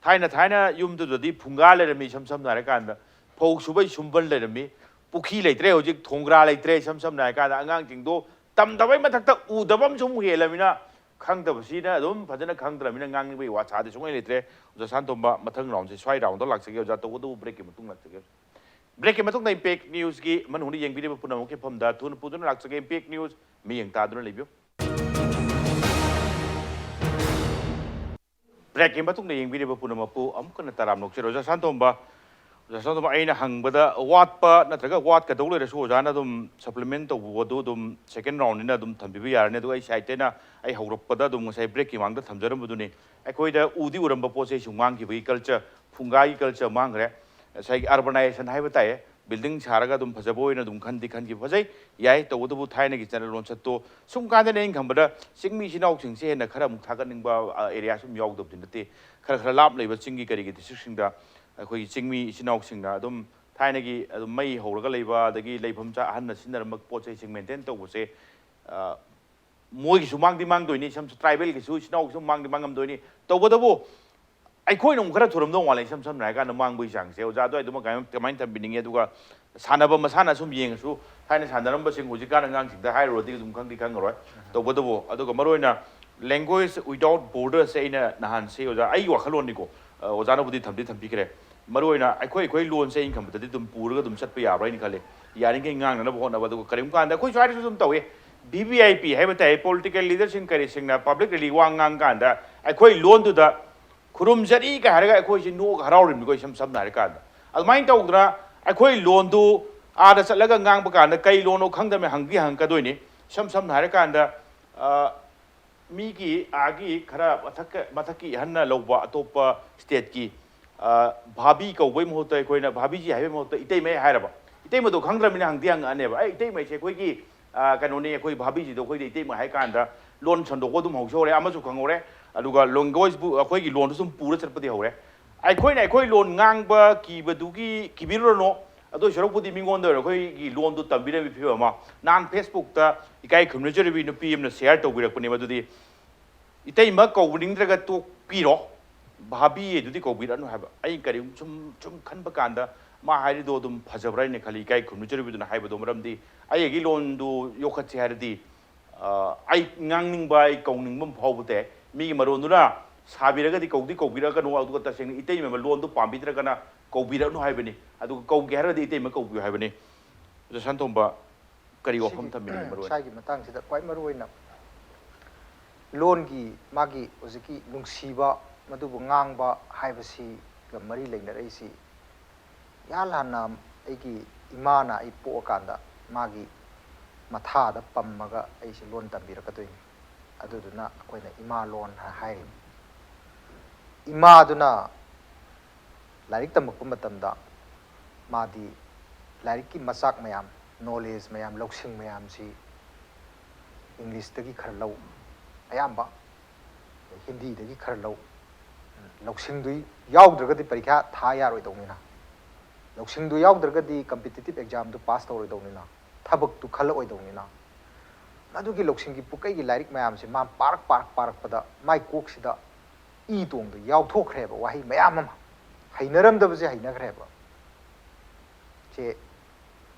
ꯊꯥꯏꯅ, ꯊꯥꯏꯅ ꯌꯨꯝꯗꯨꯗꯗꯤ ꯐꯨꯡꯒꯥ ꯂꯩꯔꯝꯃꯤ꯫ ꯏꯁꯝ ꯁꯝꯅ ꯍꯥꯏꯔꯀꯥꯟꯗ ꯐꯧ ꯁꯨꯕꯩ ꯁꯨꯝꯕꯟ ꯂꯩꯔꯝꯃꯤ, ꯄꯨꯈ꯭ꯔꯤ ꯂꯩꯇ꯭ꯔꯦ, ꯍꯧꯖꯤꯛ ꯊꯣꯡꯒ꯭ꯔꯥ ꯂꯩꯇ꯭ꯔꯦ꯫ ꯏꯁꯝ ꯁꯝꯅ ꯍꯥꯏꯔꯀꯥꯟꯗ ꯑꯉꯥꯡꯁꯤꯡꯗꯣ ꯇꯝꯗꯕꯩ ꯃꯊꯛꯇ ꯎꯗꯕ ꯑꯃꯁꯨ ꯑꯃꯨꯛ ꯍꯦꯜꯂꯃꯤꯅ ꯈꯪꯗꯕꯁꯤꯅ ꯑꯗꯨꯝ ꯐꯖꯅ ꯈꯪꯗ꯭ꯔꯕꯅꯤꯅ ꯉꯥꯡꯅꯤꯡꯕꯒꯤ ꯋꯥ ꯁꯥꯗꯤ ꯁꯨꯡꯂꯩ ꯂꯩꯇ꯭ꯔꯦ꯫ ꯑꯣꯖꯥ ꯁꯥꯟꯇꯣꯝꯕ, ꯃꯊꯪ ꯔꯥꯎꯟꯁꯦ ꯁ꯭ꯋꯥꯏ ꯔꯥꯎꯟꯗ ꯂꯥꯛꯆꯒꯦ ꯑꯣꯖꯥ, ꯇꯧꯕꯇꯕꯨ ꯕ꯭ꯔꯦꯛꯀꯤ ꯃꯇꯨꯡ ꯂꯥꯛꯆꯒꯦ꯫ ꯕ꯭ꯔꯦꯛꯀꯤ ꯃꯇꯨꯡꯗ ꯏꯝꯄꯦꯛ ꯅ꯭ꯌꯨꯁꯀꯤ ꯃꯅꯨꯡꯗ ꯌꯦꯡꯕꯤꯔꯤꯕ ꯄꯨꯝꯅꯃꯛꯀꯤ ꯃꯐꯝꯗ ꯊꯨꯅ ꯄꯨꯗꯨꯅ ꯂꯥꯛꯆꯒꯦ꯫ ꯏꯝꯄꯦꯛ ꯅ꯭ꯌꯨꯁ ꯃꯤꯠꯌꯦꯡ ꯇꯥꯗꯨꯅ ꯂꯩꯕꯤꯌꯨ꯫ ꯕ꯭ꯔꯦꯛꯀꯤ ꯃꯇꯨꯡꯗ ꯌꯦꯡꯕꯤꯔꯤꯕ ꯄꯨꯝꯅꯃꯛꯄꯨ ꯑꯃꯨꯛꯀ ꯍꯟꯅ ꯇꯔꯥꯝꯅ ꯑꯣꯛꯆꯔꯤ꯫ ꯑꯣꯖꯥ ꯁꯥꯟꯇꯣꯝꯕ, ꯑꯣꯖꯥ ꯁꯥꯟꯇꯣꯝꯕ, ꯑꯩꯅ ꯍꯪꯕꯗ ꯋꯥꯠꯄ ꯅꯠꯇ꯭ꯔꯒ ꯋꯥꯠꯀꯗꯧ ꯂꯩꯔꯁꯨ ꯑꯣꯖꯥꯅ ꯑꯗꯨꯝ ꯁꯄ꯭ꯂꯤꯃꯦꯟ ꯇꯧꯕꯗꯨ ꯑꯗꯨꯝ ꯁꯦꯀꯦꯟ ꯔꯥꯎꯟꯅꯤꯅ ꯑꯗꯨꯝ ꯊꯝꯕꯤꯕ ꯌꯥꯔꯅꯤ꯫ ꯑꯗꯨꯒ ꯑꯩ ꯁꯥꯏꯠꯇꯩꯅ ꯑꯩ ꯍꯧꯔꯛꯄꯗ ꯑꯗꯨꯝ ꯉꯁꯥꯏ ꯕ꯭ꯔꯦꯛꯀꯤ ꯃꯃꯥꯡꯗ ꯊꯝꯖꯔꯝꯕꯗꯨꯅꯤ꯫ ꯑꯩꯈꯣꯏꯗ ꯎꯗꯤ ꯎꯔꯝꯕ ꯄꯣꯠ ꯆꯩꯁꯨ ꯃꯥꯡꯈꯤꯕꯒꯤ ꯀꯜꯆꯔ, ꯐꯨꯡꯒꯥꯒꯤ ꯀꯜꯆꯔ ꯃꯥꯡꯈ꯭ꯔꯦ꯫ ꯉꯁꯥꯏꯒꯤ ꯑꯔꯕꯅꯥꯏꯖꯦꯁꯟ ꯍꯥꯏꯕ ꯇꯥꯏꯌꯦ, ꯕꯤꯜꯗꯤꯡ ꯁꯥꯔꯒ ꯑꯗꯨꯝ ꯐꯖꯕ ꯑꯣꯏꯅ ꯑꯗꯨꯝ ꯈꯟꯗꯤ ꯈꯟꯈꯤꯕ ꯐꯖꯩ, ꯌꯥꯏ꯫ ꯇꯧꯕꯇꯕꯨ ꯊꯥꯏꯅꯒꯤ ꯆꯠꯅ ꯂꯣꯟꯆꯠꯇꯣ ꯁꯨꯝ ꯀꯥꯟꯗꯅ ꯑꯩꯅ ꯈꯟꯕꯗ ꯆꯤꯡꯃꯤ ꯏꯆꯤꯟ ꯏꯅꯥꯎꯁꯤꯡꯁꯦ ꯍꯦꯟꯅ ꯈꯔ ꯑꯃꯨꯛ ꯊꯥꯒꯠꯅꯤꯡꯕ, ꯑ, ꯑꯦꯔꯤꯌꯥ ꯁꯨꯝ ꯌꯥꯎꯗꯕꯗꯤ ꯅꯠꯇꯦ꯫ ꯈꯔ ꯈꯔ ꯂꯥꯞ ꯂꯩꯕ ꯆꯤꯡꯒꯤ ꯀꯔꯤꯒꯤ ꯗꯤꯁꯇ꯭ꯔꯤꯛꯁꯤꯡꯗ ꯑꯩꯈꯣꯏꯒꯤ ꯆꯤꯡꯃꯤ ꯏꯆꯤꯟ ꯏꯅꯥꯎꯁꯤꯡꯅ ꯑꯗꯨꯝ ꯊꯥꯏꯅꯒꯤ ꯑꯗꯨꯝ ꯃꯩ ꯍꯧꯔꯒ ꯂꯩꯕ, ꯑꯗꯒꯤ ꯂꯩꯐꯝ ꯆꯥ ꯑꯍꯟꯅ ꯁꯤꯖꯤꯟꯅꯔꯝꯕ ꯄꯣꯠ ꯆꯩꯁꯤꯡ ꯃꯦꯟꯇꯦꯟ ꯇꯧꯕꯁꯦ, ꯑ, ꯃꯣꯏꯒꯤꯁꯨ ꯃꯥꯡꯗꯤ ꯃꯥꯡꯗꯣꯏꯅꯤ, ꯏꯁꯝ ꯇ꯭ꯔꯥꯏꯕꯦꯜꯒꯤꯁꯨ ꯏꯆꯤꯟ ꯏꯅꯥꯎꯒꯤꯁꯨ ꯃꯥꯡꯗꯤ ꯃꯥꯡꯉꯝꯗꯣꯏꯅꯤ꯫ ꯇꯧꯕꯇꯕꯨ ꯑꯩꯈꯣꯏꯅ ꯑꯃꯨꯛ ꯈꯔ ꯊꯨꯔꯝꯗꯧ ꯃꯥꯜꯂꯦ, ꯏꯁꯝ ꯁꯝꯅ ꯍꯥꯏꯔ ꯀꯥꯟꯗ ꯃꯥꯡꯕꯒꯤ ꯆꯥꯡꯁꯦ꯫ ꯑꯣꯖꯥ ꯑꯗꯨꯋꯥꯏꯗꯨꯃ ꯀꯃꯥꯏ-, ꯀꯃꯥꯏꯅ ꯊꯝꯕꯤꯅꯤꯡꯉꯤ? ꯑꯗꯨꯒ ꯁꯥꯟꯅꯕ ꯃꯁꯥꯟꯅ ꯁꯨꯝ ꯌꯦꯡꯉꯁꯨ, ꯊꯥꯏꯅ ꯁꯥꯟꯅꯔꯝꯕꯁꯤꯡ ꯍꯧꯖꯤꯛꯀꯥꯟ ꯑꯉꯥꯡꯁꯤꯡꯗ ꯍꯥꯏꯔꯨꯔꯗꯤ ꯑꯗꯨꯝ ꯈꯪꯗꯤ ꯈꯪꯉꯔꯣꯏ꯫ ꯇꯧꯕꯇꯕꯨ, ꯑꯗꯨꯒ ꯃꯔꯨꯑꯣꯏꯅ language without borders ꯁꯦ ꯑꯩꯅ ꯅꯍꯥꯟꯁꯦ ꯑꯣꯖꯥ, ꯑꯩꯒꯤ ꯋꯥꯈꯜꯂꯣꯟꯅꯤꯀꯣ, ꯑ, ꯑꯣꯖꯥꯅꯕꯨꯗꯤ ꯊꯝꯗꯤ ꯊꯝꯕꯤꯈ꯭ꯔꯦ꯫ ꯃꯔꯨꯑꯣꯏꯅ ꯑꯩꯈꯣꯏ, ꯑꯩꯈꯣꯏ ꯂꯣꯟꯁꯦ ꯑꯩꯅ ꯈꯟꯕꯗꯗꯤ ꯑꯗꯨꯝ ꯄꯨꯔꯒ ꯑꯗꯨꯝ ꯆꯠꯄ ꯌꯥꯕ꯭ꯔꯥ ꯍꯥꯏꯅ ꯈꯜꯂꯦ꯫ ꯌꯥꯔꯤꯈꯩ ꯉꯥꯡꯅꯅꯕ ꯍꯣꯠꯅꯕ꯫ ꯑꯗꯨꯒ ꯀꯔꯤꯒꯨꯝꯕ ꯀꯥꯟꯗ ꯑꯩꯈꯣꯏ ꯁ꯭ꯋꯥꯏꯗꯁꯨ ꯑꯗꯨꯝ ꯇꯧꯏ, ꯚꯤ ꯚꯤ ꯑꯥꯏ ꯄꯤ ꯍꯥꯏꯕ ꯇꯥꯏ, ꯄꯣꯂꯤꯇꯤꯀꯦꯜ ꯂꯤꯗꯔꯁꯤꯡ ꯀꯔꯤꯁꯤꯡꯅ ꯄꯕ꯭ꯂꯤꯛ ꯔꯦꯂꯤ ꯋꯥ ꯉꯥꯡ ꯀꯥꯟꯗ ꯑꯩꯈꯣꯏ ꯂꯣꯟꯗꯨꯗ ꯈꯨꯔꯨꯝꯖꯔꯤ ꯀꯥꯏ ꯍꯥꯏꯔꯒ ꯑꯩꯈꯣꯏꯁꯤ ꯅꯣꯛꯑꯒ ꯍꯔꯥꯎꯔꯤꯕꯅꯤꯀꯣ, ꯏꯁꯝ ꯁꯝꯅ ꯍꯥꯏꯔ ꯀꯥꯟꯗ꯫ ꯑꯗꯨꯃꯥꯏꯅ ꯇꯧꯗꯅ ꯑꯩꯈꯣꯏ ꯂꯣꯟꯗꯨ ꯑꯥꯗ ꯆꯠꯂꯒ ꯉꯥꯡꯕ ꯀꯥꯟꯗ ꯀꯩ ꯂꯣꯟꯅꯣ ꯈꯪꯗꯕꯅꯤ ꯍꯪꯗꯤ ꯍꯪꯉꯛꯀꯗꯣꯏꯅꯤ꯫ ꯏꯁꯝ ꯁꯝꯅ ꯍꯥꯏꯔ ꯀꯥꯟꯗ, ꯑ, ꯃꯤꯒꯤ ꯑꯥꯒꯤ ꯈꯔ ꯃꯊꯛ, ꯃꯊꯛꯀꯤ ꯑꯍꯟꯅ ꯂꯧꯕ ꯑꯇꯣꯞꯄ ꯁ꯭ꯇꯦꯠꯀꯤ, ꯑ, ꯚꯥꯕꯤ ꯀꯧꯕꯩ ꯃꯍꯨꯠꯇ ꯑꯩꯈꯣꯏꯅ ꯚꯥꯕꯤꯖꯤ ꯍꯥꯏꯕꯩ ꯃꯍꯨꯠꯇ ꯏꯇꯩꯃꯩ ꯍꯥꯏꯔꯕ꯫ ꯏꯇꯩꯃꯗꯣ ꯈꯪꯗ꯭ꯔꯕꯅꯤꯅ ꯍꯪꯗꯤ ꯍꯪꯉꯛꯑꯅꯦꯕ, "ꯑꯩ ꯏꯇꯩꯃꯩꯁꯦ ꯑꯩꯈꯣꯏꯒꯤ, ꯑ, ꯀꯩꯅꯣꯅꯤ, ꯑꯩꯈꯣꯏ ꯚꯥꯕꯤꯖꯤꯗꯣ ꯑꯩꯈꯣꯏꯗ ꯏꯇꯩꯃ" ꯍꯥꯏ ꯀꯥꯟꯗ ꯂꯣꯟ ꯁꯟꯗꯣꯛꯄ ꯑꯗꯨꯝ ꯍꯧꯖꯍꯧꯔꯦ, ꯑꯃꯁꯨ ꯈꯪꯍꯧꯔꯦ꯫ ꯑꯗꯨꯒ ꯂꯦꯡꯒ꯭ꯋꯦꯖꯄꯨ ꯑꯩꯈꯣꯏꯒꯤ ꯂꯣꯟꯗꯨ ꯁꯨꯝ ꯄꯨꯔ ꯆꯠꯄꯗꯤ ꯍꯧꯔꯦ꯫ ꯑꯩꯈꯣꯏꯅ ꯑꯩꯈꯣꯏ ꯂꯣꯟ ꯉꯥꯡꯕ ꯀꯤꯕꯗꯨꯒꯤ ꯀꯤꯕꯤꯔꯨꯔꯅꯨ꯫ ꯑꯗꯨ ꯁꯔꯨꯛꯄꯨꯗꯤ ꯃꯤꯉꯣꯟꯗ ꯑꯣꯏꯅ ꯑꯩꯈꯣꯏꯒꯤ ꯂꯣꯟꯗꯨ ꯇꯝꯕꯤꯔꯝꯃꯤ ꯐꯤꯕꯝ ꯑꯃ꯫ ꯅꯍꯥꯟ ꯐꯦꯁꯕꯨꯛꯇ ꯏꯀꯥꯏ ꯈꯨꯝꯅꯖꯔꯤꯕꯤ ꯅꯨꯄꯤ ꯑꯃꯅ ꯁꯤꯌꯥꯔ ꯇꯧꯕꯤꯔꯛꯄꯅꯦꯕ꯫ ꯑꯗꯨꯗꯤ ꯏꯇꯩꯃ ꯀꯧꯅꯤꯡꯗ꯭ꯔꯒ ꯇꯣꯛꯄꯤꯔꯣ, ꯚꯥꯕꯤ ꯑꯗꯨꯗꯤ ꯀꯧꯕꯤꯔꯛꯑꯅꯨ ꯍꯥꯏꯕ꯫ ꯑꯩ ꯀꯔꯤꯒꯨꯝ-, ꯁꯨꯝ, ꯁꯨꯝ ꯈꯟꯕ ꯀꯥꯟꯗ ꯃꯥ ꯍꯥꯏꯔꯤꯗꯣ ꯑꯗꯨꯝ ꯐꯖꯕ꯭ꯔꯥ ꯍꯥꯏꯅ ꯈꯜꯂꯤ, ꯏꯀꯥꯏ ꯈꯨꯝꯅꯖꯔꯤꯕꯗꯨꯅ ꯍꯥꯏꯕꯗꯣ꯫ ꯃꯔꯝꯗꯤ ꯑꯩꯒꯤ ꯂꯣꯟꯗꯨ ꯌꯣꯛꯈꯠꯁꯦ ꯍꯥꯏꯔꯗꯤ ꯑ, ꯑꯩ ꯉꯥꯡꯅꯤꯡꯕ, ꯑꯩ ꯀꯧꯅꯤꯡꯕ ꯑꯃ ꯐꯥꯎꯕ ꯇꯥꯏ꯫ ꯃꯤꯒꯤ ꯃꯔꯣꯟꯗꯨꯅ ꯁꯥꯕꯤꯔꯒꯗꯤ ꯀꯧꯗꯤ ꯀꯧꯕꯤꯔꯛꯀꯅꯨ, ꯑꯗꯨꯒ ꯇꯁꯦꯡꯅ ꯏꯇꯩꯃ ꯂꯣꯟꯗꯨ ꯄꯥꯝꯕꯤꯗ꯭ꯔꯒꯅ ꯀꯧꯕꯤꯔꯛꯅꯨ ꯍꯥꯏꯕꯅꯤ꯫ ꯑꯗꯨꯒ ꯀꯧꯒꯦ ꯍꯥꯏꯔꯒꯗꯤ ꯏꯇꯩꯃ ꯀꯧꯕꯤꯌꯨ ꯍꯥꯏꯕꯅꯤ꯫ ꯑꯣꯖꯥ ꯁꯟꯇꯣꯝꯕ, ꯀꯔꯤ ꯋꯥꯐꯝ ꯁꯤꯒꯤ ꯊꯝꯕꯤꯅꯤꯡꯉꯤ ꯃꯔꯨ ꯑꯣꯏꯅ? ꯏꯁꯥꯒꯤ ꯃꯇꯥꯡꯁꯤꯗ ꯈ꯭ꯋꯥꯏ ꯃꯔꯨ ꯑꯣꯏꯅ ꯂꯣꯟꯒꯤ ꯃꯥꯒꯤ ꯍꯧꯖꯤꯛꯀꯤ ꯅꯨꯡꯁꯤꯕ, ꯃꯗꯨꯕꯨ ꯉꯥꯡꯕ ꯍꯥꯏꯕꯁꯤꯒ ꯃꯔꯤ ꯂꯩꯅꯔꯛꯏꯁꯤ, ꯏꯍꯥꯟ ꯍꯥꯟꯅ ꯑꯩꯒꯤ ꯏꯃꯥꯅ ꯑꯩ ꯄꯣꯛꯑꯀꯥꯟꯗ ꯃꯥꯒꯤ ꯃꯊꯥꯗ ꯄꯝꯃꯒ ꯑꯩꯁꯦ ꯂꯣꯟ ꯇꯝꯕꯤꯔꯛꯀꯗꯣꯏꯅꯤ꯫ ꯑꯗꯨꯗꯨꯅ ꯑꯩꯈꯣꯏꯅ ꯏꯃꯥ ꯂꯣꯟ ꯍꯥꯏ-, ꯍꯥꯏꯔꯤꯅꯤ꯫ ꯏꯃꯥꯗꯨꯅ ꯂꯥꯏꯔꯤꯛ ꯇꯝꯃꯛꯄ ꯃꯇꯝꯗ ꯃꯥꯗꯤ ꯂꯥꯏꯔꯤꯛꯀꯤ ꯃꯆꯥꯛ ꯃꯌꯥꯝ, ꯅꯣꯂꯦꯖ ꯃꯌꯥꯝ, ꯂꯧꯁꯤꯡ ꯃꯌꯥꯝꯁꯤ ꯏꯪꯂꯤꯁꯇꯒꯤ ꯈꯔ ꯂꯧ, ꯑꯌꯥꯝꯕ ꯍꯤꯟꯗꯤꯗꯒꯤ ꯈꯔ ꯂꯧ꯫ ꯂꯧꯁꯤꯡꯗꯨ ꯌꯥꯎꯗ꯭ꯔꯒꯗꯤ ꯄꯔꯤꯈ꯭ꯌꯥ ꯊꯥ ꯌꯥꯔꯣꯏꯗꯧꯅꯤꯅ, ꯂꯧꯁꯤꯡꯗꯨ ꯌꯥꯎꯗ꯭ꯔꯒꯗꯤ ꯀꯝꯄꯤꯇꯤꯇꯤꯞ ꯑꯦꯛꯖꯥꯝꯗꯨ ꯄꯥꯁ ꯇꯧꯔꯣꯏꯗꯧꯅꯤꯅ, ꯊꯕꯛꯇꯨ ꯈꯜꯂꯛꯑꯣꯏꯗꯧꯅꯤꯅ, ꯃꯗꯨꯒꯤ ꯂꯧꯁꯤꯡꯒꯤ ꯄꯨꯀꯩꯒꯤ ꯂꯥꯏꯔꯤꯛ ꯃꯌꯥꯝꯁꯦ ꯃꯥ ꯄꯥꯔꯛ ꯄꯥꯔꯛ ꯄꯥꯔꯛꯄꯗ ꯃꯥꯏ ꯀꯣꯛꯁꯤꯗ ꯏ ꯇꯣꯡꯗ ꯌꯥꯎꯊꯣꯛꯈ꯭ꯔꯦꯕ꯫ ꯋꯥꯍꯩ ꯃꯌꯥꯝ ꯑꯃ ꯍꯩꯅꯔꯝꯗꯕꯁꯦ ꯍꯩꯅꯈ꯭ꯔꯦꯕ꯫ ꯁꯦ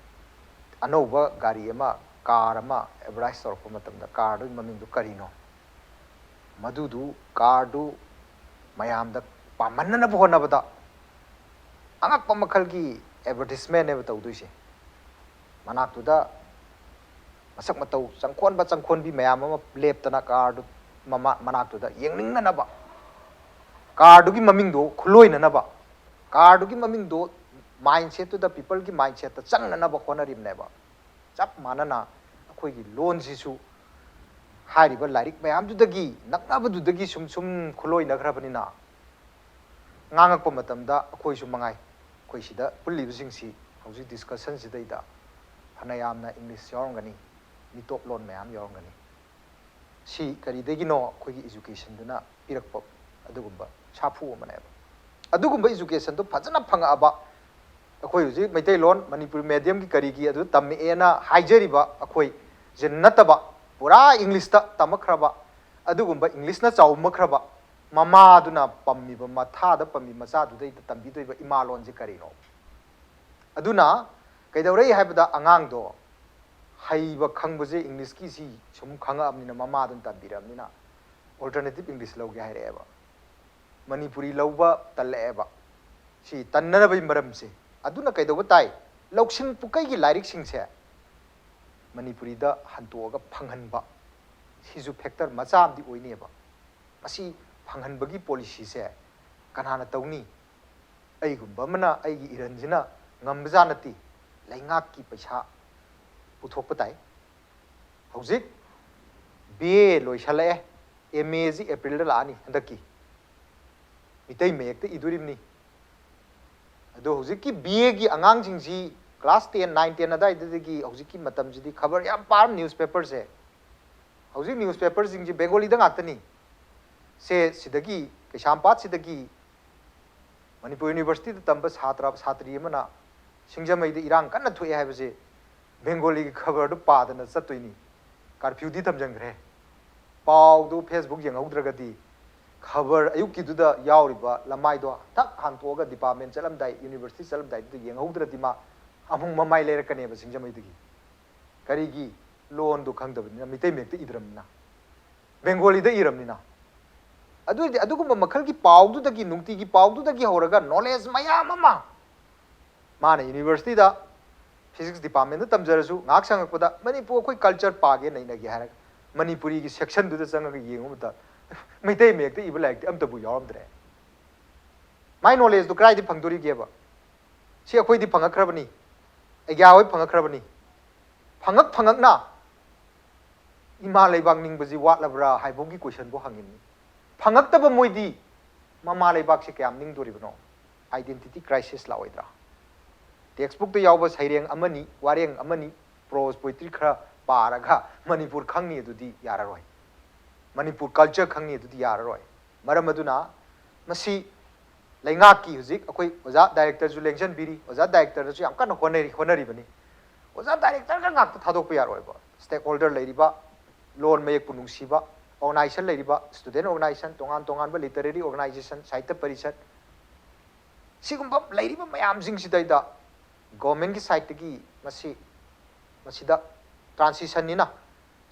ꯑꯅꯧꯕ ꯒꯥꯔꯤ ꯑꯃ, ꯀꯥꯔ ꯑꯃ ꯑꯦꯗꯚꯔꯇꯥꯏꯁ ꯇꯧꯔꯛꯄ ꯃꯇꯝꯗ ꯀꯥꯔꯗꯨꯒꯤ ꯃꯃꯤꯡꯗꯨ ꯀꯔꯤꯅꯣ? ꯃꯗꯨꯗꯨ, ꯀꯥꯔꯗꯨ ꯃꯌꯥꯝꯗ ꯄꯥꯝꯍꯟꯅꯅꯕ ꯍꯣꯠꯅꯕꯗ ꯑꯉꯛꯄ ꯃꯈꯜꯒꯤ ꯑꯦꯗꯚꯔꯇꯤꯁꯃꯦꯟꯅꯦꯕ ꯇꯧꯗꯣꯏꯁꯦ꯫ ꯃꯅꯥꯛꯇꯨꯗ ꯃꯁꯛ ꯃꯇꯧ ꯆꯪꯈꯣꯟꯕ ꯆꯪꯈꯣꯟꯕꯤ ꯃꯌꯥꯝ ꯑꯃ ꯂꯦꯞꯇꯅ ꯀꯥꯔꯗꯨ ꯃꯃꯥ-, ꯃꯅꯥꯛꯇꯨꯗ ꯌꯦꯡꯅꯤꯡꯅꯅꯕ, ꯀꯥꯔꯗꯨꯒꯤ ꯃꯃꯤꯡꯗꯣ ꯈꯨꯂꯣꯏꯅꯅꯕ, ꯀꯥꯔꯗꯨꯒꯤ ꯃꯃꯤꯡꯗꯣ ꯃꯥꯏꯟꯁꯦꯠꯇꯨꯗ, ꯄꯤꯄꯜꯒꯤ ꯃꯥꯏꯟꯁꯦꯠꯇ ꯆꯪꯅꯅꯕ ꯍꯣꯠꯅꯔꯤꯕꯅꯦꯕ꯫ ꯆꯞ ꯃꯥꯟꯅꯅ ꯑꯩꯈꯣꯏꯒꯤ ꯂꯣꯟꯁꯤꯁꯨ ꯍꯥꯏꯔꯤꯕ ꯂꯥꯏꯔꯤꯛ ꯃꯌꯥꯝꯗꯨꯗꯒꯤ, ꯅꯛꯅꯕꯗꯨꯗꯒꯤ ꯁꯨꯝ ꯁꯨꯝ ꯈꯨꯂꯣꯏꯅꯈ꯭ꯔꯕꯅꯤꯅ, ꯉꯥꯡꯉꯛꯄ ꯃꯇꯝꯗ ꯑꯩꯈꯣꯏꯁꯨ ꯃꯉꯥꯏ, ꯑꯩꯈꯣꯏ ꯁꯤꯗ ꯄꯨꯜꯂꯤꯕꯁꯤꯡꯁꯤ ꯍꯧꯖꯤꯛ ꯗꯤꯁꯀꯁꯟꯁꯤꯗꯩꯗ ꯐꯅꯌꯥꯝꯅ ꯏꯪꯂꯤꯁ ꯌꯥꯎꯔꯝꯒꯅꯤ, ꯃꯤꯇꯣꯞ ꯂꯣꯟ ꯃꯌꯥꯝ ꯌꯥꯎꯔꯝꯒꯅꯤ꯫ ꯁꯤ ꯀꯔꯤꯗꯒꯤꯅꯣ? ꯑꯩꯈꯣꯏꯒꯤ ꯏꯖꯨꯀꯦꯁꯟꯗꯨꯅ ꯄꯤꯔꯛꯄ ꯑꯗꯨꯒꯨꯝꯕ ꯁꯥꯐꯨ ꯑꯃꯅꯦꯕ꯫ ꯑꯗꯨꯒꯨꯝꯕ ꯏꯖꯨꯀꯦꯁꯟꯗꯨ ꯐꯖꯅ ꯐꯪꯉꯛꯑꯕ, ꯑꯩꯈꯣꯏ ꯍꯧꯖꯤꯛ ꯃꯩꯇꯩꯂꯣꯟ ꯃꯅꯤꯄꯨꯔꯤ ꯃꯦꯗꯤꯌꯝꯒꯤ ꯀꯔꯤꯒꯤ ꯑꯗꯨ ꯇꯝꯃꯛꯑꯦꯅ ꯍꯥꯏꯖꯔꯤꯕ ꯑꯩꯈꯣꯏꯁꯦ ꯅꯠꯇꯕ, ꯄꯨꯔꯥ ꯏꯪꯂꯤꯁꯇ ꯇꯝꯃꯛꯈ꯭ꯔꯕ, ꯑꯗꯨꯒꯨꯝꯕ ꯏꯪꯂꯤꯁꯅ ꯆꯥꯎꯃꯛꯈ꯭ꯔꯕ ꯃꯃꯥꯗꯨꯅ ꯄꯝꯃꯤꯕ, ꯃꯊꯥꯗ ꯄꯝꯃꯤ ꯃꯆꯥꯗꯨꯗꯩꯗ ꯇꯝꯕꯤꯗꯣꯏꯕ ꯏꯃꯥ ꯂꯣꯟꯁꯦ ꯀꯔꯤꯅꯣ? ꯑꯗꯨꯅ ꯀꯩꯗꯧꯔꯛꯏ ꯍꯥꯏꯕꯗ, ꯑꯉꯥꯡꯗꯣ ꯍꯩꯕ ꯈꯪꯕꯁꯦ ꯏꯪꯂꯤꯁꯀꯤ ꯁꯤ ꯁꯨꯝ ꯈꯪꯉꯛꯑꯕꯅꯤꯅ, ꯃꯃꯥꯗꯨꯅ ꯇꯝꯕꯤꯔꯕꯅꯤꯅ, alternative English ꯂꯧꯒꯦ ꯍꯥꯏꯔꯛꯑꯦꯕ꯫ ꯃꯅꯤꯄꯨꯔꯤ ꯂꯧꯕ ꯇꯜꯂꯛꯑꯦꯕ꯫ ꯁꯤ ꯇꯟꯅꯅꯕꯒꯤ ꯃꯔꯝꯁꯦ, ꯑꯗꯨꯅ ꯀꯩꯗꯧꯕ ꯇꯥꯏ? ꯂꯧꯁꯤꯡ ꯄꯨꯀꯩꯒꯤ ꯂꯥꯏꯔꯤꯛꯁꯤꯡꯁꯦ ꯃꯅꯤꯄꯨꯔꯤꯗ ꯍꯟꯇꯣꯛꯑꯒ ꯐꯪꯍꯟꯕ, ꯁꯤꯁꯨ factor ꯃꯆꯥ ꯑꯃꯗꯤ ꯑꯣꯏꯅꯦꯕ꯫ ꯃꯁꯤ ꯐꯪꯍꯟꯕꯒꯤ policyꯁꯦ ꯀꯅꯥꯅ ꯇꯧꯅꯤ? ꯑꯩꯒꯨꯝꯕ ꯑꯃꯅ, ꯑꯩꯒꯤ ꯏꯔꯟꯁꯤꯅ ꯉꯝꯕꯖꯥꯠ ꯅꯠꯇꯦ꯫ ꯂꯩꯉꯥꯛꯀꯤ ꯄꯩꯁꯥ ꯄꯨꯊꯣꯛꯄ ꯇꯥꯏ꯫ ꯍꯧꯖꯤꯛ B A ꯂꯣꯏꯁꯜꯂꯛꯑꯦ, M Aꯁꯤ Aprilꯗ ꯂꯥꯛꯑꯅꯤ ꯍꯟꯗꯛꯀꯤ꯫ ꯃꯤꯇꯩ ꯃꯌꯦꯛꯇ ꯏꯗꯣꯔꯤꯕꯅꯤ꯫ ꯑꯗꯣ ꯍꯧꯖꯤꯛꯀꯤ B Aꯒꯤ ꯑꯉꯥꯡꯁꯤꯡꯁꯤ class ten, nine, ten ꯑꯗꯨꯋꯥꯏꯗꯒꯤ ꯍꯧꯖꯤꯛꯀꯤ ꯃꯇꯝꯁꯤꯗꯤ ꯈꯕꯔ ꯌꯥꯝ ꯄꯥꯔ newspaperꯁꯦ꯫ ꯍꯧꯖꯤꯛ newspaperꯁꯤꯡꯁꯤ Bengaliꯗ ꯉꯥꯛꯇꯅꯤ꯫ ꯁꯦ ꯁꯤꯗꯒꯤ, ꯀꯩꯁꯥꯝꯄꯥꯠꯁꯤꯗꯒꯤ ꯃꯅꯤꯄꯨꯔ Universityꯗ ꯇꯝꯕ ꯁꯥꯇ꯭ꯔ ꯁꯥꯇ꯭ꯔꯤ ꯑꯃꯅ ꯁꯤꯡꯖꯃꯩꯗ ꯏꯔꯥꯡ ꯀꯟꯅ ꯊꯣꯛꯑꯦ ꯍꯥꯏꯕꯁꯦ Bengaliꯒꯤ ꯈꯕꯔꯗꯨ ꯄꯥꯗꯅ ꯆꯠꯇꯣꯏꯅꯤ꯫ Curfewꯗꯤ ꯊꯝꯖꯤꯟꯈ꯭ꯔꯦ꯫ ꯄꯥꯎꯗꯨ Facebook ꯌꯦꯡꯍꯧꯗ꯭ꯔꯒꯗꯤ, ꯈꯕꯔ ꯑꯌꯨꯛꯀꯤꯗꯨꯗ ꯌꯥꯎꯔꯤꯕ ꯂꯃꯥꯏꯗꯣ ꯊꯛ ꯍꯥꯡꯇꯣꯛꯑꯒ department ꯆꯠꯂꯝꯗꯥꯏ, university ꯆꯠꯂꯝꯗꯥꯏꯗꯨꯗ ꯌꯦꯡꯍꯧꯗ꯭ꯔꯗꯤ ꯃꯥ ꯑꯃꯨꯛ ꯃꯃꯥꯏ ꯂꯩꯔꯛꯀꯅꯦꯕ ꯁꯤꯡꯖꯃꯩꯗꯒꯤ꯫ ꯀꯔꯤꯒꯤ? ꯂꯣꯟꯗꯣ ꯈꯪꯗꯕꯅꯤꯅ, ꯃꯤꯇꯩ ꯃꯌꯦꯛꯇ ꯏꯗ꯭ꯔꯕꯅꯤꯅ, Bengaliꯗ ꯏꯔꯕꯅꯤꯅ꯫ ꯑꯗꯨ ꯑꯣꯏꯔꯗꯤ ꯑꯗꯨꯒꯨꯝꯕ ꯃꯈꯜꯒꯤ ꯄꯥꯎꯗꯨꯗꯒꯤ, ꯅꯨꯡꯇꯤꯒꯤ ꯄꯥꯎꯗꯨꯗꯒꯤ ꯍꯧꯔꯒ knowledge ꯃꯌꯥꯝ ꯑꯃ, ꯃꯥꯅ universityꯗ physics departmentꯗ ꯇꯝꯖꯔꯁꯨ, ꯉꯥꯏꯍꯥꯛ ꯁꯪꯉꯛꯄꯗ ꯃꯅꯤꯄꯨꯔ ꯑꯩꯈꯣꯏ culture ꯄꯥꯒꯦ, ꯅꯩꯅꯒꯦ ꯍꯥꯏꯔꯒ ꯃꯅꯤꯄꯨꯔꯤꯒꯤ sectionꯗꯨꯗ ꯆꯪꯉꯒ ꯌꯦꯡꯕ ꯃꯇꯝꯗ ꯃꯩꯇꯩ ꯃꯌꯦꯛꯇ ꯏꯕ ꯂꯥꯏꯔꯤꯛꯇꯤ ꯑꯝꯇꯕꯨ ꯌꯥꯎꯔꯝꯗ꯭ꯔꯦ꯫ ꯃꯥꯏ knowledgeꯗꯨ ꯀꯗꯥꯏꯗꯒꯤ ꯐꯪꯗꯣꯔꯤꯒꯦꯕ? ꯁꯤ ꯑꯩꯈꯣꯏꯗꯤ ꯐꯪꯉꯛꯈ꯭ꯔꯕꯅꯤ, ꯑꯩꯒ꯭ꯌꯥ ꯍꯣꯏ ꯐꯪꯉꯛꯈ꯭ꯔꯕꯅꯤ꯫ ꯐꯪꯉꯛ ꯐꯪꯉꯛꯅ ꯏꯃꯥ ꯂꯩꯕꯥꯛ ꯅꯤꯡꯕꯁꯤ ꯋꯥꯠꯂꯕ꯭ꯔꯥ ꯍꯥꯏꯕꯒꯤ questionꯕꯨ ꯍꯪꯉꯤꯕꯅꯤ꯫ ꯐꯪꯉꯛꯇꯕ ꯃꯣꯏꯗꯤ ꯃꯃꯥ ꯂꯩꯕꯥꯛꯁꯦ ꯀꯌꯥꯝ ꯅꯤꯡꯗꯣꯔꯤꯕꯅꯣ? Identity crisis ꯂꯥꯛꯑꯣꯏꯗ꯭ꯔꯥ? Textbookꯇ ꯌꯥꯎꯕ ꯁꯩꯔꯦꯡ ꯑꯃꯅꯤ, ꯋꯥꯔꯦꯡ ꯑꯃꯅꯤ, prose poetry ꯈꯔ ꯄꯥꯔꯒ ꯃꯅꯤꯄꯨꯔ ꯈꯪꯅꯤ ꯑꯗꯨꯗꯤ ꯌꯥꯔꯔꯣꯏ꯫ ꯃꯅꯤꯄꯨꯔ culture ꯈꯪꯅꯤ ꯑꯗꯨꯗꯤ ꯌꯥꯔꯔꯣꯏ꯫ ꯃꯔꯝ ꯑꯗꯨꯅ ꯃꯁꯤ ꯂꯩꯉꯥꯛꯀꯤ, ꯍꯧꯖꯤꯛ ꯑꯩꯈꯣꯏ ꯑꯣꯖꯥ directorꯁꯨ ꯂꯦꯡꯁꯤꯟꯕꯤꯔꯤ, ꯑꯣꯖꯥ directorꯗꯁꯨ ꯌꯥꯝ ꯀꯟꯅ ꯍꯣꯠꯅꯔꯤ, ꯍꯣꯠꯅꯔꯤꯕꯅꯤ꯫ ꯑꯣꯖꯥ directorꯒ ꯉꯥꯛꯇ ꯊꯥꯗꯣꯛꯄ ꯌꯥꯔꯣꯏꯕ꯫ Stakeholder ꯂꯩꯔꯤꯕ, ꯂꯣꯟ ꯃꯌꯦꯛꯄꯨ ꯅꯨꯡꯁꯤꯕ organization ꯂꯩꯔꯤꯕ, student organization, ꯇꯣꯉꯥꯟ ꯇꯣꯉꯥꯟꯕ literary organization, ꯁꯥꯍꯤꯇ꯭ꯌ ꯄꯔꯤꯁꯠ, ꯁꯤꯒꯨꯝꯕ ꯂꯩꯔꯤꯕ ꯃꯌꯥꯝꯁꯤꯡꯁꯤꯗꯩꯗ governmentꯀꯤ sideꯇꯒꯤ ꯃꯁꯤ, ꯃꯁꯤꯗ transitionꯅꯤꯅ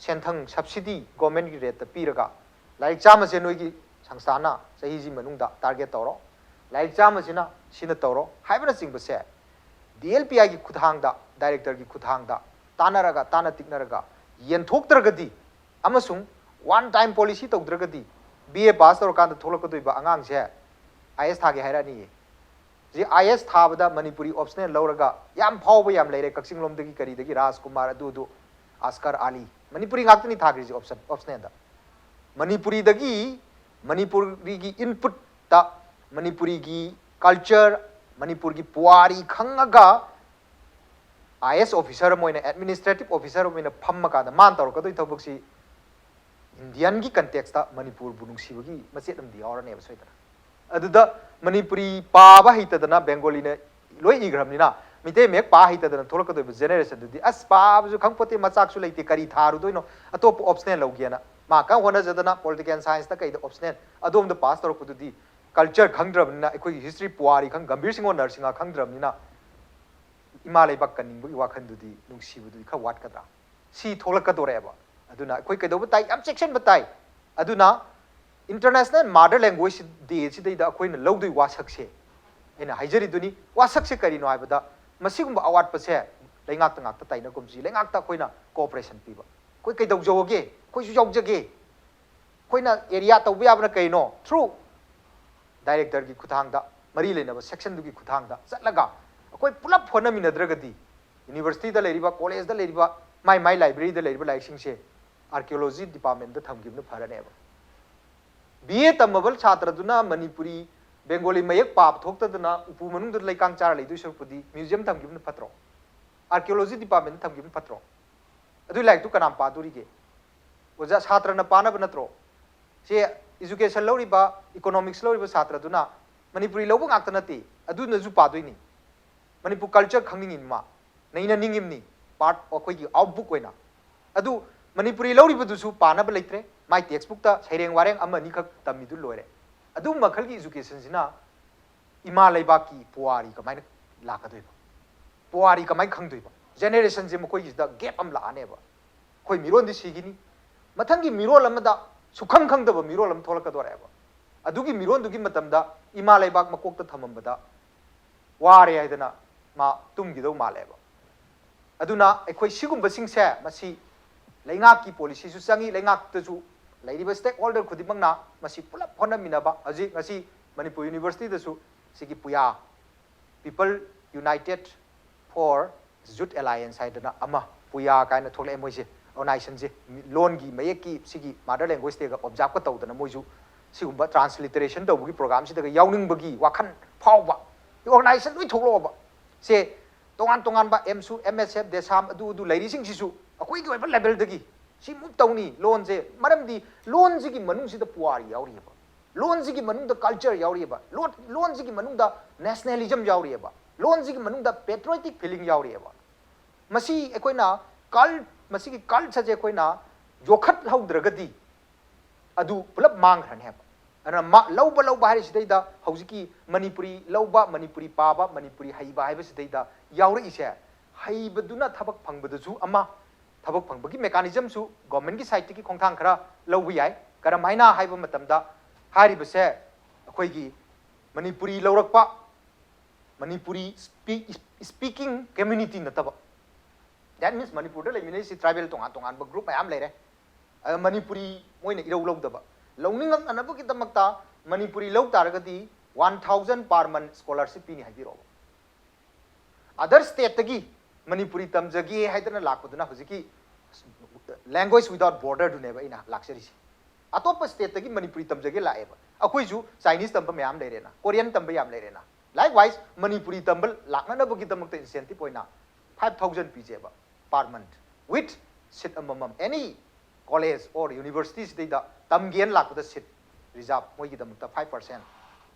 ꯁꯦꯟꯊꯪ subsidy governmentꯀꯤ rateꯇ ꯄꯤꯔꯒ ꯂꯥꯏꯔꯤꯛ ꯆꯥꯝꯃꯁꯦ ꯅꯣꯏꯒꯤ ꯁꯪꯁꯊꯥꯟꯅ ꯆꯍꯤꯁꯤ ꯃꯅꯨꯡꯗ target ꯇꯧꯔꯣ, ꯂꯥꯏꯔꯤꯛ ꯆꯥꯝꯃꯁꯤꯅ ꯁꯤꯅ ꯇꯧꯔꯣ ꯍꯥꯏꯕꯅꯆꯤꯡꯕꯁꯦ DLPIꯒꯤ ꯈꯨꯠꯊꯥꯡꯗ, directorꯒꯤ ꯈꯨꯠꯊꯥꯡꯗ ꯇꯥꯟꯅꯔꯒ, ꯇꯥꯟꯅ ꯇꯤꯛꯅꯔꯒ ꯌꯦꯟꯊꯣꯛꯇ꯭ꯔꯒꯗꯤ ꯑꯃꯁꯨꯡ one time policy ꯇꯧꯗ꯭ꯔꯒꯗꯤ BA pass ꯇꯧꯔꯀꯥꯟꯗ ꯊꯣꯛꯂꯛꯀꯗꯣꯏꯕ ꯑꯉꯥꯡꯁꯦ IAS ꯊꯥꯒꯦ ꯍꯥꯏꯔꯛꯑꯅꯤꯌꯦ꯫ ꯍꯧꯖꯤꯛ IAS ꯊꯥꯕꯗ ꯃꯅꯤꯄꯨꯔꯤ optional ꯂꯧꯔꯒ ꯌꯥꯝ ꯐꯥꯎꯕ ꯌꯥꯝ ꯂꯩꯔꯦ, ꯀꯛꯆꯤꯡꯂꯣꯝꯗꯒꯤ ꯀꯔꯤꯗꯒꯤ ꯔꯥꯖꯀꯨꯃꯥꯔ ꯑꯗꯨ ꯑꯗꯨ, ꯑꯁꯀꯔ ꯑꯂꯤ, ꯃꯅꯤꯄꯨꯔꯤ ꯉꯥꯛꯇꯅꯤ ꯊꯥꯈ꯭ꯔꯤꯁꯦ option, optionalꯗ꯫ ꯃꯅꯤꯄꯨꯔꯤꯗꯒꯤ, ꯃꯅꯤꯄꯨꯔꯤꯒꯤ inputꯇ, ꯃꯅꯤꯄꯨꯔꯤꯒꯤ culture, ꯃꯅꯤꯄꯨꯔꯒꯤ ꯄꯨꯋꯥꯔꯤ ꯈꯪꯉꯒ IAS officer ꯑꯃ ꯑꯣꯏꯅ, administrative officer ꯑꯃ ꯑꯣꯏꯅ ꯐꯝꯃꯀꯥꯟꯗ ꯃꯥꯅ ꯇꯧꯔꯛꯀꯗꯣꯏ ꯊꯕꯛꯁꯤ Indianꯒꯤ contextꯇ ꯃꯅꯤꯄꯨꯔꯕꯨ ꯅꯨꯡꯁꯤꯕꯒꯤ ꯃꯆꯦꯠ ꯑꯃꯗꯤ ꯌꯥꯎꯔꯅꯦꯕ ꯁꯣꯏꯗꯅ꯫ ꯑꯗꯨꯗ ꯃꯅꯤꯄꯨꯔꯤ ꯄꯥꯕ ꯍꯩꯇꯗꯅ Bengaliꯅ ꯂꯣꯏ ꯏꯈ꯭ꯔꯕꯅꯤꯅ ꯃꯤꯇꯩ ꯃꯌꯦꯛ ꯄꯥ ꯍꯩꯇꯗꯅ ꯊꯣꯛꯂꯛꯀꯗꯣꯏꯕ generationꯗꯨꯗꯤ ꯑꯁ ꯄꯥꯕꯁꯨ ꯈꯪꯄꯣꯠꯇꯦ, ꯃꯆꯥꯛꯁꯨ ꯂꯩꯇꯦ, ꯀꯔꯤ ꯊꯥꯔꯨꯗꯣꯏꯅꯣ, ꯑꯇꯣꯞꯄ optional ꯂꯧꯒꯦꯅ ꯃꯥ ꯀꯟꯅ ꯍꯣꯠꯅꯖꯗꯅ political scienceꯇ ꯀꯩꯗ optional ꯑꯗꯣꯝꯗ pass ꯇꯧꯔꯛꯄꯗꯨꯗꯤ culture ꯈꯪꯗ꯭ꯔꯕꯅꯤꯅ ꯑꯩꯈꯣꯏꯒꯤ history ꯄꯨꯋꯥꯔꯤ ꯈꯪ, ꯒꯝꯚꯤꯔ ꯁꯤꯡꯍ ꯅꯔꯁꯤꯡꯍ ꯈꯪꯗ꯭ꯔꯕꯅꯤꯅ ꯏꯃꯥ ꯂꯩꯕꯥꯛ ꯀꯟꯅꯤꯡꯕꯒꯤ ꯋꯥꯈꯜꯗꯨꯗꯤ, ꯅꯨꯡꯁꯤꯕꯗꯨꯗꯤ ꯈꯔ ꯋꯥꯠꯀꯗ꯭ꯔꯥ? ꯁꯤ ꯊꯣꯛꯂꯛꯀꯗꯣꯔꯦꯕ꯫ ꯑꯗꯨꯅ ꯑꯩꯈꯣꯏ ꯀꯩꯗꯧꯕ ꯇꯥꯏ? ꯌꯥꯝ ꯆꯦꯛꯁꯤꯟꯕ ꯇꯥꯏ꯫ ꯑꯗꯨꯅ International Mother Language Day ꯁꯤꯗꯩꯗ ꯑꯩꯈꯣꯏꯅ ꯂꯧꯗꯣꯏ ꯋꯥꯁꯛꯁꯦ, ꯑꯩꯅ ꯍꯥꯏꯖꯔꯤꯗꯨꯅꯤ, ꯋꯥꯁꯛꯁꯦ ꯀꯔꯤꯅꯣ ꯍꯥꯏꯕꯗ ꯃꯁꯤꯒꯨꯝꯕ ꯑꯋꯥꯠꯄꯁꯦ ꯂꯩꯉꯥꯛꯇ ꯉꯥꯛꯇ ꯇꯥꯏꯅꯒꯨꯝꯁꯤ, ꯂꯩꯉꯥꯛꯇ ꯑꯩꯈꯣꯏꯅ cooperation ꯄꯤꯕ꯫ ꯑꯩꯈꯣꯏ ꯀꯩꯗꯧꯖꯧꯒꯦ? ꯑꯩꯈꯣꯏꯁꯨ ꯌꯥꯎꯖꯒꯦ꯫ ꯑꯩꯈꯣꯏꯅ area ꯇꯧꯕ ꯌꯥꯕꯅ ꯀꯩꯅꯣ? Through directorꯒꯤ ꯈꯨꯠꯊꯥꯡꯗ, ꯃꯔꯤ ꯂꯩꯅꯕ sectionꯗꯨꯒꯤ ꯈꯨꯠꯊꯥꯡꯗ ꯆꯠꯂꯒ ꯑꯩꯈꯣꯏ ꯄꯨꯂꯞ ꯍꯣꯠꯅꯃꯤꯟꯅꯗ꯭ꯔꯒꯗꯤ universityꯗ ꯂꯩꯔꯤꯕ, collegeꯗ ꯂꯩꯔꯤꯕ, ꯃꯥꯏ ꯃꯥꯏ libraryꯗ ꯂꯩꯔꯤꯕ ꯂꯥꯏꯔꯤꯛꯁꯤꯡꯁꯦ archaeology departmentꯗ ꯊꯝꯈꯤꯕꯅ ꯐꯔꯅꯦꯕ꯫ BA ꯇꯝꯃꯕ ꯁꯥꯇ꯭ꯔꯗꯨꯅ ꯃꯅꯤꯄꯨꯔꯤ, Bengali ꯃꯌꯦꯛ ꯄꯥꯕ ꯊꯣꯛꯇꯗꯅ ꯎꯄꯨ ꯃꯅꯨꯡꯗ ꯂꯩꯀꯥꯡ ꯆꯥꯔ ꯂꯩꯗꯣꯏ ꯁꯔꯨꯛꯄꯨꯗꯤ museum ꯊꯝꯈꯤꯕꯅ ꯐꯠꯇ꯭ꯔꯣ? Archaeology departmentꯗ ꯊꯝꯈꯤꯕꯅ ꯐꯠꯇ꯭ꯔꯣ? ꯑꯗꯨꯏ ꯂꯥꯏꯔꯤꯛꯇꯨ ꯀꯅꯥꯝ ꯄꯥꯗꯣꯔꯤꯒꯦ? ꯑꯣꯖꯥ, ꯁꯥꯇ꯭ꯔꯅ ꯄꯥꯅꯕ ꯅꯠꯇ꯭ꯔꯣ? ꯁꯦ education ꯂꯧꯔꯤꯕ, economics ꯂꯧꯔꯤꯕ ꯁꯥꯇ꯭ꯔꯗꯨꯅ ꯃꯅꯤꯄꯨꯔꯤ ꯂꯧꯕ ꯉꯥꯛꯇ ꯅꯠꯇꯦ, ꯑꯗꯨꯅꯁꯨ ꯄꯥꯗꯣꯏꯅꯤ꯫ ꯃꯅꯤꯄꯨꯔ culture ꯈꯪꯅꯤꯡꯉꯤꯅꯤ ꯃꯥ, ꯅꯩꯅꯅꯤꯡꯉꯤꯕꯅꯤ, part ꯑꯩꯈꯣꯏꯒꯤ outbook ꯑꯣꯏꯅ꯫ ꯑꯗꯨ ꯃꯅꯤꯄꯨꯔꯤ ꯂꯧꯔꯤꯕꯗꯨꯁꯨ ꯄꯥꯅꯕ ꯂꯩꯇ꯭ꯔꯦ, ꯃꯥꯏ textbookꯇ ꯁꯩꯔꯦꯡ ꯋꯥꯔꯦꯡ ꯑꯃ ꯑꯅꯤꯈꯛ ꯇꯝꯃꯤꯗꯨ ꯂꯣꯏꯔꯦ꯫ ꯑꯗꯨ ꯃꯈꯜꯒꯤ educationꯁꯤꯅ ꯏꯃꯥ ꯂꯩꯕꯥꯛꯀꯤ ꯄꯨꯋꯥꯔꯤ ꯀꯃꯥꯏꯅ ꯂꯥꯛꯀꯗꯣꯏꯕ? ꯄꯨꯋꯥꯔꯤ ꯀꯃꯥꯏꯅ ꯈꯪꯗꯣꯏꯕ? ꯖꯦꯅꯦꯔꯦꯁꯟꯁꯦ ꯃꯈꯣꯏꯒꯤꯁꯤꯗ ꯒꯦꯞ ꯑꯃ ꯂꯥꯛꯑꯅꯦꯕ꯫ ꯑꯩꯈꯣꯏ ꯃꯤꯔꯣꯟꯗꯤ ꯁꯤꯈꯤꯅꯤ, ꯃꯊꯪꯒꯤ ꯃꯤꯔꯣꯜ ꯑꯃꯗ ꯁꯨꯈꯪ ꯈꯪꯗꯕ ꯃꯤꯔꯣꯜ ꯑꯃ ꯊꯣꯛꯂꯛꯀꯗꯣꯔꯦꯕ꯫ ꯑꯗꯨꯒꯤ ꯃꯤꯔꯣꯟꯗꯨꯒꯤ ꯃꯇꯝꯗ ꯏꯃꯥ ꯂꯩꯕꯥꯛ ꯃꯀꯣꯛꯇ ꯊꯝꯃꯝꯕꯗ ꯋꯥꯔꯦ ꯍꯥꯏꯗꯅ ꯃꯥ ꯇꯨꯝꯈꯤꯗꯧ ꯃꯥꯜꯂꯦꯕ꯫ ꯑꯗꯨꯅ ꯑꯩꯈꯣꯏ ꯁꯤꯒꯨꯝꯕꯁꯤꯡꯁꯦ ꯃꯁꯤ ꯂꯩꯉꯥꯛꯀꯤ ꯄꯣꯂꯤꯁꯤꯁꯨ ꯆꯪꯉꯤ, ꯂꯩꯉꯥꯛꯇꯁꯨ ꯂꯩꯔꯤꯕ ꯁ꯭ꯇꯦꯛ ꯍꯣꯜꯗꯔ ꯈꯨꯗꯤꯡꯃꯛꯅ ꯃꯁꯤ ꯄꯨꯂꯞ ꯍꯣꯠꯅꯃꯤꯟꯅꯕ꯫ ꯍꯧꯖꯤꯛ ꯉꯁꯤ ꯃꯅꯤꯄꯨꯔ ꯌꯨꯅꯤꯚꯔꯁꯤꯇꯤꯗꯁꯨ ꯁꯤꯒꯤ ꯄꯨꯌꯥ, People United for Youth Alliance ꯍꯥꯏꯗꯅ ꯑꯃ, ꯄꯨꯌꯥ ꯀꯥꯏꯅ ꯊꯣꯛꯂꯛꯑꯦ꯫ ꯃꯣꯏꯁꯦ ꯑꯣꯔꯒꯅꯥꯏꯖꯦꯁꯟꯁꯦ ꯂꯣꯟꯒꯤ ꯃꯌꯦꯛꯀꯤ ꯁꯤꯒꯤ ꯃꯥꯗꯔ ꯂꯦꯡꯒ꯭ꯋꯦꯖꯇꯒ ꯑꯣꯕꯖꯥꯔꯞꯀ ꯇꯧꯗꯅ ꯃꯣꯏꯁꯨ ꯁꯤꯒꯨꯝꯕ ꯇ꯭ꯔꯥꯟꯁꯂꯤꯇꯔꯦꯁꯟ ꯇꯧꯕꯒꯤ ꯄ꯭ꯔꯣꯒ꯭ꯔꯥꯝꯁꯤꯗꯒ ꯌꯥꯎꯅꯤꯡꯕꯒꯤ ꯋꯥꯈꯜ ꯐꯥꯎꯕ ꯑꯣꯔꯒꯅꯥꯏꯖꯦꯁꯟ ꯂꯣꯏ ꯊꯣꯛꯂꯛꯑꯣꯕ꯫ ꯁꯦ ꯇꯣꯉꯥꯟ ꯇꯣꯉꯥꯟꯕ ꯑꯦꯝꯁꯨ, ꯑꯦꯝ ꯑꯦꯁ ꯑꯦꯐ, ꯗꯦꯁꯥꯝ, ꯑꯗꯨ ꯑꯗꯨ ꯂꯩꯔꯤꯁꯤꯡꯁꯤꯁꯨ ꯑꯩꯈꯣꯏꯒꯤ ꯑꯣꯏꯕ ꯂꯦꯚꯦꯜꯗꯒꯤ ꯁꯤ ꯃꯨꯚ ꯇꯧꯅꯤ ꯂꯣꯟꯁꯦ꯫ ꯃꯔꯝꯗꯤ ꯂꯣꯟꯁꯤꯒꯤ ꯃꯅꯨꯡꯁꯤꯗ ꯄꯨꯋꯥꯔꯤ ꯌꯥꯎꯔꯤꯑꯕ, ꯂꯣꯟꯁꯤꯒꯤ ꯃꯅꯨꯡꯗ ꯀꯜꯆꯔ ꯌꯥꯎꯔꯤꯑꯕ, ꯂꯣꯟ, ꯂꯣꯟꯁꯤꯒꯤ ꯃꯅꯨꯡꯗ ꯅꯦꯁꯅꯦꯂꯤꯖꯝ ꯌꯥꯎꯔꯤꯑꯕ, ꯂꯣꯟꯁꯤꯒꯤ ꯃꯅꯨꯡꯗ ꯄꯦꯇ꯭ꯔꯣꯏꯇꯤꯛ ꯐꯤꯂꯤꯡ ꯌꯥꯎꯔꯤꯑꯕ꯫ ꯃꯁꯤ ꯑꯩꯈꯣꯏꯅ ꯀꯜ, ꯃꯁꯤꯒꯤ ꯀꯜꯆꯔꯁꯦ ꯑꯩꯈꯣꯏꯅ ꯌꯣꯛꯈꯠꯍꯧꯗ꯭ꯔꯒꯗꯤ ꯑꯗꯨ ꯄꯨꯂꯞ ꯃꯥꯡꯈ꯭ꯔꯅꯤ ꯍꯥꯏꯕ꯫ ꯑꯗꯨꯅ ꯃꯥ-, ꯂꯧꯕ ꯂꯧꯕ ꯍꯥꯏꯔꯤꯁꯤꯗꯩꯗ ꯍꯧꯖꯤꯛꯀꯤ ꯃꯅꯤꯄꯨꯔꯤ ꯂꯧꯕ, ꯃꯅꯤꯄꯨꯔꯤ ꯄꯥꯕ, ꯃꯅꯤꯄꯨꯔꯤ ꯍꯩꯕ ꯍꯥꯏꯕꯁꯤꯗꯩꯗ ꯌꯥꯎꯔꯛꯏꯁꯦ꯫ ꯍꯩꯕꯗꯨꯅ ꯊꯕꯛ ꯐꯪꯕꯗꯁꯨ ꯑꯃ, ꯊꯕꯛ ꯐꯪꯕꯒꯤ ꯃꯦꯀꯥꯅꯤꯖꯝꯁꯨ ꯒꯣꯔꯃꯦꯟꯒꯤ ꯁꯥꯏꯠꯇꯒꯤ ꯈꯣꯡꯊꯥꯡ ꯈꯔ ꯂꯧꯕ ꯌꯥꯏ꯫ ꯀꯔꯝꯍꯥꯏꯅ ꯍꯥꯏꯕ ꯃꯇꯝꯗ ꯍꯥꯏꯔꯤꯕꯁꯦ ꯑꯩꯈꯣꯏꯒꯤ ꯃꯅꯤꯄꯨꯔꯤ ꯂꯧꯔꯛꯄ, ꯃꯅꯤꯄꯨꯔꯤ ꯁ꯭ꯄꯤ-, ꯁ꯭ꯄꯤꯀꯤꯡ ꯀꯝꯃ꯭ꯌꯨꯅꯤꯇꯤ ꯅꯠꯇꯕ, that means ꯃꯅꯤꯄꯨꯔꯗ ꯂꯩꯃꯤꯟꯅꯔꯤꯁꯤ ꯇ꯭ꯔꯥꯏꯕꯦꯜ ꯇꯣꯉꯥꯟ ꯇꯣꯉꯥꯟꯕ ꯒ꯭ꯔꯨꯞ ꯃꯌꯥꯝ ꯂꯩꯔꯦ꯫ ꯑꯗ ꯃꯅꯤꯄꯨꯔꯤ ꯃꯣꯏꯅ ꯏꯔꯧ ꯂꯧꯗꯕ, ꯂꯧꯅꯤꯡꯉꯛꯅꯅꯕꯒꯤꯗꯃꯛꯇ ꯃꯅꯤꯄꯨꯔꯤ ꯂꯧ ꯇꯥꯔꯒꯗꯤ one thousand per month scholarship ꯄꯤꯅꯤ ꯍꯥꯏꯕꯤꯔꯛꯑꯣꯕ꯫ ꯑꯗꯔ ꯁ꯭ꯇꯦꯠꯇꯒꯤ ꯃꯅꯤꯄꯨꯔꯤ ꯇꯝꯖꯒꯦ ꯍꯥꯏꯗꯅ ꯂꯥꯛꯄꯗꯨꯅ ꯍꯧꯖꯤꯛꯀꯤ Language Without Border ꯗꯨꯅꯦꯕ ꯑꯩꯅ ꯂꯥꯛꯆꯔꯤꯁꯦ꯫ ꯑꯇꯣꯞꯄ ꯁ꯭ꯇꯦꯠꯇꯒꯤ ꯃꯅꯤꯄꯨꯔꯤ ꯇꯝꯖꯒꯦ ꯂꯥꯛꯑꯦꯕ꯫ ꯑꯩꯈꯣꯏꯁꯨ ꯆꯥꯏꯅꯤꯁ ꯇꯝꯕ ꯃꯌꯥꯝ ꯂꯩꯔꯦꯅ, ꯀꯣꯔꯤꯌꯟ ꯇꯝꯕ ꯌꯥꯝ ꯂꯩꯔꯦꯅ꯫ Likewise, ꯃꯅꯤꯄꯨꯔꯤ ꯇꯝꯕ ꯂꯥꯛꯅꯅꯕꯒꯤꯗꯃꯛꯇ ꯏꯟꯁꯦꯟꯇꯤꯞ ꯑꯣꯏꯅ five thousand ꯄꯤꯖꯦꯕ per month, with seat ꯑꯃꯃꯝ꯫ Any college or university ꯁꯤꯗꯩꯗ ꯇꯝꯒꯦꯅ ꯂꯥꯛꯄꯗ seat reserve ꯃꯣꯏꯒꯤꯗꯃꯛꯇ five percent,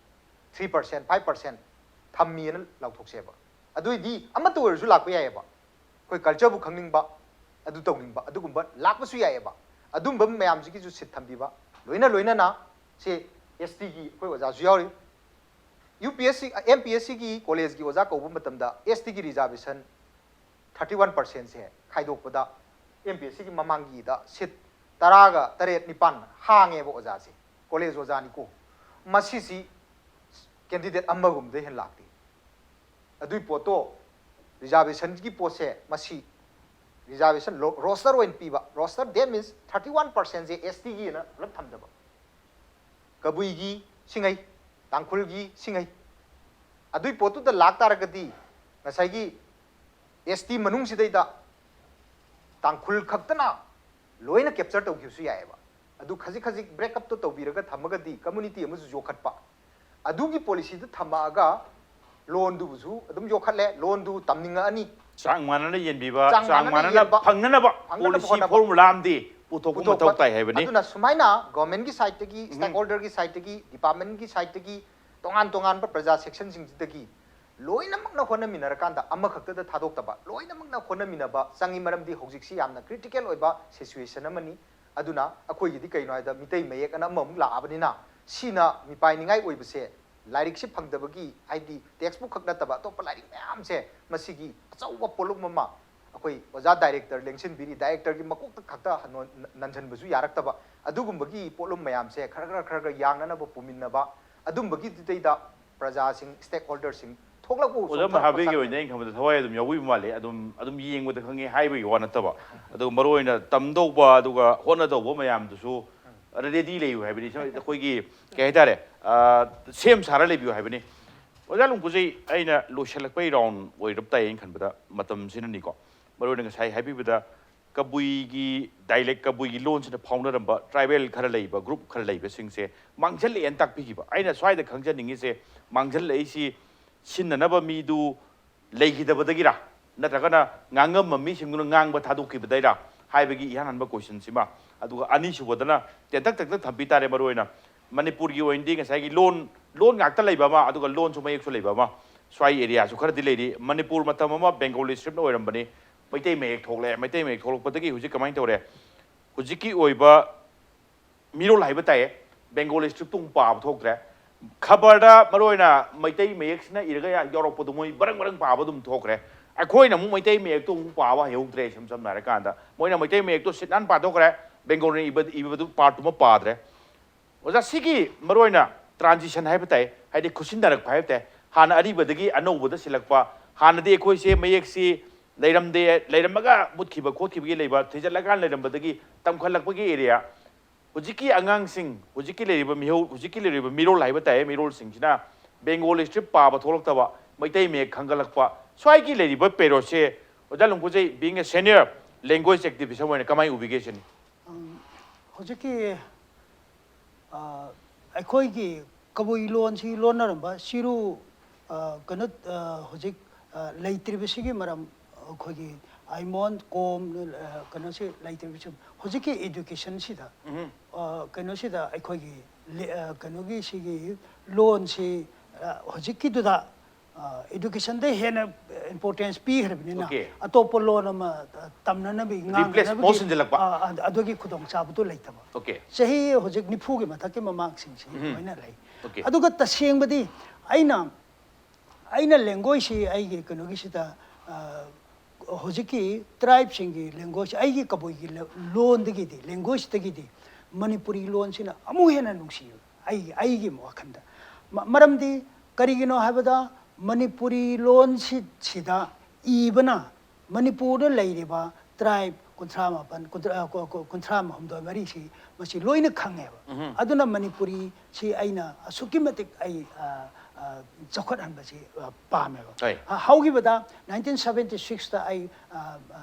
three percent, five percent ꯊꯝꯃꯤꯅ ꯂꯥꯎꯊꯣꯛꯁꯦꯕ꯫ ꯑꯗꯨꯏꯗꯤ ꯑꯃꯠꯇ ꯑꯣꯏꯔꯁꯨ ꯂꯥꯛꯄ ꯌꯥꯏꯑꯕ꯫ ꯑꯩꯈꯣꯏ ꯀꯜꯆꯔꯕꯨ ꯈꯪꯅꯤꯡꯕ, ꯑꯗꯨ ꯇꯧꯅꯤꯡꯕ, ꯑꯗꯨꯒꯨꯝꯕ ꯂꯥꯛꯄꯁꯨ ꯌꯥꯏꯑꯕ꯫ ꯑꯗꯨꯝꯕ ꯃꯌꯥꯝꯁꯤꯒꯤꯁꯨ seat ꯊꯝꯕꯤꯕ꯫ ꯂꯣꯏꯅ ꯂꯣꯏꯅꯅ ꯁꯦ ꯑꯦꯁ ꯇꯤꯒꯤ ꯑꯩꯈꯣꯏ ꯑꯣꯖꯥꯁꯨ ꯌꯥꯎꯔꯤ꯫ U P S C, M P S ꯁꯤꯒꯤ ꯀꯣꯂꯦꯖꯀꯤ ꯑꯣꯖꯥ ꯀꯧꯕ ꯃꯇꯝꯗ ꯑꯦꯁ ꯇꯤꯒꯤ ꯔꯤꯖꯥꯔꯕꯦꯁꯟ ꯊꯥꯔꯇꯤ ꯋꯥꯟ ꯄꯥꯔꯁꯦꯟꯁꯦ ꯈꯥꯏꯗꯣꯛꯄꯗ ꯑꯦꯝ ꯄꯤ ꯑꯦꯁ ꯁꯤꯒꯤ ꯃꯃꯥꯡꯒꯤꯗ ꯁꯤꯠ ꯇꯔꯥꯒ ꯇꯔꯦꯠ ꯅꯤꯄꯥꯟ ꯍꯥꯡꯉꯦꯕ ꯑꯣꯖꯥꯁꯦ, ꯀꯣꯂꯦꯖ ꯑꯣꯖꯥꯅꯤꯀꯣ꯫ ꯃꯁꯤꯁꯤ ꯀꯦꯟꯗꯤꯗꯦꯠ ꯑꯃꯒꯨꯝꯕꯗ ꯍꯦꯟꯅ ꯂꯥꯛꯇꯦ꯫ ꯑꯗꯨꯏ ꯄꯣꯠꯇꯣ, ꯔꯤꯖꯥꯔꯕꯦꯁꯟꯒꯤ ꯄꯣꯠꯁꯦ ꯃꯁꯤ ꯔꯤꯖꯥꯔꯕꯦꯁꯟ ꯔꯣꯁꯇꯔ ꯑꯣꯏꯅ ꯄꯤꯕ, roster, that means thirty one ꯄꯥꯔꯁꯦꯟꯁꯦ ꯑꯦꯁ ꯇꯤꯒꯤꯅ ꯄꯨꯂꯞ ꯊꯝꯗꯕ, ꯀꯕꯨꯏꯒꯤ ꯁꯤꯡꯉꯩ, ꯇꯥꯡꯈꯨꯜꯒꯤ ꯁꯤꯡꯉꯩ꯫ ꯑꯗꯨꯏ ꯄꯣꯠꯇꯨꯗ ꯂꯥꯛꯇꯥꯔꯒꯗꯤ ꯉꯁꯥꯏꯒꯤ ꯑꯦꯁ ꯇꯤ ꯃꯅꯨꯡꯁꯤꯗꯩꯗ ꯇꯥꯡꯈꯨꯜ ꯈꯛꯇꯅ ꯂꯣꯏꯅ ꯀꯦꯞꯆꯔ ꯇꯧꯈꯤꯕꯁꯨ ꯌꯥꯏꯑꯕ꯫ ꯑꯗꯨ ꯈꯖꯤꯛ ꯈꯖꯤꯛ ꯕ꯭ꯔꯦꯛ ꯑꯞꯇꯣ ꯇꯧꯕꯤꯔꯒ ꯊꯝꯃꯒꯗꯤ ꯀꯝꯃꯨꯅꯤꯇꯤ ꯑꯃꯁꯨ ꯌꯣꯛꯈꯠꯄ꯫ ꯑꯗꯨꯒꯤ ꯄꯣꯂꯤꯁꯤꯗꯨ ꯊꯝꯃꯛꯑꯒ ꯂꯣꯟꯗꯨꯕꯨꯁꯨ ꯑꯗꯨꯝ ꯌꯣꯛꯈꯠꯂꯦ, ꯂꯣꯟꯗꯨ ꯇꯝꯅꯤꯡꯉꯛꯑꯅꯤ꯫ ꯆꯥꯡ ꯃꯥꯟꯅꯅ ꯌꯦꯟꯕꯤꯕ, ꯆꯥꯡ ꯆꯥꯡ ꯃꯥꯟꯅꯅ ꯃꯥꯟꯅꯅ ꯌꯦꯟꯕ, ꯐꯪꯅꯅꯕ ꯐꯪꯅꯅꯕ ꯄꯣꯂꯤꯁꯤ ꯍꯣꯠꯅꯕ꯫ ꯐꯣꯔꯃꯨꯂꯥ ꯑꯃꯗꯤ ꯄꯨꯊꯣꯛꯄ ꯃꯊꯧ ꯄꯨꯊꯣꯛꯄ꯫ ꯇꯥꯏ ꯍꯥꯏꯕꯅꯤ꯫ ꯑꯗꯨꯅ ꯁꯨꯃꯥꯏꯅ ꯒꯣꯔꯃꯦꯟꯒꯤ ꯁꯥꯏꯠꯇꯒꯤ, ꯁ꯭ꯇꯦꯛ ꯍꯣꯜꯗꯔꯒꯤ ꯁꯥꯏꯠꯇꯒꯤ, ꯗꯤꯄꯥꯔꯠꯃꯦꯟꯒꯤ ꯁꯥꯏꯠꯇꯒꯤ, ꯇꯣꯉꯥꯟ ꯇꯣꯉꯥꯟꯕ ꯄ꯭ꯔꯖꯥ ꯁꯦꯛꯁꯟꯁꯤꯡꯁꯤꯗꯒꯤ ꯂꯣꯏꯅꯃꯛꯅ ꯍꯣꯠꯅꯃꯤꯟꯅꯔꯀꯥꯟꯗ ꯑꯃꯈꯛꯇꯗ ꯊꯥꯗꯣꯛꯇꯕ, ꯂꯣꯏꯅꯃꯛꯅ ꯍꯣꯠꯅꯃꯤꯟꯅꯕ ꯆꯪꯉꯤ꯫ ꯃꯔꯝꯗꯤ ꯍꯧꯖꯤꯛꯁꯤ ꯌꯥꯝꯅ ꯀ꯭ꯔꯤꯇꯤꯀꯦꯜ ꯑꯣꯏꯕ ꯁꯤꯆꯨꯋꯦꯁꯟ ꯑꯃꯅꯤ꯫ ꯑꯗꯨꯅ ꯑꯩꯈꯣꯏꯒꯤꯗꯤ ꯀꯩꯅꯣ ꯍꯥꯏꯗ ꯃꯤꯇꯩ ꯃꯌꯦꯛ ꯑꯅ ꯑꯃꯃꯨꯛ ꯂꯥꯛꯑꯕꯅꯤꯅ ꯁꯤꯅ ꯃꯤꯄꯥꯏꯅꯤꯡꯉꯥꯏ ꯑꯣꯏꯕꯁꯦ ꯂꯥꯏꯔꯤꯛꯁꯤ ꯐꯪꯗꯕꯒꯤ, ꯍꯥꯏꯗꯤ ꯇꯦꯛꯁ ꯕꯨꯛ ꯈꯛ ꯅꯠꯇꯕ ꯑꯇꯣꯞꯄ ꯂꯥꯏꯔꯤꯛ ꯃꯌꯥꯝꯁꯦ ꯃꯁꯤꯒꯤ ꯑꯆꯧꯕ ꯄꯣꯠꯂꯨꯝ ꯑꯃ ꯑꯩꯈꯣꯏ ꯑꯣꯖꯥ ꯗꯥꯏꯔꯦꯛꯇꯔ ꯂꯦꯡꯁꯤꯟꯕꯤꯔꯤ, ꯗꯥꯏꯔꯦꯛꯇꯔꯒꯤ ꯃꯀꯣꯛꯇ ꯈꯛꯇ ꯅꯣꯟ-, ꯅꯟꯁꯤꯟꯕꯁꯨ ꯌꯥꯔꯛꯇꯕ, ꯑꯗꯨꯒꯨꯝꯕꯒꯤ ꯄꯣꯠꯂꯨꯝ ꯃꯌꯥꯝꯁꯦ ꯈꯔ ꯈꯔ ꯈꯔ ꯈꯔ ꯌꯥꯡꯅꯅꯕ ꯄꯨꯃꯤꯟꯅꯕ, ꯑꯗꯨꯝꯕꯒꯤꯗꯨꯗꯩꯗ ꯄ꯭ꯔꯖꯥꯁꯤꯡ, ꯁ꯭ꯇꯦꯛ ꯍꯣꯜꯗꯔꯁꯤꯡ ꯊꯣꯛꯂꯛꯎ, ꯑꯣꯖꯥ ꯆꯣꯡꯊꯔꯛꯄ ꯃꯍꯥꯕꯤꯔꯒꯤ ꯆꯪꯉꯤ꯫ ꯑꯣꯏꯅ ꯑꯩꯅ ꯈꯟꯕꯗ ꯊꯋꯥꯏ ꯑꯗꯨꯝ ꯌꯥꯎꯕꯤꯕ ꯃꯥꯜꯂꯦ꯫ ꯑꯗꯨꯝ ꯑꯗꯨꯝ ꯌꯦꯡꯕꯗ ꯈꯪꯉꯦ ꯍꯥꯏꯕꯒꯤ ꯋꯥ ꯅꯠꯇꯕ, ꯑꯗꯨꯒ ꯃꯔꯨꯑꯣꯏꯅ ꯇꯝꯗꯧꯕ ꯑꯗꯨꯒ ꯍꯣꯠꯅꯗꯧꯕ ꯃꯌꯥꯝꯗꯨꯁꯨ ꯔꯦꯗꯤ ꯂꯩꯌꯨ ꯍꯥꯏꯕꯅꯤ꯫ ꯁꯨꯝ ꯑꯩꯈꯣꯏꯒꯤ ꯀꯩ ꯍꯥꯏꯇꯥꯔꯦ, ꯑ, ꯁꯦꯝ ꯁꯥꯔ ꯂꯩꯕꯤꯌꯨ ꯍꯥꯏꯕꯅꯤ꯫ ꯑꯣꯖꯥ ꯂꯨꯡꯀꯨꯖꯩ, ꯑꯩꯅ ꯂꯣꯏꯁꯤꯜꯂꯛꯄꯒꯤ ꯔꯥꯎꯟ ꯑꯣꯏꯔꯞ ꯇꯥꯏ ꯑꯩꯅ ꯈꯟꯕꯗ, ꯃꯇꯝꯁꯤꯅꯅꯤꯀꯣ꯫ ꯃꯔꯨꯑꯣꯏꯅ ꯉꯁꯥꯏ ꯍꯥꯏꯕꯤꯕꯗ ꯀꯕꯨꯏꯒꯤ ꯗꯥꯏꯂꯦꯛ, ꯀꯕꯨꯏꯒꯤ ꯂꯣꯟꯁꯤꯅ ꯐꯥꯎꯅꯔꯝꯕ ꯇ꯭ꯔꯥꯏꯕꯦꯜ ꯈꯔ ꯂꯩꯕ, ꯒ꯭ꯔꯨꯞ ꯈꯔ ꯂꯩꯕꯁꯤꯡꯁꯦ ꯃꯥꯡꯁꯤꯜꯂꯛꯑꯦꯅ ꯇꯥꯛꯄꯤꯈꯤꯕ꯫ ꯑꯩꯅ ꯁ꯭ꯋꯥꯏꯗ ꯈꯪꯖꯅꯤꯡꯉꯤꯁꯦ, ꯃꯥꯡꯁꯤꯜꯂꯛꯏꯁꯤ ꯁꯤꯟꯅꯅꯕ ꯃꯤꯗꯨ ꯂꯩꯈꯤꯗꯕꯗꯒꯤꯔꯥ, ꯅꯠꯇ꯭ꯔꯒꯅ ꯉꯥꯡꯉꯝꯕ ꯃꯤꯁꯤꯡꯗꯨꯅ ꯉꯥꯡꯕ ꯊꯥꯗꯣꯛꯈꯤꯕꯗꯩꯔꯥ ꯍꯥꯏꯕꯒꯤ ꯏꯍꯥꯟ ꯍꯥꯟꯕ ꯀꯣꯏꯁꯟꯁꯤꯃ꯫ ꯑꯗꯨꯒ ꯑꯅꯤꯁꯨꯕꯗꯅ ꯇꯦꯟꯇꯛ ꯇꯦꯟꯇꯛ ꯊꯝꯕꯤ ꯇꯥꯔꯦ꯫ ꯃꯔꯨꯑꯣꯏꯅ ꯃꯅꯤꯄꯨꯔꯒꯤ ꯑꯣꯏꯅꯗꯤ ꯉꯁꯥꯏꯒꯤ ꯂꯣꯟ, ꯂꯣꯟ ꯉꯥꯛꯇ ꯂꯩꯕ ꯑꯃ, ꯑꯗꯨꯒ ꯂꯣꯟꯁꯨ ꯃꯌꯦꯛꯁꯨ ꯂꯩꯕ ꯑꯃ, ꯁ꯭ꯋꯥꯏ ꯑꯦꯔꯤꯌꯥꯁꯨ ꯈꯔꯗꯤ ꯂꯩꯔꯤ꯫ ꯃꯅꯤꯄꯨꯔ ꯃꯇꯝ ꯑꯃ ꯕꯦꯡꯒꯣꯂꯤ ꯁ꯭ꯀ꯭ꯔꯤꯞꯅ ꯑꯣꯏꯔꯝꯕꯅꯤ, ꯃꯩꯇꯩ ꯃꯌꯦꯛ ꯊꯣꯛꯂꯛꯑꯦ꯫ ꯃꯩꯇꯩ ꯃꯌꯦꯛ ꯊꯣꯛꯂꯛꯄꯗꯒꯤ ꯍꯧꯖꯤꯛ ꯀꯃꯥꯏꯅ ꯇꯧꯔꯦ? ꯍꯧꯖꯤꯛꯀꯤ ꯑꯣꯏꯕ ꯃꯤꯔꯣꯜ ꯍꯥꯏꯕ ꯇꯥꯏꯌꯦ, ꯕꯦꯡꯒꯣꯂꯤ ꯁ꯭ꯀ꯭ꯔꯤꯞꯇꯨ ꯑꯃꯨꯛ ꯄꯥꯕ ꯊꯣꯛꯇ꯭ꯔꯦ꯫ ꯈꯕꯔꯗ ꯃꯔꯨꯑꯣꯏꯅ ꯃꯩꯇꯩ ꯃꯌꯦꯛꯁꯤꯅ ꯏꯔꯒ ꯌꯥꯎꯔꯛꯄꯗꯨ ꯃꯣꯏ ꯕꯔꯪ ꯕꯔꯪ ꯄꯥꯕ ꯑꯗꯨꯝ ꯊꯣꯛꯈ꯭ꯔꯦ꯫ ꯑꯩꯈꯣꯏꯅ ꯑꯃꯨꯛ ꯃꯩꯇꯩ ꯃꯌꯦꯛꯇꯣ ꯑꯃꯨꯛ ꯄꯥꯕ ꯍꯩꯍꯧꯗ꯭ꯔꯦ꯫ ꯏꯁꯝ ꯁꯝꯅ ꯍꯥꯏꯔꯀꯥꯟꯗ ꯃꯣꯏꯅ ꯃꯩꯇꯩ ꯃꯌꯦꯛꯇꯣ ꯁꯤꯠ ꯅꯥꯟ ꯄꯥꯊꯣꯛꯈ꯭ꯔꯦ, ꯕꯦꯡꯒꯣꯂꯤꯅ ꯏꯕ, ꯏꯕꯗꯨ ꯄꯥꯔꯠꯇꯨꯃ ꯄꯥꯗ꯭ꯔꯦ꯫ ꯑꯣꯖꯥ, ꯁꯤꯒꯤ ꯃꯔꯨꯑꯣꯏꯅ ꯇ꯭ꯔꯥꯟꯖꯤꯁꯟ ꯍꯥꯏꯕ ꯇꯥꯏ, ꯍꯥꯏꯗꯤ ꯈꯨꯠꯁꯤꯟꯅꯔꯛꯄ ꯍꯥꯏꯕ ꯇꯥꯏ꯫ ꯍꯥꯟꯅ ꯑꯔꯤꯕꯗꯒꯤ ꯑꯅꯧꯕꯗ ꯁꯤꯜꯂꯛꯄ, ꯍꯥꯟꯅꯗꯤ ꯑꯩꯈꯣꯏꯁꯦ ꯃꯌꯦꯛꯁꯤ ꯂꯩꯔꯝꯗꯦ, ꯂꯩꯔꯝꯃꯒ ꯃꯨꯠꯈꯤꯕ ꯈꯣꯠꯈꯤꯕꯒꯤ ꯂꯩꯕ, ꯊꯤꯖꯤꯜꯂꯀꯥꯟ ꯂꯩꯔꯝꯕꯗꯒꯤ ꯇꯝꯈꯠꯂꯛꯄꯒꯤ ꯑꯦꯔꯤꯌꯥ꯫ ꯍꯧꯖꯤꯛꯀꯤ ꯑꯉꯥꯡꯁꯤꯡ, ꯍꯧꯖꯤꯛꯀꯤ ꯂꯩꯔꯤꯕ ꯃꯤꯍꯧ, ꯍꯧꯖꯤꯛꯀꯤ ꯂꯩꯔꯤꯕ ꯃꯤꯔꯣꯜ ꯍꯥꯏꯕ ꯇꯥꯏ, ꯃꯤꯔꯣꯜꯁꯤꯡꯁꯤꯅ ꯕꯦꯡꯒꯣꯂꯤ ꯁ꯭ꯀ꯭ꯔꯤꯞ ꯄꯥꯕ ꯊꯣꯛꯂꯛꯇꯕ, ꯃꯩꯇꯩ ꯃꯌꯦꯛ ꯈꯪꯒꯠꯂꯛꯄ, ꯁ꯭ꯋꯥꯏꯒꯤ ꯂꯩꯔꯤꯕ ꯄꯦꯔꯣꯠꯁꯦ, ꯑꯣꯖꯥ ꯂꯨꯡꯄꯨꯖꯩ, being a senior language activist ꯑꯃ ꯑꯣꯏꯅ ꯀꯃꯥꯏꯅ ꯎꯕꯤꯒꯦ ꯁꯤꯅꯤ? ꯎꯝ, ꯍꯧꯖꯤꯛꯀꯤ ꯑ, ꯑꯩꯈꯣꯏꯒꯤ ꯀꯕꯨꯏ ꯂꯣꯟꯁꯤ ꯂꯣꯟꯅꯔꯝꯕ ꯆꯤꯔꯨ, ꯑ, ꯀꯩꯅꯣ, ꯑ, ꯍꯧꯖꯤꯛ, ꯑ, ꯂꯩꯇ꯭ꯔꯤꯕꯁꯤꯒꯤ ꯃꯔꯝ, ꯑꯩꯈꯣꯏꯒꯤ ꯑꯥꯏꯃꯣꯟ, ꯀꯣꯝ, ꯑ, ꯀꯩꯅꯣꯁꯤ ꯂꯩꯇ꯭ꯔꯤꯕꯁꯤ ꯍꯧꯖꯤꯛꯀꯤ ꯏꯗꯨꯀꯦꯁꯟꯁꯤꯗ, ꯑ, ꯀꯩꯅꯣꯁꯤꯗ ꯑꯩꯈꯣꯏꯒꯤ ꯂꯦ-, ꯑ, ꯀꯩꯅꯣꯒꯤ ꯁꯤꯒꯤ ꯂꯣꯟꯁꯤ, ꯑ, ꯍꯧꯖꯤꯛꯀꯤꯗꯨꯗ, ꯑ, ꯏꯗꯨꯀꯦꯁꯟꯗ ꯍꯦꯟꯅ ꯏꯝꯄꯣꯔꯇꯦꯟꯁ ꯄꯤꯈ꯭ꯔꯕꯅꯤꯅ, Okay. ꯑꯇꯣꯞꯄ ꯂꯣꯟ ꯑꯃ, ꯑ, ꯇꯝꯅꯅꯕꯒꯤ, Replace, ꯉꯥꯡꯅꯅꯕꯒꯤ, ꯃꯍꯨꯠ ꯁꯤꯟꯖꯤꯜꯂꯛꯄ꯫ ꯑ, ꯑ, ꯑꯗꯨꯒꯤ ꯈꯨꯗꯣꯡꯆꯥꯕꯗꯨ ꯂꯩꯇꯕ꯫ Okay. ꯆꯍꯤ ꯍꯧꯖꯤꯛ ꯅꯤꯐꯨꯒꯤ ꯃꯊꯛꯀꯤ ꯃꯃꯥꯡꯁꯤꯡꯁꯤ ꯂꯣꯏꯅ ꯂꯩ꯫ Okay. ꯑꯗꯨꯒ ꯇꯁꯦꯡꯕꯗꯤ ꯑꯩꯅ, ꯑꯩꯅ ꯂꯦꯡꯒ꯭ꯋꯦꯖꯁꯤ ꯑꯩꯒꯤ ꯀꯩꯅꯣꯒꯤꯁꯤꯗ, ꯑ, ꯍꯧꯖꯤꯛꯀꯤ ꯇ꯭ꯔꯥꯏꯕꯁꯤꯡꯒꯤ ꯂꯦꯡꯒ꯭ꯋꯦꯖ, ꯑꯩꯒꯤ ꯀꯕꯨꯏꯒꯤ ꯂ-, ꯂꯣꯟꯗꯒꯤꯗꯤ, ꯂꯦꯡꯒ꯭ꯋꯦꯖꯇꯒꯤꯗꯤ ꯃꯅꯤꯄꯨꯔꯤ ꯂꯣꯟꯁꯤꯅ ꯑꯃꯨꯛ ꯍꯦꯟꯅ ꯅꯨꯡꯁꯤꯌꯦ ꯑꯩꯒꯤ, ꯑꯩꯒꯤ ꯋꯥꯈꯜꯗ꯫ ꯃ-, ꯃꯔꯝꯗꯤ ꯀꯔꯤꯒꯤꯅꯣ ꯍꯥꯏꯕꯗ ꯃꯅꯤꯄꯨꯔꯤ ꯂꯣꯟꯁꯤ, ꯁꯤꯗ ꯏꯕꯅ ꯃꯅꯤꯄꯨꯔꯗ ꯂꯩꯔꯤꯕ ꯇ꯭ꯔꯥꯏꯕ ꯀꯨꯟꯊ꯭ꯔꯥ ꯃꯥꯄꯟ, ꯀꯨꯟꯊ꯭ꯔꯥ, ꯑ, ꯀꯨ-, ꯀꯨ-, ꯀꯨꯟꯊ꯭ꯔꯥ ꯍꯨꯝꯗꯣꯏ ꯃꯔꯤꯁꯤ ꯃꯁꯤ ꯂꯣꯏꯅ ꯈꯪꯉꯦꯕ꯫ ꯑꯗꯨꯅ ꯃꯅꯤꯄꯨꯔꯤꯁꯤ ꯑꯩꯅ ꯑꯁꯨꯛꯀꯤ ꯃꯇꯤꯛ ꯑꯩ, ꯑ, ꯑ, ꯆꯥꯎꯈꯠꯍꯟꯕꯁꯤ, ꯑ, ꯄꯥꯝꯃꯦꯕ꯫ ꯍꯣꯏ꯫ ꯑ, ꯍꯧꯈꯤꯕꯗ ꯅꯥꯏꯟꯇꯤꯟ ꯁꯕꯦꯟꯇꯤ ꯁꯤꯛꯁꯇ ꯑꯩ, ꯑ, ꯑ,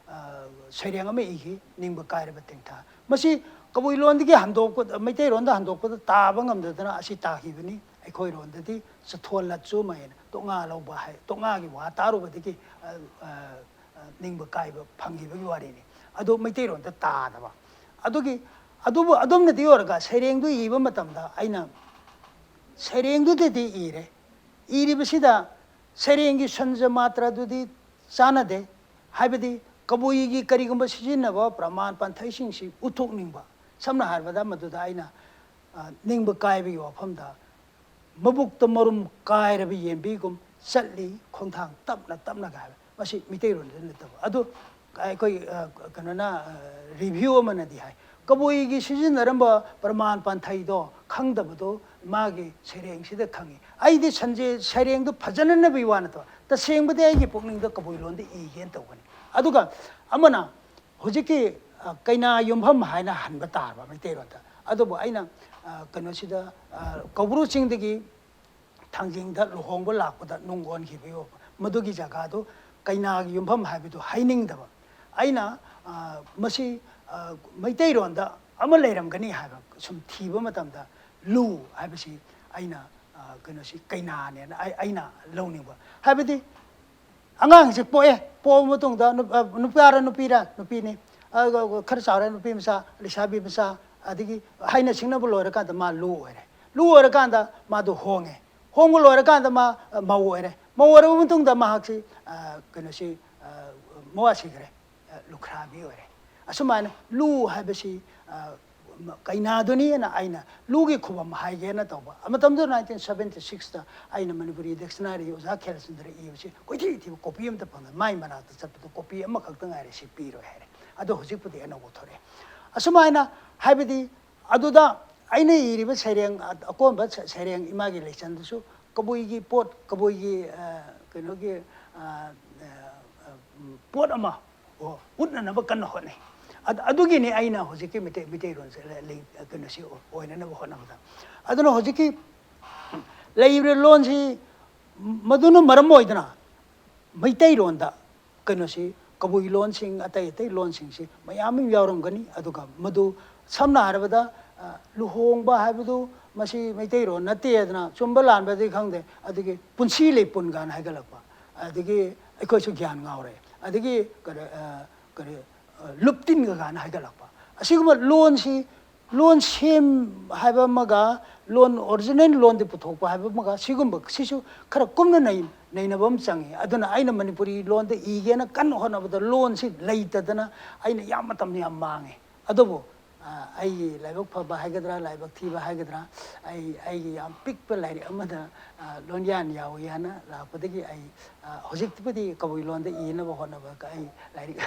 ꯑ, ꯁꯩꯔꯦꯡ ꯑꯃ ꯏꯈꯤ, ꯅꯤꯡꯕ ꯀꯥꯏꯔꯕ ꯇꯦꯡꯊꯥ꯫ ꯃꯁꯤ ꯀꯕꯨꯏ ꯂꯣꯟꯗꯒꯤ ꯍꯟꯗꯣꯛꯄ, ꯃꯩꯇꯩꯔꯣꯟꯗ ꯍꯟꯗꯣꯛꯄꯗ ꯇꯥꯕ ꯉꯝꯗꯗꯅ ꯑꯁꯤ ꯇꯥꯈꯤꯕꯅꯤ꯫ ꯑꯩꯈꯣꯏ ꯔꯣꯟꯗꯗꯤ ꯆꯊꯣꯜ ꯂꯠꯆꯨꯝ ꯍꯥꯏꯅ ꯇꯣꯛꯉꯥ ꯂꯧꯕ ꯍꯥꯏ, ꯇꯣꯛꯉꯥꯒꯤ ꯋꯥ ꯇꯥꯔꯨꯕꯗꯒꯤ, ꯑ, ꯑ, ꯑ, ꯅꯤꯡꯕ ꯀꯥꯏꯕ ꯐꯪꯈꯤꯕꯒꯤ ꯋꯥꯔꯤꯅꯤ꯫ ꯑꯗꯨ ꯃꯩꯇꯩꯔꯣꯟꯗ ꯇꯥꯗꯕ꯫ ꯑꯗꯨꯒꯤ, ꯑꯗꯨꯕꯨ ꯑꯗꯨꯝꯅꯗꯤ ꯑꯣꯏꯔꯒ ꯁꯩꯔꯦꯡꯗꯨ ꯏꯕ ꯃꯇꯝꯗ ꯑꯩꯅ ꯁꯩꯔꯦꯡꯗꯨꯗꯗꯤ ꯏꯔꯦ꯫ ꯏꯔꯤꯕꯁꯤꯗ ꯁꯩꯔꯦꯡꯒꯤ ꯁꯟꯖ ꯃꯥꯇ꯭ꯔꯗꯨꯗꯤ ꯆꯥꯟꯅꯗꯦ꯫ ꯍꯥꯏꯕꯗꯤ ꯀꯕꯨꯏꯒꯤ ꯀꯔꯤꯒꯨꯝꯕ ꯁꯤꯖꯤꯟꯅꯕ ꯄ꯭ꯔꯃꯥꯟ ꯄꯥꯟꯊꯩꯁꯤꯡꯁꯤ ꯎꯠꯊꯣꯛꯅꯤꯡꯕ꯫ ꯁꯝꯅ ꯍꯥꯏꯔꯕꯗ ꯃꯗꯨꯗ ꯑꯩꯅ, ꯑ, ꯅꯤꯡꯕ ꯀꯥꯏꯕꯒꯤ ꯋꯥꯐꯝꯗ "ꯃꯕꯨꯛꯇ ꯃꯔꯨꯝ ꯀꯥꯏꯔꯕ ꯌꯦꯟꯕꯤꯒꯨꯝ ꯆꯠꯂꯤ ꯈꯣꯡꯊꯥꯡ ꯇꯞꯅ ꯇꯞꯅꯒ" ꯍꯥꯏꯕ꯫ ꯃꯁꯤ ꯃꯤꯇꯩꯔꯣꯟꯗ ꯅꯠꯇꯕ꯫ ꯑꯗꯨ ꯑꯩꯈꯣꯏ, ꯑ, ꯀꯩꯅꯣꯅ, ꯑ, ꯔꯤꯚ꯭ꯌꯨ ꯑꯃꯅꯗꯤ ꯍꯥꯏ, ꯀꯕꯨꯏꯒꯤ ꯁꯤꯖꯤꯟꯅꯔꯝꯕ ꯄ꯭ꯔꯃꯥꯟ ꯄꯥꯟꯊꯩꯗꯣ ꯈꯪꯗꯕꯗꯣ ꯃꯥꯒꯤ ꯁꯩꯔꯦꯡꯁꯤꯗ ꯈꯪꯉꯤ꯫ ꯑꯩꯗꯤ ꯁꯟꯖꯦ ꯁꯩꯔꯦꯡꯗꯨ ꯐꯖꯅꯅꯕꯒꯤ ꯋꯥ ꯅꯠꯇꯕ, ꯇꯁꯦꯡꯕꯗꯤ ꯑꯩꯒꯤ ꯄꯨꯛꯅꯤꯡꯗ ꯀꯕꯨꯏ ꯂꯣꯟꯗ ꯏꯒꯦꯅ ꯇꯧꯕꯅꯤ꯫ ꯑꯗꯨꯒ ꯑꯃꯅ ꯍꯧꯖꯤꯛꯀꯤ, ꯑ, ꯀꯩꯅꯥ ꯌꯨꯝꯐꯝ ꯍꯥꯏꯅ ꯍꯟꯕ ꯇꯥꯔꯕ ꯃꯩꯇꯩꯔꯣꯟꯗ꯫ ꯑꯗꯨꯕꯨ ꯑꯩꯅ, ꯑ, ꯀꯩꯅꯣꯁꯤꯗ, ꯑ, ꯀꯧꯕ꯭ꯔꯨ ꯆꯤꯡꯗꯒꯤ ꯊꯥꯡꯖꯤꯡꯗ ꯂꯨꯍꯣꯡꯕ ꯂꯥꯛꯄꯗ ꯅꯨꯡ ꯑꯣꯟꯈꯤꯕ ꯌꯣꯛꯄ, ꯃꯗꯨꯒꯤ ꯖꯒꯥꯗꯨ ꯀꯩꯅꯥꯒꯤ ꯌꯨꯝꯐꯝ ꯍꯥꯏꯕꯗꯨ ꯍꯥꯏꯅꯤꯡꯗꯕ꯫ ꯑꯩꯅ, ꯑ, ꯃꯁꯤ, ꯑ, ꯃꯩꯇꯩꯔꯣꯟꯗ ꯑꯃ ꯂꯩꯔꯝꯒꯅꯤ ꯍꯥꯏꯕ ꯁꯨꯝ ꯊꯤꯕ ꯃꯇꯝꯗ ꯂꯨ ꯍꯥꯏꯕꯁꯤ ꯑꯩꯅ, ꯑ, ꯀꯩꯅꯣꯁꯤ ꯀꯩꯅꯥꯅꯦꯅ ꯑꯩ, ꯑꯩꯅ ꯂꯧꯅꯤꯡꯕ꯫ ꯍꯥꯏꯕꯗꯤ ꯑꯉꯥꯡꯁꯦ ꯄꯣꯛꯑꯦ, ꯄꯣꯛꯑꯕ ꯃꯇꯨꯡꯗ ꯅꯨꯞ-, ꯑ, ꯅꯨꯄꯥꯔ ꯅꯨꯄꯤꯔ? ꯅꯨꯄꯤꯅꯤ꯫ ꯑ, ꯈꯔ ꯆꯥꯎꯔꯦ ꯅꯨꯄꯤ ꯃꯆꯥ, ꯂꯩꯁꯥꯕꯤ ꯃꯆꯥ, ꯑꯗꯒꯤ ꯍꯥꯏꯅ ꯁꯤꯡꯅꯕ ꯂꯣꯏꯔꯀꯥꯟꯗ ꯃꯥ ꯂꯨ ꯑꯣꯏꯔꯦ꯫ ꯂꯨ ꯑꯣꯏꯔꯀꯥꯟꯗ ꯃꯥꯗꯣ ꯍꯣꯡꯉꯦ꯫ ꯍꯣꯡꯕ ꯂꯣꯏꯔꯀꯥꯟꯗ ꯃꯥ, ꯑ, ꯃꯧ ꯑꯣꯏꯔꯦ꯫ ꯃꯧ ꯑꯣꯏꯔꯕ ꯃꯇꯨꯡꯗ ꯃꯍꯥꯛꯁꯤ, ꯑ, ꯀꯩꯅꯣꯁꯤ, ꯑ, ꯃꯋꯥ ꯁꯤꯈ꯭ꯔꯦ꯫ ꯑ, ꯂꯨꯈ꯭ꯔꯥꯕꯤ ꯑꯣꯏꯔꯦ꯫ ꯑꯁꯨꯃꯥꯏꯅ ꯂꯨ ꯍꯥꯏꯕꯁꯤ, ꯑ, ꯃ-, ꯀꯩꯅꯥꯗꯨꯅꯤꯅ ꯑꯩꯅ ꯂꯨꯒꯤ ꯈꯨꯕꯝ ꯍꯥꯏꯒꯦꯅ ꯇꯧꯕ꯫ ꯑ, ꯃꯇꯝꯗꯨꯗ nineteen seventy sixꯇ ꯑꯩꯅ ꯃꯅꯤꯄꯨꯔꯤ dictionary ꯑꯣꯖꯥ ꯈꯦꯜꯆꯟꯗ꯭ꯔ ꯏꯕꯁꯤ ꯀꯣꯏꯊꯤ ꯊꯤꯕ copy ꯑꯝꯇ ꯐꯪꯗꯦ꯫ ꯃꯥꯏ ꯃꯅꯥꯛꯇ ꯆꯠꯄꯗ copy ꯑꯃꯈꯛꯇ ꯉꯥꯏꯔꯦ, ꯁꯤ ꯄꯤꯔꯣꯏ ꯍꯥꯏꯔꯦ꯫ ꯑꯗꯣ ꯍꯧꯖꯤꯛꯄꯨꯗꯤ ꯑꯅꯧꯕ ꯊꯣꯛꯂꯛꯑꯦ꯫ ꯑꯁꯨꯃꯥꯏꯅ ꯍꯥꯏꯕꯗꯤ ꯑꯗꯨꯗ ꯑꯩꯅ ꯏꯔꯤꯕ ꯁꯩꯔꯦꯡ, ꯑ-, ꯑꯀꯣꯟꯕ ꯁ-, ꯁꯩꯔꯦꯡ ꯏꯃꯥꯒꯤ ꯂꯩꯆꯟꯗꯨꯁꯨ ꯀꯕꯨꯏꯒꯤ ꯄꯣꯠ, ꯀꯕꯨꯏꯒꯤ, ꯑ, ꯀꯩꯅꯣꯒꯤ, ꯑ, ꯑ, ꯑ, ꯎꯝ, ꯄꯣꯠ ꯑꯃ, ꯑꯣ, ꯎꯠꯅꯅꯕ ꯀꯟꯅ ꯍꯣꯠꯅꯩ꯫ ꯑꯗ-, ꯑꯗꯨꯒꯤꯅꯤ ꯑꯩꯅ ꯍꯧꯖꯤꯛꯀꯤ ꯃꯤꯇꯩ-, ꯃꯤꯇꯩꯔꯣꯟꯁꯦ ꯂ-, ꯂꯩ-, ꯀꯩꯅꯣꯁꯤ ꯑꯣꯏꯅꯅꯕ ꯍꯣꯠꯅꯕꯗ꯫ ꯑꯗꯨꯅ ꯍꯧꯖꯤꯛꯀꯤ ꯂꯩꯔꯤꯕ ꯂꯣꯟꯁꯤ ꯃꯗꯨꯅ ꯃꯔꯝ ꯑꯣꯏꯗꯅ ꯃꯩꯇꯩꯔꯣꯟꯗ ꯀꯩꯅꯣꯁꯤ, ꯀꯕꯨꯏ ꯂꯣꯟꯁꯤꯡ, ꯑꯇꯩ ꯑꯇꯩ ꯂꯣꯟꯁꯤꯡꯁꯤ ꯃꯌꯥꯝ ꯑꯃ ꯌꯥꯎꯔꯝꯒꯅꯤ꯫ ꯑꯗꯨꯒ ꯃꯗꯨ ꯁꯝꯅ ꯍꯥꯏꯔꯕꯗ, ꯑ, ꯂꯨꯍꯣꯡꯕ ꯍꯥꯏꯕꯗꯨ ꯃꯁꯤ ꯃꯩꯇꯩꯔꯣꯟ ꯅꯠꯇꯦ ꯍꯥꯏꯗꯅ, ꯆꯨꯝꯕ ꯂꯥꯟꯕꯗꯤ ꯈꯪꯗꯦ, ꯑꯗꯒꯤ ꯄꯨꯟꯁꯤ ꯂꯩꯄꯨꯟ ꯀꯥꯏꯅ ꯍꯥꯏꯒꯠꯂꯛꯄ, ꯑꯗꯒꯤ ꯑꯩꯈꯣꯏꯁꯨ ꯒ꯭ꯌꯥꯟ ꯉꯥꯎꯔꯦ, ꯑꯗꯒꯤ ꯀꯔꯤ, ꯑ, ꯀꯔꯤ, ꯑ, ꯂꯨꯞꯇꯤꯟꯒ ꯀꯥꯏꯅ ꯍꯥꯏꯒꯠꯂꯛꯄ, ꯑꯁꯤꯒꯨꯝꯕ ꯂꯣꯟꯁꯤ, ꯂꯣꯟ ꯁꯦꯝ ꯍꯥꯏꯕ ꯑꯃꯒ ꯂꯣꯟ, original ꯂꯣꯟꯗꯤ ꯄꯨꯊꯣꯛꯄ ꯍꯥꯏꯕ ꯑꯃꯒ, ꯁꯤꯒꯨꯝꯕ, ꯁꯤꯁꯨ ꯈꯔ ꯀꯨꯞꯅ ꯅꯩ-, ꯅꯩꯅꯕ ꯑꯃ ꯆꯪꯉꯤ꯫ ꯑꯗꯨꯅ ꯑꯩꯅ ꯃꯅꯤꯄꯨꯔꯤ ꯂꯣꯟꯗ ꯏꯒꯦꯅ ꯀꯟꯅ ꯍꯣꯠꯅꯕꯗ ꯂꯣꯟꯁꯤ ꯂꯩꯇꯗꯅ ꯑꯩꯅ ꯌꯥꯝ ꯃꯇꯝ ꯌꯥꯝ ꯃꯥꯡꯉꯦ꯫ ꯑꯗꯨꯕꯨ ꯑꯩꯒꯤ ꯂꯥꯏꯕꯛ ꯐꯕ ꯍꯥꯏꯒꯗ꯭ꯔꯥ, ꯂꯥꯏꯕꯛ ꯊꯤꯕ ꯍꯥꯏꯒꯗ꯭ꯔꯥ, ꯑꯩ ꯑꯩꯒꯤ ꯌꯥꯝ ꯄꯤꯛꯄ ꯂꯥꯏꯔꯤꯛ ꯑꯃꯗ ꯂꯣꯟꯌꯥꯟ ꯌꯥꯎꯏ ꯍꯥꯏꯅ ꯂꯥꯛꯄꯗꯒꯤ ꯑꯩ ꯍꯧꯖꯤꯛꯄꯨꯗꯤ ꯀꯕꯨꯏ ꯂꯣꯟꯗ ꯏꯅꯕ ꯍꯣꯠꯅꯕ ꯑꯩ ꯂꯥꯏꯔꯤꯛ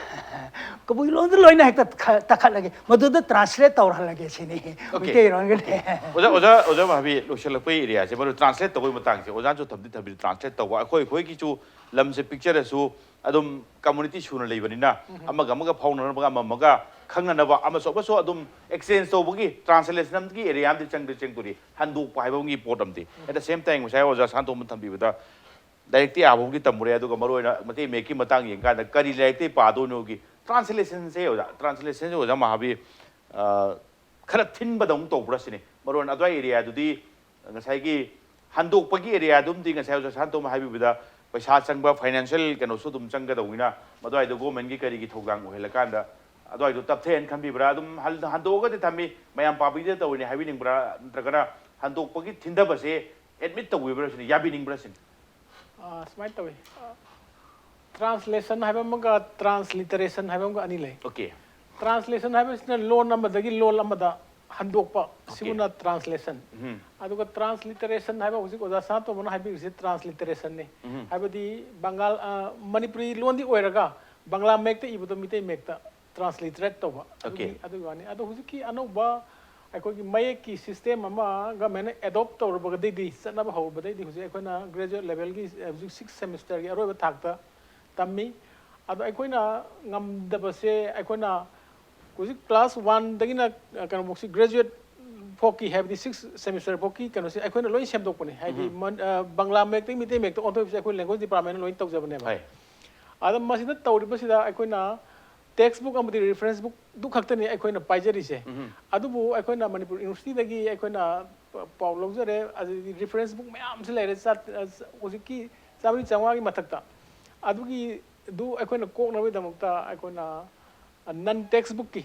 ꯀꯕꯨꯏ ꯂꯣꯟꯗ ꯂꯣꯏꯅ ꯍꯦꯛꯇ ꯇꯥꯈꯠꯂꯒꯦ, ꯃꯗꯨꯗ ꯇ꯭ꯔꯥꯟꯁꯂꯦꯠ ꯇꯧꯔꯍꯜꯂꯒꯦ ꯁꯤꯅꯤ꯫ ꯑꯣꯀꯦ, ꯃꯩꯇꯩꯔꯣꯟꯒꯅꯦ꯫ ꯑꯣꯀꯦ꯫ ꯑꯣꯖꯥ, ꯑꯣꯖꯥ, ꯑꯣꯖꯥ ꯃꯍꯥꯕꯤꯔ, ꯂꯣꯏꯁꯤꯜꯂꯛꯄꯒꯤ ꯑꯦꯔꯤꯌꯥꯁꯦ, ꯃꯔꯨ ꯇ꯭ꯔꯥꯟꯁꯂꯦꯠ ꯇꯧꯕꯒꯤ ꯃꯇꯥꯡꯁꯦ ꯑꯣꯖꯥꯅꯁꯨ ꯊꯝꯗꯤ ꯊꯝꯕꯤꯔꯤ, ꯇ꯭ꯔꯥꯟꯁꯂꯦꯠ ꯇꯧꯕ, ꯑꯩꯈꯣꯏ ꯑꯩꯈꯣꯏꯒꯤꯁꯨ ꯂꯝꯁꯦ ꯄꯤꯛꯆꯔꯁꯨ ꯑꯗꯨꯝ ꯀꯝꯃꯨꯅꯤꯇꯤ ꯁꯨꯅ ꯂꯩꯕꯅꯤꯅ, ꯎꯝ꯫ ꯑꯃꯒ ꯑꯃꯒ ꯐꯥꯎꯅꯅꯕ, ꯑꯃ ꯑꯃꯒ ꯈꯪꯅꯅꯕ, ꯑꯃꯁꯨ ꯑꯃꯁꯨ ꯑꯗꯨꯝ ꯑꯦꯛꯁꯆꯦꯟꯖ ꯇꯧꯕꯒꯤ ꯇ꯭ꯔꯥꯟꯁꯂꯦꯁꯟ ꯑꯃꯒꯤ ꯑꯦꯔꯤꯌꯥ ꯑꯃꯗꯤ ꯆꯪꯗꯤ ꯆꯪꯗꯣꯔꯤ, ꯍꯟꯗꯣꯛꯄ ꯍꯥꯏꯕ ꯑꯃꯒꯤ ꯄꯣꯠ ꯑꯃꯗꯤ꯫ ꯎꯝ꯫ At the same time, ꯉꯁꯥꯏ ꯑꯣꯖꯥ ꯁꯥꯟꯇꯣꯝꯅ ꯊꯝꯕꯤꯕꯗ ꯂꯥꯏꯔꯤꯛꯇꯤ ꯑꯥꯕꯨꯡꯒꯤ ꯇꯝꯃꯨꯔꯦ, ꯑꯗꯨꯒ ꯃꯔꯨꯑꯣꯏꯅ ꯃꯩꯇꯩ ꯃꯌꯦꯛꯀꯤ ꯃꯇꯥꯡ ꯌꯦꯡꯀꯥꯟꯗ ꯀꯔꯤ ꯂꯥꯏꯔꯤꯛꯇꯩ ꯄꯥꯗꯣꯏꯅꯣꯒꯤ ꯇ꯭ꯔꯥꯟꯁꯂꯦꯁꯟꯁꯦ ꯑꯣꯖꯥ, ꯇ꯭ꯔꯥꯟꯁꯂꯦꯁꯟꯁꯦ ꯑꯣꯖꯥ ꯃꯍꯥꯕꯤꯔ, ꯑ, ꯈꯔ ꯊꯤꯟꯕꯗꯧꯅ ꯇꯧꯕ꯭ꯔꯥ ꯁꯤꯅꯤ꯫ ꯃꯔꯨꯑꯣꯏꯅ ꯑꯗꯨꯋꯥꯏ ꯑꯦꯔꯤꯌꯥꯗꯨꯗꯤ ꯉꯁꯥꯏꯒꯤ ꯍꯟꯗꯣꯛꯄꯒꯤ ꯑꯦꯔꯤꯌꯥꯗꯨꯝꯗꯤ ꯉꯁꯥꯏ ꯑꯣꯖꯥ ꯁꯥꯟꯇꯣꯝ ꯍꯥꯏꯕꯤꯕꯗ ꯄꯩꯁꯥ ꯆꯪꯕ, ꯐꯥꯏꯅꯥꯟꯁꯤꯌꯦꯜ ꯀꯩꯅꯣꯁꯨ ꯑꯗꯨꯝ ꯆꯪꯒꯗꯧꯅꯤꯅ, ꯃꯗꯨꯋꯥꯏꯗꯣ ꯒꯣꯔꯃꯦꯟꯒꯤ ꯀꯔꯤꯒꯤ ꯊꯧꯗꯥꯡ ꯑꯣꯏꯍꯜꯂꯀꯥꯟꯗ ꯑꯗꯨꯋꯥꯏꯗꯣ ꯇꯞꯊꯩ ꯍꯥꯏꯅ ꯈꯟꯕꯤꯕ꯭ꯔꯥ? ꯑꯗꯨꯝ ꯍꯜ-, ꯍꯟꯗꯣꯛꯑꯒꯗꯤ ꯊꯝꯃꯤ, ꯃꯌꯥꯝ ꯄꯥꯕꯤꯗ ꯇꯧꯔꯤꯅꯦ ꯍꯥꯏꯕꯤꯅꯤꯡꯕ꯭ꯔꯥ? ꯅꯠꯇ꯭ꯔꯒꯅ ꯍꯟꯗꯣꯛꯄꯒꯤ ꯊꯤꯟꯊꯕꯁꯦ ꯑꯦꯗꯃꯤꯠ ꯇꯧꯕꯤꯕ꯭ꯔꯥ ꯁꯤꯅꯤ, ꯌꯥꯕꯤꯅꯤꯡꯕ꯭ꯔꯥ ꯁꯤꯅꯤ? ꯑꯥ, ꯁꯨꯃꯥꯏꯅ ꯇꯧꯏ꯫ ꯇ꯭ꯔꯥꯟꯁꯂꯦꯁꯟ ꯍꯥꯏꯕ ꯑꯃꯒ ꯇ꯭ꯔꯥꯟꯁꯂꯤꯇꯔꯦꯁꯟ ꯍꯥꯏꯕ ꯑꯃꯒ ꯑꯅꯤ ꯂꯩ꯫ ꯑꯣꯀꯦ꯫ ꯇ꯭ꯔꯥꯟꯁꯂꯦꯁꯟ ꯍꯥꯏꯕꯁꯤꯅ ꯂꯣꯟ ꯑꯃꯗꯒꯤ ꯂꯣꯟ ꯑꯃꯗ ꯍꯟꯗꯣꯛꯄ, ꯑꯣꯀꯦ꯫ ꯁꯤꯕꯨꯅ ꯇ꯭ꯔꯥꯟꯁꯂꯦꯁꯟ꯫ ꯎꯝ꯫ ꯑꯗꯨꯒ ꯇ꯭ꯔꯥꯟꯁꯂꯤꯇꯔꯦꯁꯟ ꯍꯥꯏꯕ ꯍꯧꯖꯤꯛ ꯑꯣꯖꯥ ꯁꯥꯟꯇꯣꯝꯕꯅ ꯍꯥꯏꯕꯤꯔꯤꯁꯤ ꯇ꯭ꯔꯥꯟꯁꯂꯤꯇꯔꯦꯁꯟꯅꯤ꯫ ꯎꯝ꯫ ꯍꯥꯏꯕꯗꯤ ꯕꯪꯒꯥꯜ, ꯑ, ꯃꯅꯤꯄꯨꯔꯤ ꯂꯣꯟꯗꯤ ꯑꯣꯏꯔꯒ ꯕꯪꯒ꯭ꯂꯥ ꯃꯌꯦꯛꯇ ꯏꯕꯗꯣ ꯃꯤꯇꯩ ꯃꯌꯦꯛꯇ ꯇ꯭ꯔꯥꯟꯁꯂꯤꯇꯔꯦꯠ ꯇꯧꯕ, ꯑꯗꯨꯒꯤ, ꯑꯣꯀꯦ꯫ ꯑꯗꯨꯒꯤ ꯋꯥꯅꯤ꯫ ꯑꯗꯣ ꯍꯧꯖꯤꯛꯀꯤ ꯑꯅꯧꯕ ꯑꯩꯈꯣꯏꯒꯤ ꯃꯌꯦꯛꯀꯤ ꯁꯤꯁꯇꯦꯝ ꯑꯃ ꯒꯃꯦꯟꯅ ꯑꯦꯗꯣꯞ ꯇꯧꯔꯨꯕꯗꯒꯤꯗꯤ, ꯆꯠꯅꯕ ꯍꯧꯔꯨꯕꯗꯒꯤꯗꯤ ꯍꯧꯖꯤꯛ ꯑꯩꯈꯣꯏꯅ ꯒ꯭ꯔꯦꯖꯨꯑꯦꯠ ꯂꯦꯚꯦꯜꯒꯤ, ꯑ, ꯍꯧꯖꯤꯛ ꯁꯤꯛꯁ ꯁꯦꯃꯤꯁꯇꯔꯒꯤ ꯑꯔꯣꯏꯕ ꯊꯥꯛꯇ ꯇꯝꯃꯤ꯫ ꯑꯗꯣ ꯑꯩꯈꯣꯏꯅ ꯉꯝꯗꯕꯁꯦ, ꯑꯩꯈꯣꯏꯅ ꯍꯧꯖꯤꯛ ꯀ꯭ꯂꯥꯁ ꯋꯥꯟꯗꯒꯤꯅ, ꯑ, ꯀꯩꯅꯣꯐꯥꯎꯁꯤ, ꯒ꯭ꯔꯦꯖꯨꯑꯦꯠ ꯐꯥꯎꯀꯤ, ꯍꯥꯏꯕꯗꯤ ꯁꯤꯛꯁ ꯁꯦꯃꯤꯁꯇꯔ ꯐꯥꯎꯀꯤ ꯀꯩꯅꯣꯁꯦ ꯑꯩꯈꯣꯏꯅ ꯂꯣꯏ ꯁꯦꯝꯗꯣꯛꯄꯅꯤ꯫ ꯍꯥꯏꯗꯤ ꯎꯝ꯫ ꯃꯟ-, ꯑ, ꯕꯪꯒ꯭ꯂꯥ ꯃꯌꯦꯛꯇꯒꯤ ꯃꯤꯇꯩ ꯃꯌꯦꯛꯇ ꯑꯣꯟꯊꯣꯛꯄꯁꯦ ꯑꯩꯈꯣꯏ ꯂꯦꯡꯒ꯭ꯋꯦꯖ ꯗꯤꯄꯥꯔꯠꯃꯦꯟꯅ ꯂꯣꯏ ꯇꯧꯖꯕꯅꯦꯕ꯫ ꯍꯣꯏ꯫ ꯑꯗ ꯃꯁꯤꯗ ꯇꯧꯔꯤꯕꯁꯤꯗ ꯑꯩꯈꯣꯏꯅ ꯇꯦꯛꯁ ꯕꯨꯛ ꯑꯃꯗꯤ ꯔꯤꯐꯔꯦꯟꯁ ꯕꯨꯛ ꯑꯗꯨ ꯈꯛꯇꯅꯤ ꯑꯩꯈꯣꯏꯅ ꯄꯥꯏꯖꯔꯤꯁꯦ꯫ ꯎꯝ꯫ ꯑꯗꯨꯕꯨ ꯑꯩꯈꯣꯏꯅ ꯃꯅꯤꯄꯨꯔ ꯌꯨꯅꯤꯚꯔꯁꯤꯇꯤꯗꯒꯤ ꯑꯩꯈꯣꯏꯅ ꯄ-, ꯄꯥꯎ ꯂꯧꯖꯔꯦ, ꯑꯗꯨꯗꯒꯤ ꯔꯤꯐꯔꯦꯟꯁ ꯕꯨꯛ ꯃꯌꯥꯝꯁꯨ ꯂꯩꯔꯦ, ꯆꯥ-, ꯑ, ꯍꯧꯖꯤꯛꯀꯤ ꯆꯥꯝꯃꯔꯤ ꯆꯥꯝꯃꯉꯥꯒꯤ ꯃꯊꯛꯇ꯫ ꯑꯗꯨꯒꯤꯗꯨ ꯑꯩꯈꯣꯏꯅ ꯀꯣꯛꯅꯕꯒꯤꯗꯃꯛꯇ ꯑꯩꯈꯣꯏꯅ, ꯑ, ꯅꯟ ꯇꯦꯛꯁ ꯕꯨꯛꯀꯤ,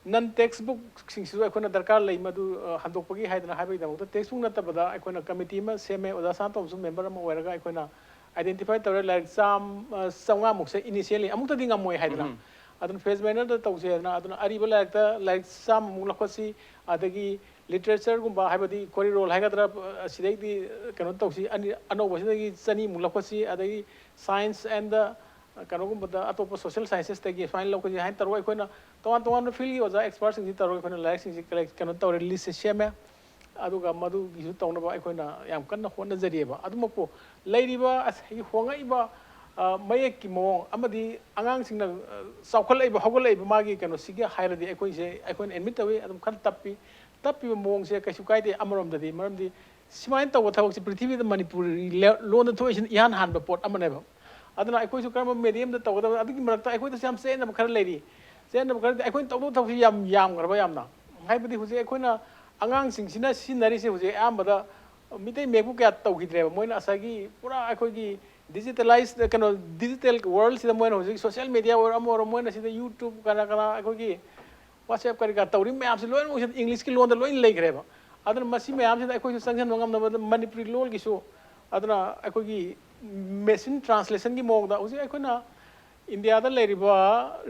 ꯅꯟ ꯇꯦꯛꯁ ꯕꯨꯛꯁꯤꯡꯁꯤꯁꯨ ꯑꯩꯈꯣꯏꯅ ꯗꯔꯀꯥꯔ ꯂꯩ, ꯃꯗꯨ, ꯑ, ꯍꯟꯗꯣꯛꯄꯒꯤ ꯍꯥꯏꯗꯅ ꯍꯥꯏꯕꯒꯤꯗꯃꯛꯇ ꯇꯦꯛꯁ ꯕꯨꯛ ꯅꯠꯇꯕꯗ ꯑꯩꯈꯣꯏꯅ ꯀꯃꯤꯇꯤ ꯑꯃ ꯁꯦꯝꯃꯦ, ꯑꯣꯖꯥ ꯁꯅꯥꯇꯣꯝꯕꯁꯨ ꯃꯦꯝꯕꯔ ꯑꯃ ꯑꯣꯏꯔꯒ ꯑꯩꯈꯣꯏꯅ ꯑꯥꯏꯗꯦꯟꯇꯤꯐꯥꯏ ꯇꯧꯔꯦ, ꯂꯥꯏꯔꯤꯛ ꯆꯥꯝ-, ꯑ, ꯆꯥꯝꯃꯉꯥꯃꯨꯛꯁꯦ ꯏꯅꯤꯁꯤꯌꯦꯜꯂꯤ ꯑꯃꯨꯛꯇꯗꯤ ꯉꯝꯃꯣꯏ ꯍꯥꯏꯗꯅ꯫ ꯎꯝ꯫ ꯑꯗꯨꯅ ꯐꯦꯁ ꯃꯦꯅꯔꯗ ꯇꯧꯁꯦ ꯍꯥꯏꯗꯅ, ꯑꯗꯨꯅ ꯑꯔꯤꯕ ꯂꯥꯏꯔꯤꯛꯇ ꯂꯥꯏꯔꯤꯛ ꯆꯥꯝꯃꯃꯨꯛ ꯂꯧꯈꯠꯁꯤ, ꯑꯗꯒꯤ ꯂꯤꯇꯔꯦꯆꯔꯒꯨꯝꯕ ꯍꯥꯏꯕꯗꯤ ꯀꯣꯔꯤꯔꯣꯜ ꯍꯥꯏꯒꯗ꯭ꯔꯥ, ꯑꯁꯤꯗꯩꯗꯤ ꯀꯩꯅꯣ ꯇꯧꯁꯤ, ꯑꯅꯤ ꯑꯅꯧꯕꯁꯤꯗꯒꯤ ꯆꯅꯤꯃꯨꯛ ꯂꯧꯈꯠꯁꯤ, ꯑꯗꯒꯤ ꯁꯥꯏꯟꯁ ꯑꯦꯟꯗ ꯀꯩꯅꯣꯒꯨꯝꯕꯗ ꯑꯇꯣꯞꯄ ꯁꯣꯁꯤꯌꯦꯜ ꯁꯥꯏꯟꯁꯦꯁꯇꯒꯤ ꯁꯨꯃꯥꯏꯅ ꯂꯧꯈꯠꯁꯤ ꯍꯥꯏꯅ ꯇꯧꯔꯒ ꯑꯩꯈꯣꯏꯅ ꯇꯣꯉꯥꯟ ꯇꯣꯉꯥꯟꯕ ꯐꯤꯜꯒꯤ ꯑꯣꯖꯥ ꯑꯦꯛꯁꯄꯥꯔꯠꯁꯤꯡꯁꯤ ꯇꯧꯔꯒ ꯑꯩꯈꯣꯏꯅ ꯂꯥꯏꯔꯤꯛꯁꯤꯡꯁꯤ ꯀꯂꯦꯛ ꯀꯩꯅꯣ ꯇꯧꯔꯦ, ꯂꯤꯁꯁꯦ ꯁꯦꯝꯃꯦ꯫ ꯑꯗꯨꯒ ꯃꯗꯨꯒꯤꯁꯨ ꯇꯧꯅꯕ ꯑꯩꯈꯣꯏꯅ ꯌꯥꯝ ꯀꯟꯅ ꯍꯣꯠꯅꯖꯔꯤꯑꯕ꯫ ꯑꯗꯨꯃꯛꯄꯨ ꯂꯩꯔꯤꯕ ꯑꯁꯤꯒꯤ ꯍꯣꯡꯉꯛꯏꯕ ꯃꯌꯦꯛꯀꯤ ꯃꯑꯣꯡ ꯑꯃꯗꯤ ꯑꯉꯥꯡꯁꯤꯡꯅ ꯆꯥꯎꯈꯠꯂꯛꯏꯕ, ꯍꯧꯒꯠꯂꯛꯏꯕ ꯃꯥꯒꯤ ꯀꯩꯅꯣꯁꯤꯒꯤ ꯍꯥꯏꯔꯗꯤ ꯑꯩꯈꯣꯏꯁꯦ, ꯑꯩꯈꯣꯏꯅ ꯑꯦꯗꯃꯤꯠ ꯇꯧꯏ, ꯑꯗꯨꯝ ꯈꯔ ꯇꯞꯄꯤ꯫ ꯇꯞꯄꯤꯕ ꯃꯑꯣꯡꯁꯦ ꯀꯩꯁꯨ ꯀꯥꯏꯗꯦ ꯑꯃꯔꯣꯝꯗꯗꯤ, ꯃꯔꯝꯗꯤ ꯁꯨꯃꯥꯏꯅ ꯇꯧꯕ ꯊꯕꯛꯁꯦ ꯄ꯭ꯔꯤꯊꯤꯕꯤꯗ ꯃꯅꯤꯄꯨꯔꯤ ꯂꯣꯟꯗ ꯊꯣꯛꯏꯁꯤꯅ ꯏꯍꯥꯟ ꯍꯥꯟꯕ ꯄꯣꯠ ꯑꯃꯅꯦꯕ꯫ ꯑꯗꯨꯅ ꯑꯩꯈꯣꯏꯁꯨ ꯀꯔꯝꯕ ꯃꯦꯗꯤꯌꯝꯗ ꯇꯧꯒꯗꯕ, ꯑꯗꯨꯒꯤ ꯃꯔꯛꯇ ꯑꯩꯈꯣꯏꯗꯁꯨ ꯌꯥꯝ ꯆꯦꯟꯅꯕ ꯈꯔ ꯂꯩꯔꯤ꯫ ꯆꯦꯟꯅꯕ ꯈꯔꯗꯤ ꯑꯩꯈꯣꯏꯅ ꯇꯧꯗꯧ ꯊꯕꯛꯁꯤ ꯌꯥꯝ ꯌꯥꯝꯈ꯭ꯔꯕ ꯌꯥꯝꯅ꯫ ꯍꯥꯏꯕꯗꯤ ꯍꯧꯖꯤꯛ ꯑꯩꯈꯣꯏꯅ ꯑꯉꯥꯡꯁꯤꯡꯁꯤꯅ ꯁꯤꯖꯤꯟꯅꯔꯤꯁꯦ ꯍꯧꯖꯤꯛ ꯑꯌꯥꯝꯕꯗ ꯃꯤꯇꯩ ꯃꯌꯦꯛꯄꯨ ꯀꯌꯥ ꯇꯧꯈꯤꯗ꯭ꯔꯦꯕ꯫ ꯃꯣꯏꯅ ꯉꯁꯥꯏꯒꯤ ꯄꯨꯔꯥ ꯑꯩꯈꯣꯏꯒꯤ ꯗꯤꯖꯤꯇꯦꯂꯥꯏꯁ, ꯀꯩꯅꯣ, ꯗꯤꯖꯤꯇꯦꯜ ꯋꯥꯔꯜꯁꯤꯗ ꯃꯣꯏꯅ ꯍꯧꯖꯤꯛ ꯁꯣꯁꯤꯌꯦꯜ ꯃꯦꯗꯤꯌꯥ ꯑꯣꯏꯔꯣ ꯑꯃ ꯑꯣꯏꯔꯣ, ꯃꯣꯏꯅ ꯁꯤꯗ ꯌꯨꯇ꯭ꯌꯨꯕ ꯀꯅꯥ ꯀꯅꯥ ꯑꯩꯈꯣꯏꯒꯤ ꯋꯥꯆꯦꯞ ꯀꯔꯤ ꯀꯔꯥ ꯇꯧꯔꯤ ꯃꯌꯥꯝꯁꯤ ꯂꯣꯏꯅꯃꯛꯁꯤꯗ ꯏꯪꯂꯤꯁꯀꯤ ꯂꯣꯟꯗ ꯂꯣꯏꯅ ꯂꯩꯈ꯭ꯔꯦꯕ꯫ ꯑꯗꯨꯅ ꯃꯁꯤ ꯃꯌꯥꯝꯁꯤꯗ ꯑꯩꯈꯣꯏꯁꯨ ꯆꯪꯁꯤꯟꯕ ꯉꯝꯅꯕꯗ ꯃꯅꯤꯄꯨꯔꯤ ꯂꯣꯟꯒꯤꯁꯨ, ꯑꯗꯨꯅ ꯑꯩꯈꯣꯏꯒꯤ ꯃꯦꯁꯤꯟ ꯇ꯭ꯔꯥꯟꯁꯂꯦꯁꯟꯒꯤ ꯃꯑꯣꯡꯗ ꯍꯧꯖꯤꯛ ꯑꯩꯈꯣꯏꯅ ꯏꯟꯗꯤꯌꯥꯗ ꯂꯩꯔꯤꯕ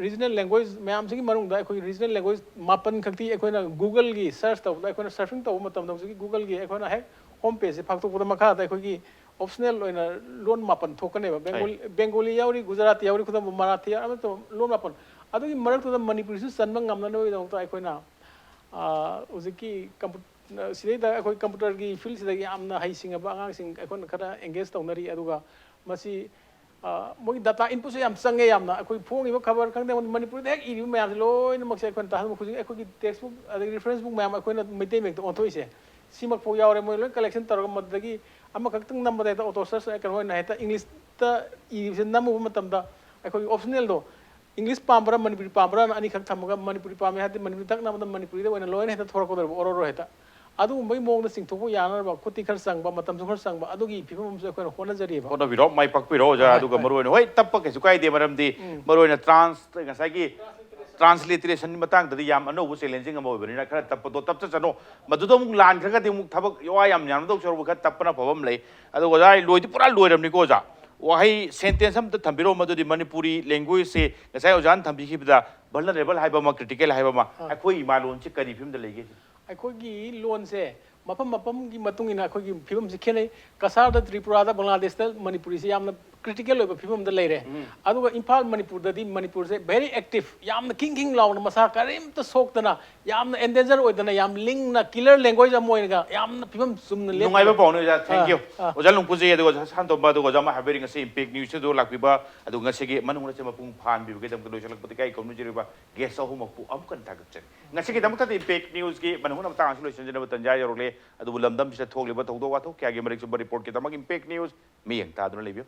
ꯔꯤꯖꯅꯦꯜ ꯂꯦꯡꯒ꯭ꯋꯦꯖ ꯃꯌꯥꯝꯁꯤꯒꯤ ꯃꯅꯨꯡꯗ ꯑꯩꯈꯣꯏꯒꯤ ꯔꯤꯖꯅꯦꯜ ꯂꯦꯡꯒ꯭ꯋꯦꯖ ꯃꯥꯄꯟ ꯈꯛꯇꯤ ꯑꯩꯈꯣꯏꯅ ꯒꯨꯒꯜꯒꯤ ꯁꯔꯆ ꯇꯧꯕꯗ, ꯑꯩꯈꯣꯏꯅ ꯁꯔꯐꯤꯡ ꯇꯧꯕ ꯃꯇꯝꯗ ꯍꯧꯖꯤꯛꯀꯤ ꯒꯨꯒꯜꯒꯤ ꯑꯩꯈꯣꯏꯅ ꯍꯦꯛ ꯍꯣꯝ ꯄꯦꯖꯁꯦ ꯐꯥꯛꯇꯣꯛꯄꯗ ꯃꯈꯥꯗ ꯑꯩꯈꯣꯏꯒꯤ ꯑꯣꯞꯁꯅꯦꯜ ꯑꯣꯏꯅ ꯂꯣꯟ ꯃꯥꯄꯟ ꯊꯣꯛꯀꯅꯦꯕ꯫ ꯕꯦꯡꯒꯣꯂꯤ, ꯕꯦꯡꯒꯣꯂꯤ ꯌꯥꯎꯔꯤ, ꯒꯨꯖꯔꯥꯇꯤ ꯌꯥꯎꯔꯤ, ꯈꯨꯗꯝ ꯑꯣꯏꯅ ꯃꯔꯥꯊꯤ ꯌꯥꯎꯔꯤ, ꯑꯃꯠꯇ ꯂꯣꯟ ꯃꯥꯄꯟ꯫ ꯑꯗꯨꯒꯤ ꯃꯔꯛꯇꯨꯗ ꯃꯅꯤꯄꯨꯔꯤꯁꯨ ꯆꯟꯕ ꯉꯝꯅꯅꯕꯒꯤꯗꯃꯛꯇ ꯑꯩꯈꯣꯏꯅ, ꯑꯥ, ꯍꯧꯖꯤꯛꯀꯤ ꯀꯝꯄꯨ-, ꯁꯤꯗꯩꯗ ꯑꯩꯈꯣꯏ ꯀꯝꯄ꯭ꯌꯨꯇꯔꯒꯤ ꯐꯤꯜꯁꯤꯗꯒꯤ ꯌꯥꯝꯅ ꯍꯩꯁꯤꯡꯉꯕ ꯑꯉꯥꯡꯁꯤꯡ ꯑꯩꯈꯣꯏꯅ ꯈꯔ ꯑꯦꯡꯒꯦꯖ ꯇꯧꯅꯔꯤ꯫ ꯑꯗꯨꯒ ꯃꯁꯤ, ꯑ, ꯃꯣꯏꯒꯤ ꯗꯇꯥ ꯏꯟꯄꯨꯠꯁꯦ ꯌꯥꯝ ꯆꯪꯉꯦ ꯌꯥꯝꯅ꯫ ꯑꯩꯈꯣꯏ ꯐꯣꯡꯉꯤꯕ ꯈꯕꯔ ꯈꯪꯗꯦ, ꯃꯅꯤꯄꯨꯔꯗ ꯍꯦꯛ ꯏꯔꯤꯕ ꯃꯌꯥꯝꯁꯦ ꯂꯣꯏꯅꯃꯛꯁꯦ ꯑꯩꯈꯣꯏꯅ ꯇꯥꯍꯟꯕ꯫ ꯍꯧꯖꯤꯛ ꯑꯩꯈꯣꯏꯒꯤ ꯇꯦꯛꯁꯕꯨꯛ ꯑꯗꯒꯤ ꯔꯤꯐꯔꯦꯟꯁ ꯕꯨꯛ ꯃꯌꯥꯝ ꯑꯩꯈꯣꯏꯅ ꯃꯩꯇꯩ ꯃꯌꯦꯛꯇ ꯑꯣꯟꯊꯣꯛꯏꯁꯦ ꯁꯤꯃꯛꯐꯥꯎ ꯌꯥꯎꯔꯦ꯫ ꯃꯣꯏ ꯂꯣꯏ ꯀꯂꯦꯛꯁꯟ ꯇꯧꯔꯒ ꯃꯗꯨꯗꯒꯤ ꯑꯃꯈꯛꯇꯪ ꯅꯝꯕꯗ ꯍꯦꯛꯇ ꯑꯣꯇꯣ ꯁꯔꯆ ꯀꯩꯅꯣ ꯑꯣꯏꯅ ꯍꯦꯛꯇ ꯏꯪꯂꯤꯁꯇ ꯏꯔꯤꯕꯁꯦ ꯅꯝꯃꯨꯕ ꯃꯇꯝꯗ ꯑꯩꯈꯣꯏꯒꯤ ꯑꯣꯞꯁꯅꯦꯜꯗꯣ ꯏꯪꯂꯤꯁ ꯄꯥꯝꯕ꯭ꯔꯥ ꯃꯅꯤꯄꯨꯔꯤ ꯄꯥꯝꯕ꯭ꯔꯥꯅ ꯑꯅꯤꯈꯛ ꯊꯝꯃꯒ ꯃꯅꯤꯄꯨꯔꯤ ꯄꯥꯝꯃꯦ ꯍꯥꯏꯔꯗꯤ ꯃꯅꯤꯄꯨꯔꯤ ꯇꯛ ꯅꯝꯕꯗ ꯃꯅꯤꯄꯨꯔꯤꯗ ꯑꯣꯏꯅ ꯂꯣꯏꯅ ꯍꯦꯛꯇ ꯊꯣꯔꯛꯀꯗꯧꯔꯤꯕ ꯑꯣꯔꯣꯔꯣ ꯍꯦꯛꯇ꯫ ꯑꯗꯨꯒꯨꯝꯕꯒꯤ ꯃꯑꯣꯡꯗ ꯆꯤꯡꯊꯣꯛꯄ ꯌꯥꯅꯅꯕ ꯈꯨꯠꯇꯤ ꯈꯔ ꯆꯪꯕ, ꯃꯇꯝꯁꯨ ꯈꯔ ꯆꯪꯕ, ꯑꯗꯨꯒꯤ ꯐꯤꯕꯝ ꯑꯃꯁꯨ ꯑꯩꯈꯣꯏꯅ ꯍꯣꯠꯅꯖꯔꯤꯕ꯫ ꯍꯣꯠꯅꯕꯤꯔꯣ, ꯃꯥꯏ ꯄꯥꯛꯄꯤꯔꯣ ꯑꯣꯖꯥ꯫ ꯍꯣꯏ, ꯑꯗꯨꯒ ꯍꯣꯏ꯫ ꯃꯔꯨꯑꯣꯏꯅ, ꯍꯣꯏ, ꯇꯞꯄ ꯀꯩꯁꯨ ꯀꯥꯏꯗꯦ, ꯃꯔꯝꯗꯤ ꯎꯝ꯫ ꯃꯔꯨꯑꯣꯏꯅ ꯇ꯭ꯔꯥꯟꯁ-, ꯉꯁꯥꯏꯒꯤ ꯇ꯭ꯔꯥꯟꯁꯂꯤꯇꯔꯦꯁꯟꯒꯤ ꯃꯇꯥꯡꯗꯗꯤ ꯌꯥꯝ ꯑꯅꯧꯕ ꯆꯦꯂꯦꯟꯖꯤꯡ ꯑꯃ ꯑꯣꯏꯕꯅꯤꯅ ꯈꯔ ꯇꯞꯄꯗꯣ ꯇꯞꯆꯁꯅꯨ꯫ ꯃꯗꯨꯗ ꯑꯃꯨꯛ ꯂꯥꯟꯈ꯭ꯔꯒꯗꯤ ꯑꯃꯨꯛ ꯊꯕꯛ ꯋꯥ ꯌꯥꯝ ꯌꯥꯝꯗꯧ ꯁꯔꯨꯛ ꯈꯔ ꯇꯞꯄꯅ ꯐꯕ ꯑꯃ ꯂꯩ꯫ ꯑꯗꯣ ꯑꯣꯖꯥ, ꯑꯩ ꯂꯣꯏꯗꯤ ꯄꯨꯔꯥ ꯂꯣꯏꯔꯕꯅꯤꯀꯣ ꯑꯣꯖꯥ꯫ ꯋꯥꯍꯩ ꯁꯦꯟꯇꯦꯟꯁ ꯑꯃꯇ ꯊꯝꯕꯤꯔꯛꯑꯣ, ꯃꯗꯨꯗꯤ ꯃꯅꯤꯄꯨꯔꯤ ꯂꯦꯡꯒ꯭ꯋꯦꯖꯁꯦ ꯉꯁꯥꯏ ꯑꯣꯖꯥꯅ ꯊꯝꯕꯤꯈꯤꯕꯗ ꯚꯜꯅꯔꯦꯕꯜ ꯍꯥꯏꯕ ꯑꯃ, ꯀ꯭ꯔꯤꯇꯤꯀꯦꯜ ꯍꯥꯏꯕ ꯑꯃ, ꯑꯩꯈꯣꯏ ꯏꯃꯥ ꯂꯣꯟꯁꯦ ꯀꯔꯤ ꯐꯤꯕꯝꯗ ꯂꯩꯒꯦ? ꯑꯩꯈꯣꯏꯒꯤ ꯂꯣꯟꯁꯦ ꯃꯐꯝ ꯃꯐꯝꯒꯤ ꯃꯇꯨꯡ ꯏꯟꯅ ꯑꯩꯈꯣꯏꯒꯤ ꯐꯤꯕꯝꯁꯤ ꯈꯦꯠꯅꯩ꯫ ꯀꯁꯥꯔꯗ, ꯇ꯭ꯔꯤꯄꯨꯔꯥꯗ, ꯕꯪꯒ꯭ꯂꯥꯗꯦꯁꯇ ꯃꯅꯤꯄꯨꯔꯤꯁꯦ ꯌꯥꯝꯅ ꯀ꯭ꯔꯤꯇꯤꯀꯦꯜ ꯑꯣꯏꯕ ꯐꯤꯕꯝꯗ ꯂꯩꯔꯦ꯫ ꯑꯗꯨꯒ ꯏꯝꯐꯥꯜ ꯃꯅꯤꯄꯨꯔꯗꯗꯤ ꯃꯅꯤꯄꯨꯔꯁꯦ ꯚꯦꯔꯤ ꯑꯦꯛꯇꯤꯚ, ꯌꯥꯝꯅ ꯈꯤꯡ ꯈꯤꯡ ꯂꯥꯎꯅ, ꯃꯁꯥ ꯀꯔꯤꯝꯇ ꯁꯣꯛꯇꯅ, ꯌꯥꯝꯅ ꯑꯦꯟꯗꯦꯟꯖꯔ ꯑꯣꯏꯗꯅ, ꯌꯥꯝ ꯂꯤꯡꯅ, ꯀꯤꯂꯔ ꯂꯦꯡꯒ꯭ꯋꯦꯖ ꯑꯃ ꯑꯣꯏꯅꯒ ꯌꯥꯝꯅ ꯐꯤꯕꯝ ꯆꯨꯝꯅ ꯂꯦꯞꯄ꯫ ꯅꯨꯡꯉꯥꯏꯕ ꯄꯥꯎꯅꯤ ꯑꯣꯖꯥ, ꯊꯦꯡꯀ꯭ꯌꯨ꯫ ꯑꯥ, ꯑꯥ꯫ ꯑꯣꯖꯥ ꯂꯨꯡꯀꯨꯖꯩ, ꯑꯗꯨꯒ ꯑꯣꯖꯥ ꯁꯥꯟꯇꯣꯝꯕ, ꯑꯗꯨꯒ ꯑꯣꯖꯥ ꯃꯍꯥꯕꯤꯔꯤ ꯉꯁꯤ ꯏꯝꯄꯦꯛ ꯅ꯭ꯌꯨꯁꯇꯨ ꯂꯥꯛꯄꯤꯕ, ꯑꯗꯨꯒ ꯉꯁꯤꯒꯤ ꯃꯅꯨꯡ ꯍꯨꯠꯅ ꯃꯄꯨꯡ ꯐꯥꯍꯟꯕꯤꯕꯒꯤꯗꯃꯛꯇ ꯂꯣꯏꯁꯤꯜꯂꯛꯄꯗ ꯏꯀꯥꯏ ꯈꯨꯝꯅꯖꯔꯤꯕ ꯒꯦꯁ ꯑꯍꯨꯝꯃꯛꯄꯨ ꯑꯃꯨꯛ ꯍꯟꯅ ꯊꯥꯒꯠꯆꯔꯤ꯫ ꯉꯁꯤꯒꯤꯗꯃꯛꯇꯗꯤ ꯏꯝꯄꯦꯛ ꯅ꯭ꯌꯨꯁꯀꯤ ꯃꯅꯨꯡ ꯍꯨꯠꯅ ꯃꯇꯥꯡ ꯑꯁꯤ ꯂꯣꯏꯁꯤꯟꯖꯅꯕ ꯇꯟꯖꯥ ꯌꯧꯔꯛꯂꯦ꯫ ꯑꯗꯨꯕꯨ ꯂꯝꯗꯝꯁꯤꯗ ꯊꯣꯛꯂꯤꯕ ꯊꯧꯗꯣꯛ ꯋꯥꯊꯣꯛ ꯀꯌꯥꯒꯤ ꯃꯔꯤꯛ ꯆꯨꯝꯕ ꯔꯤꯄꯣꯔꯠꯀꯤꯗꯃꯛ ꯏꯝꯄꯦꯛ ꯅ꯭ꯌꯨꯁ ꯃꯤꯠꯌꯦꯡ ꯇꯥꯗꯨꯅ ꯂꯩꯕꯤꯌꯨ꯫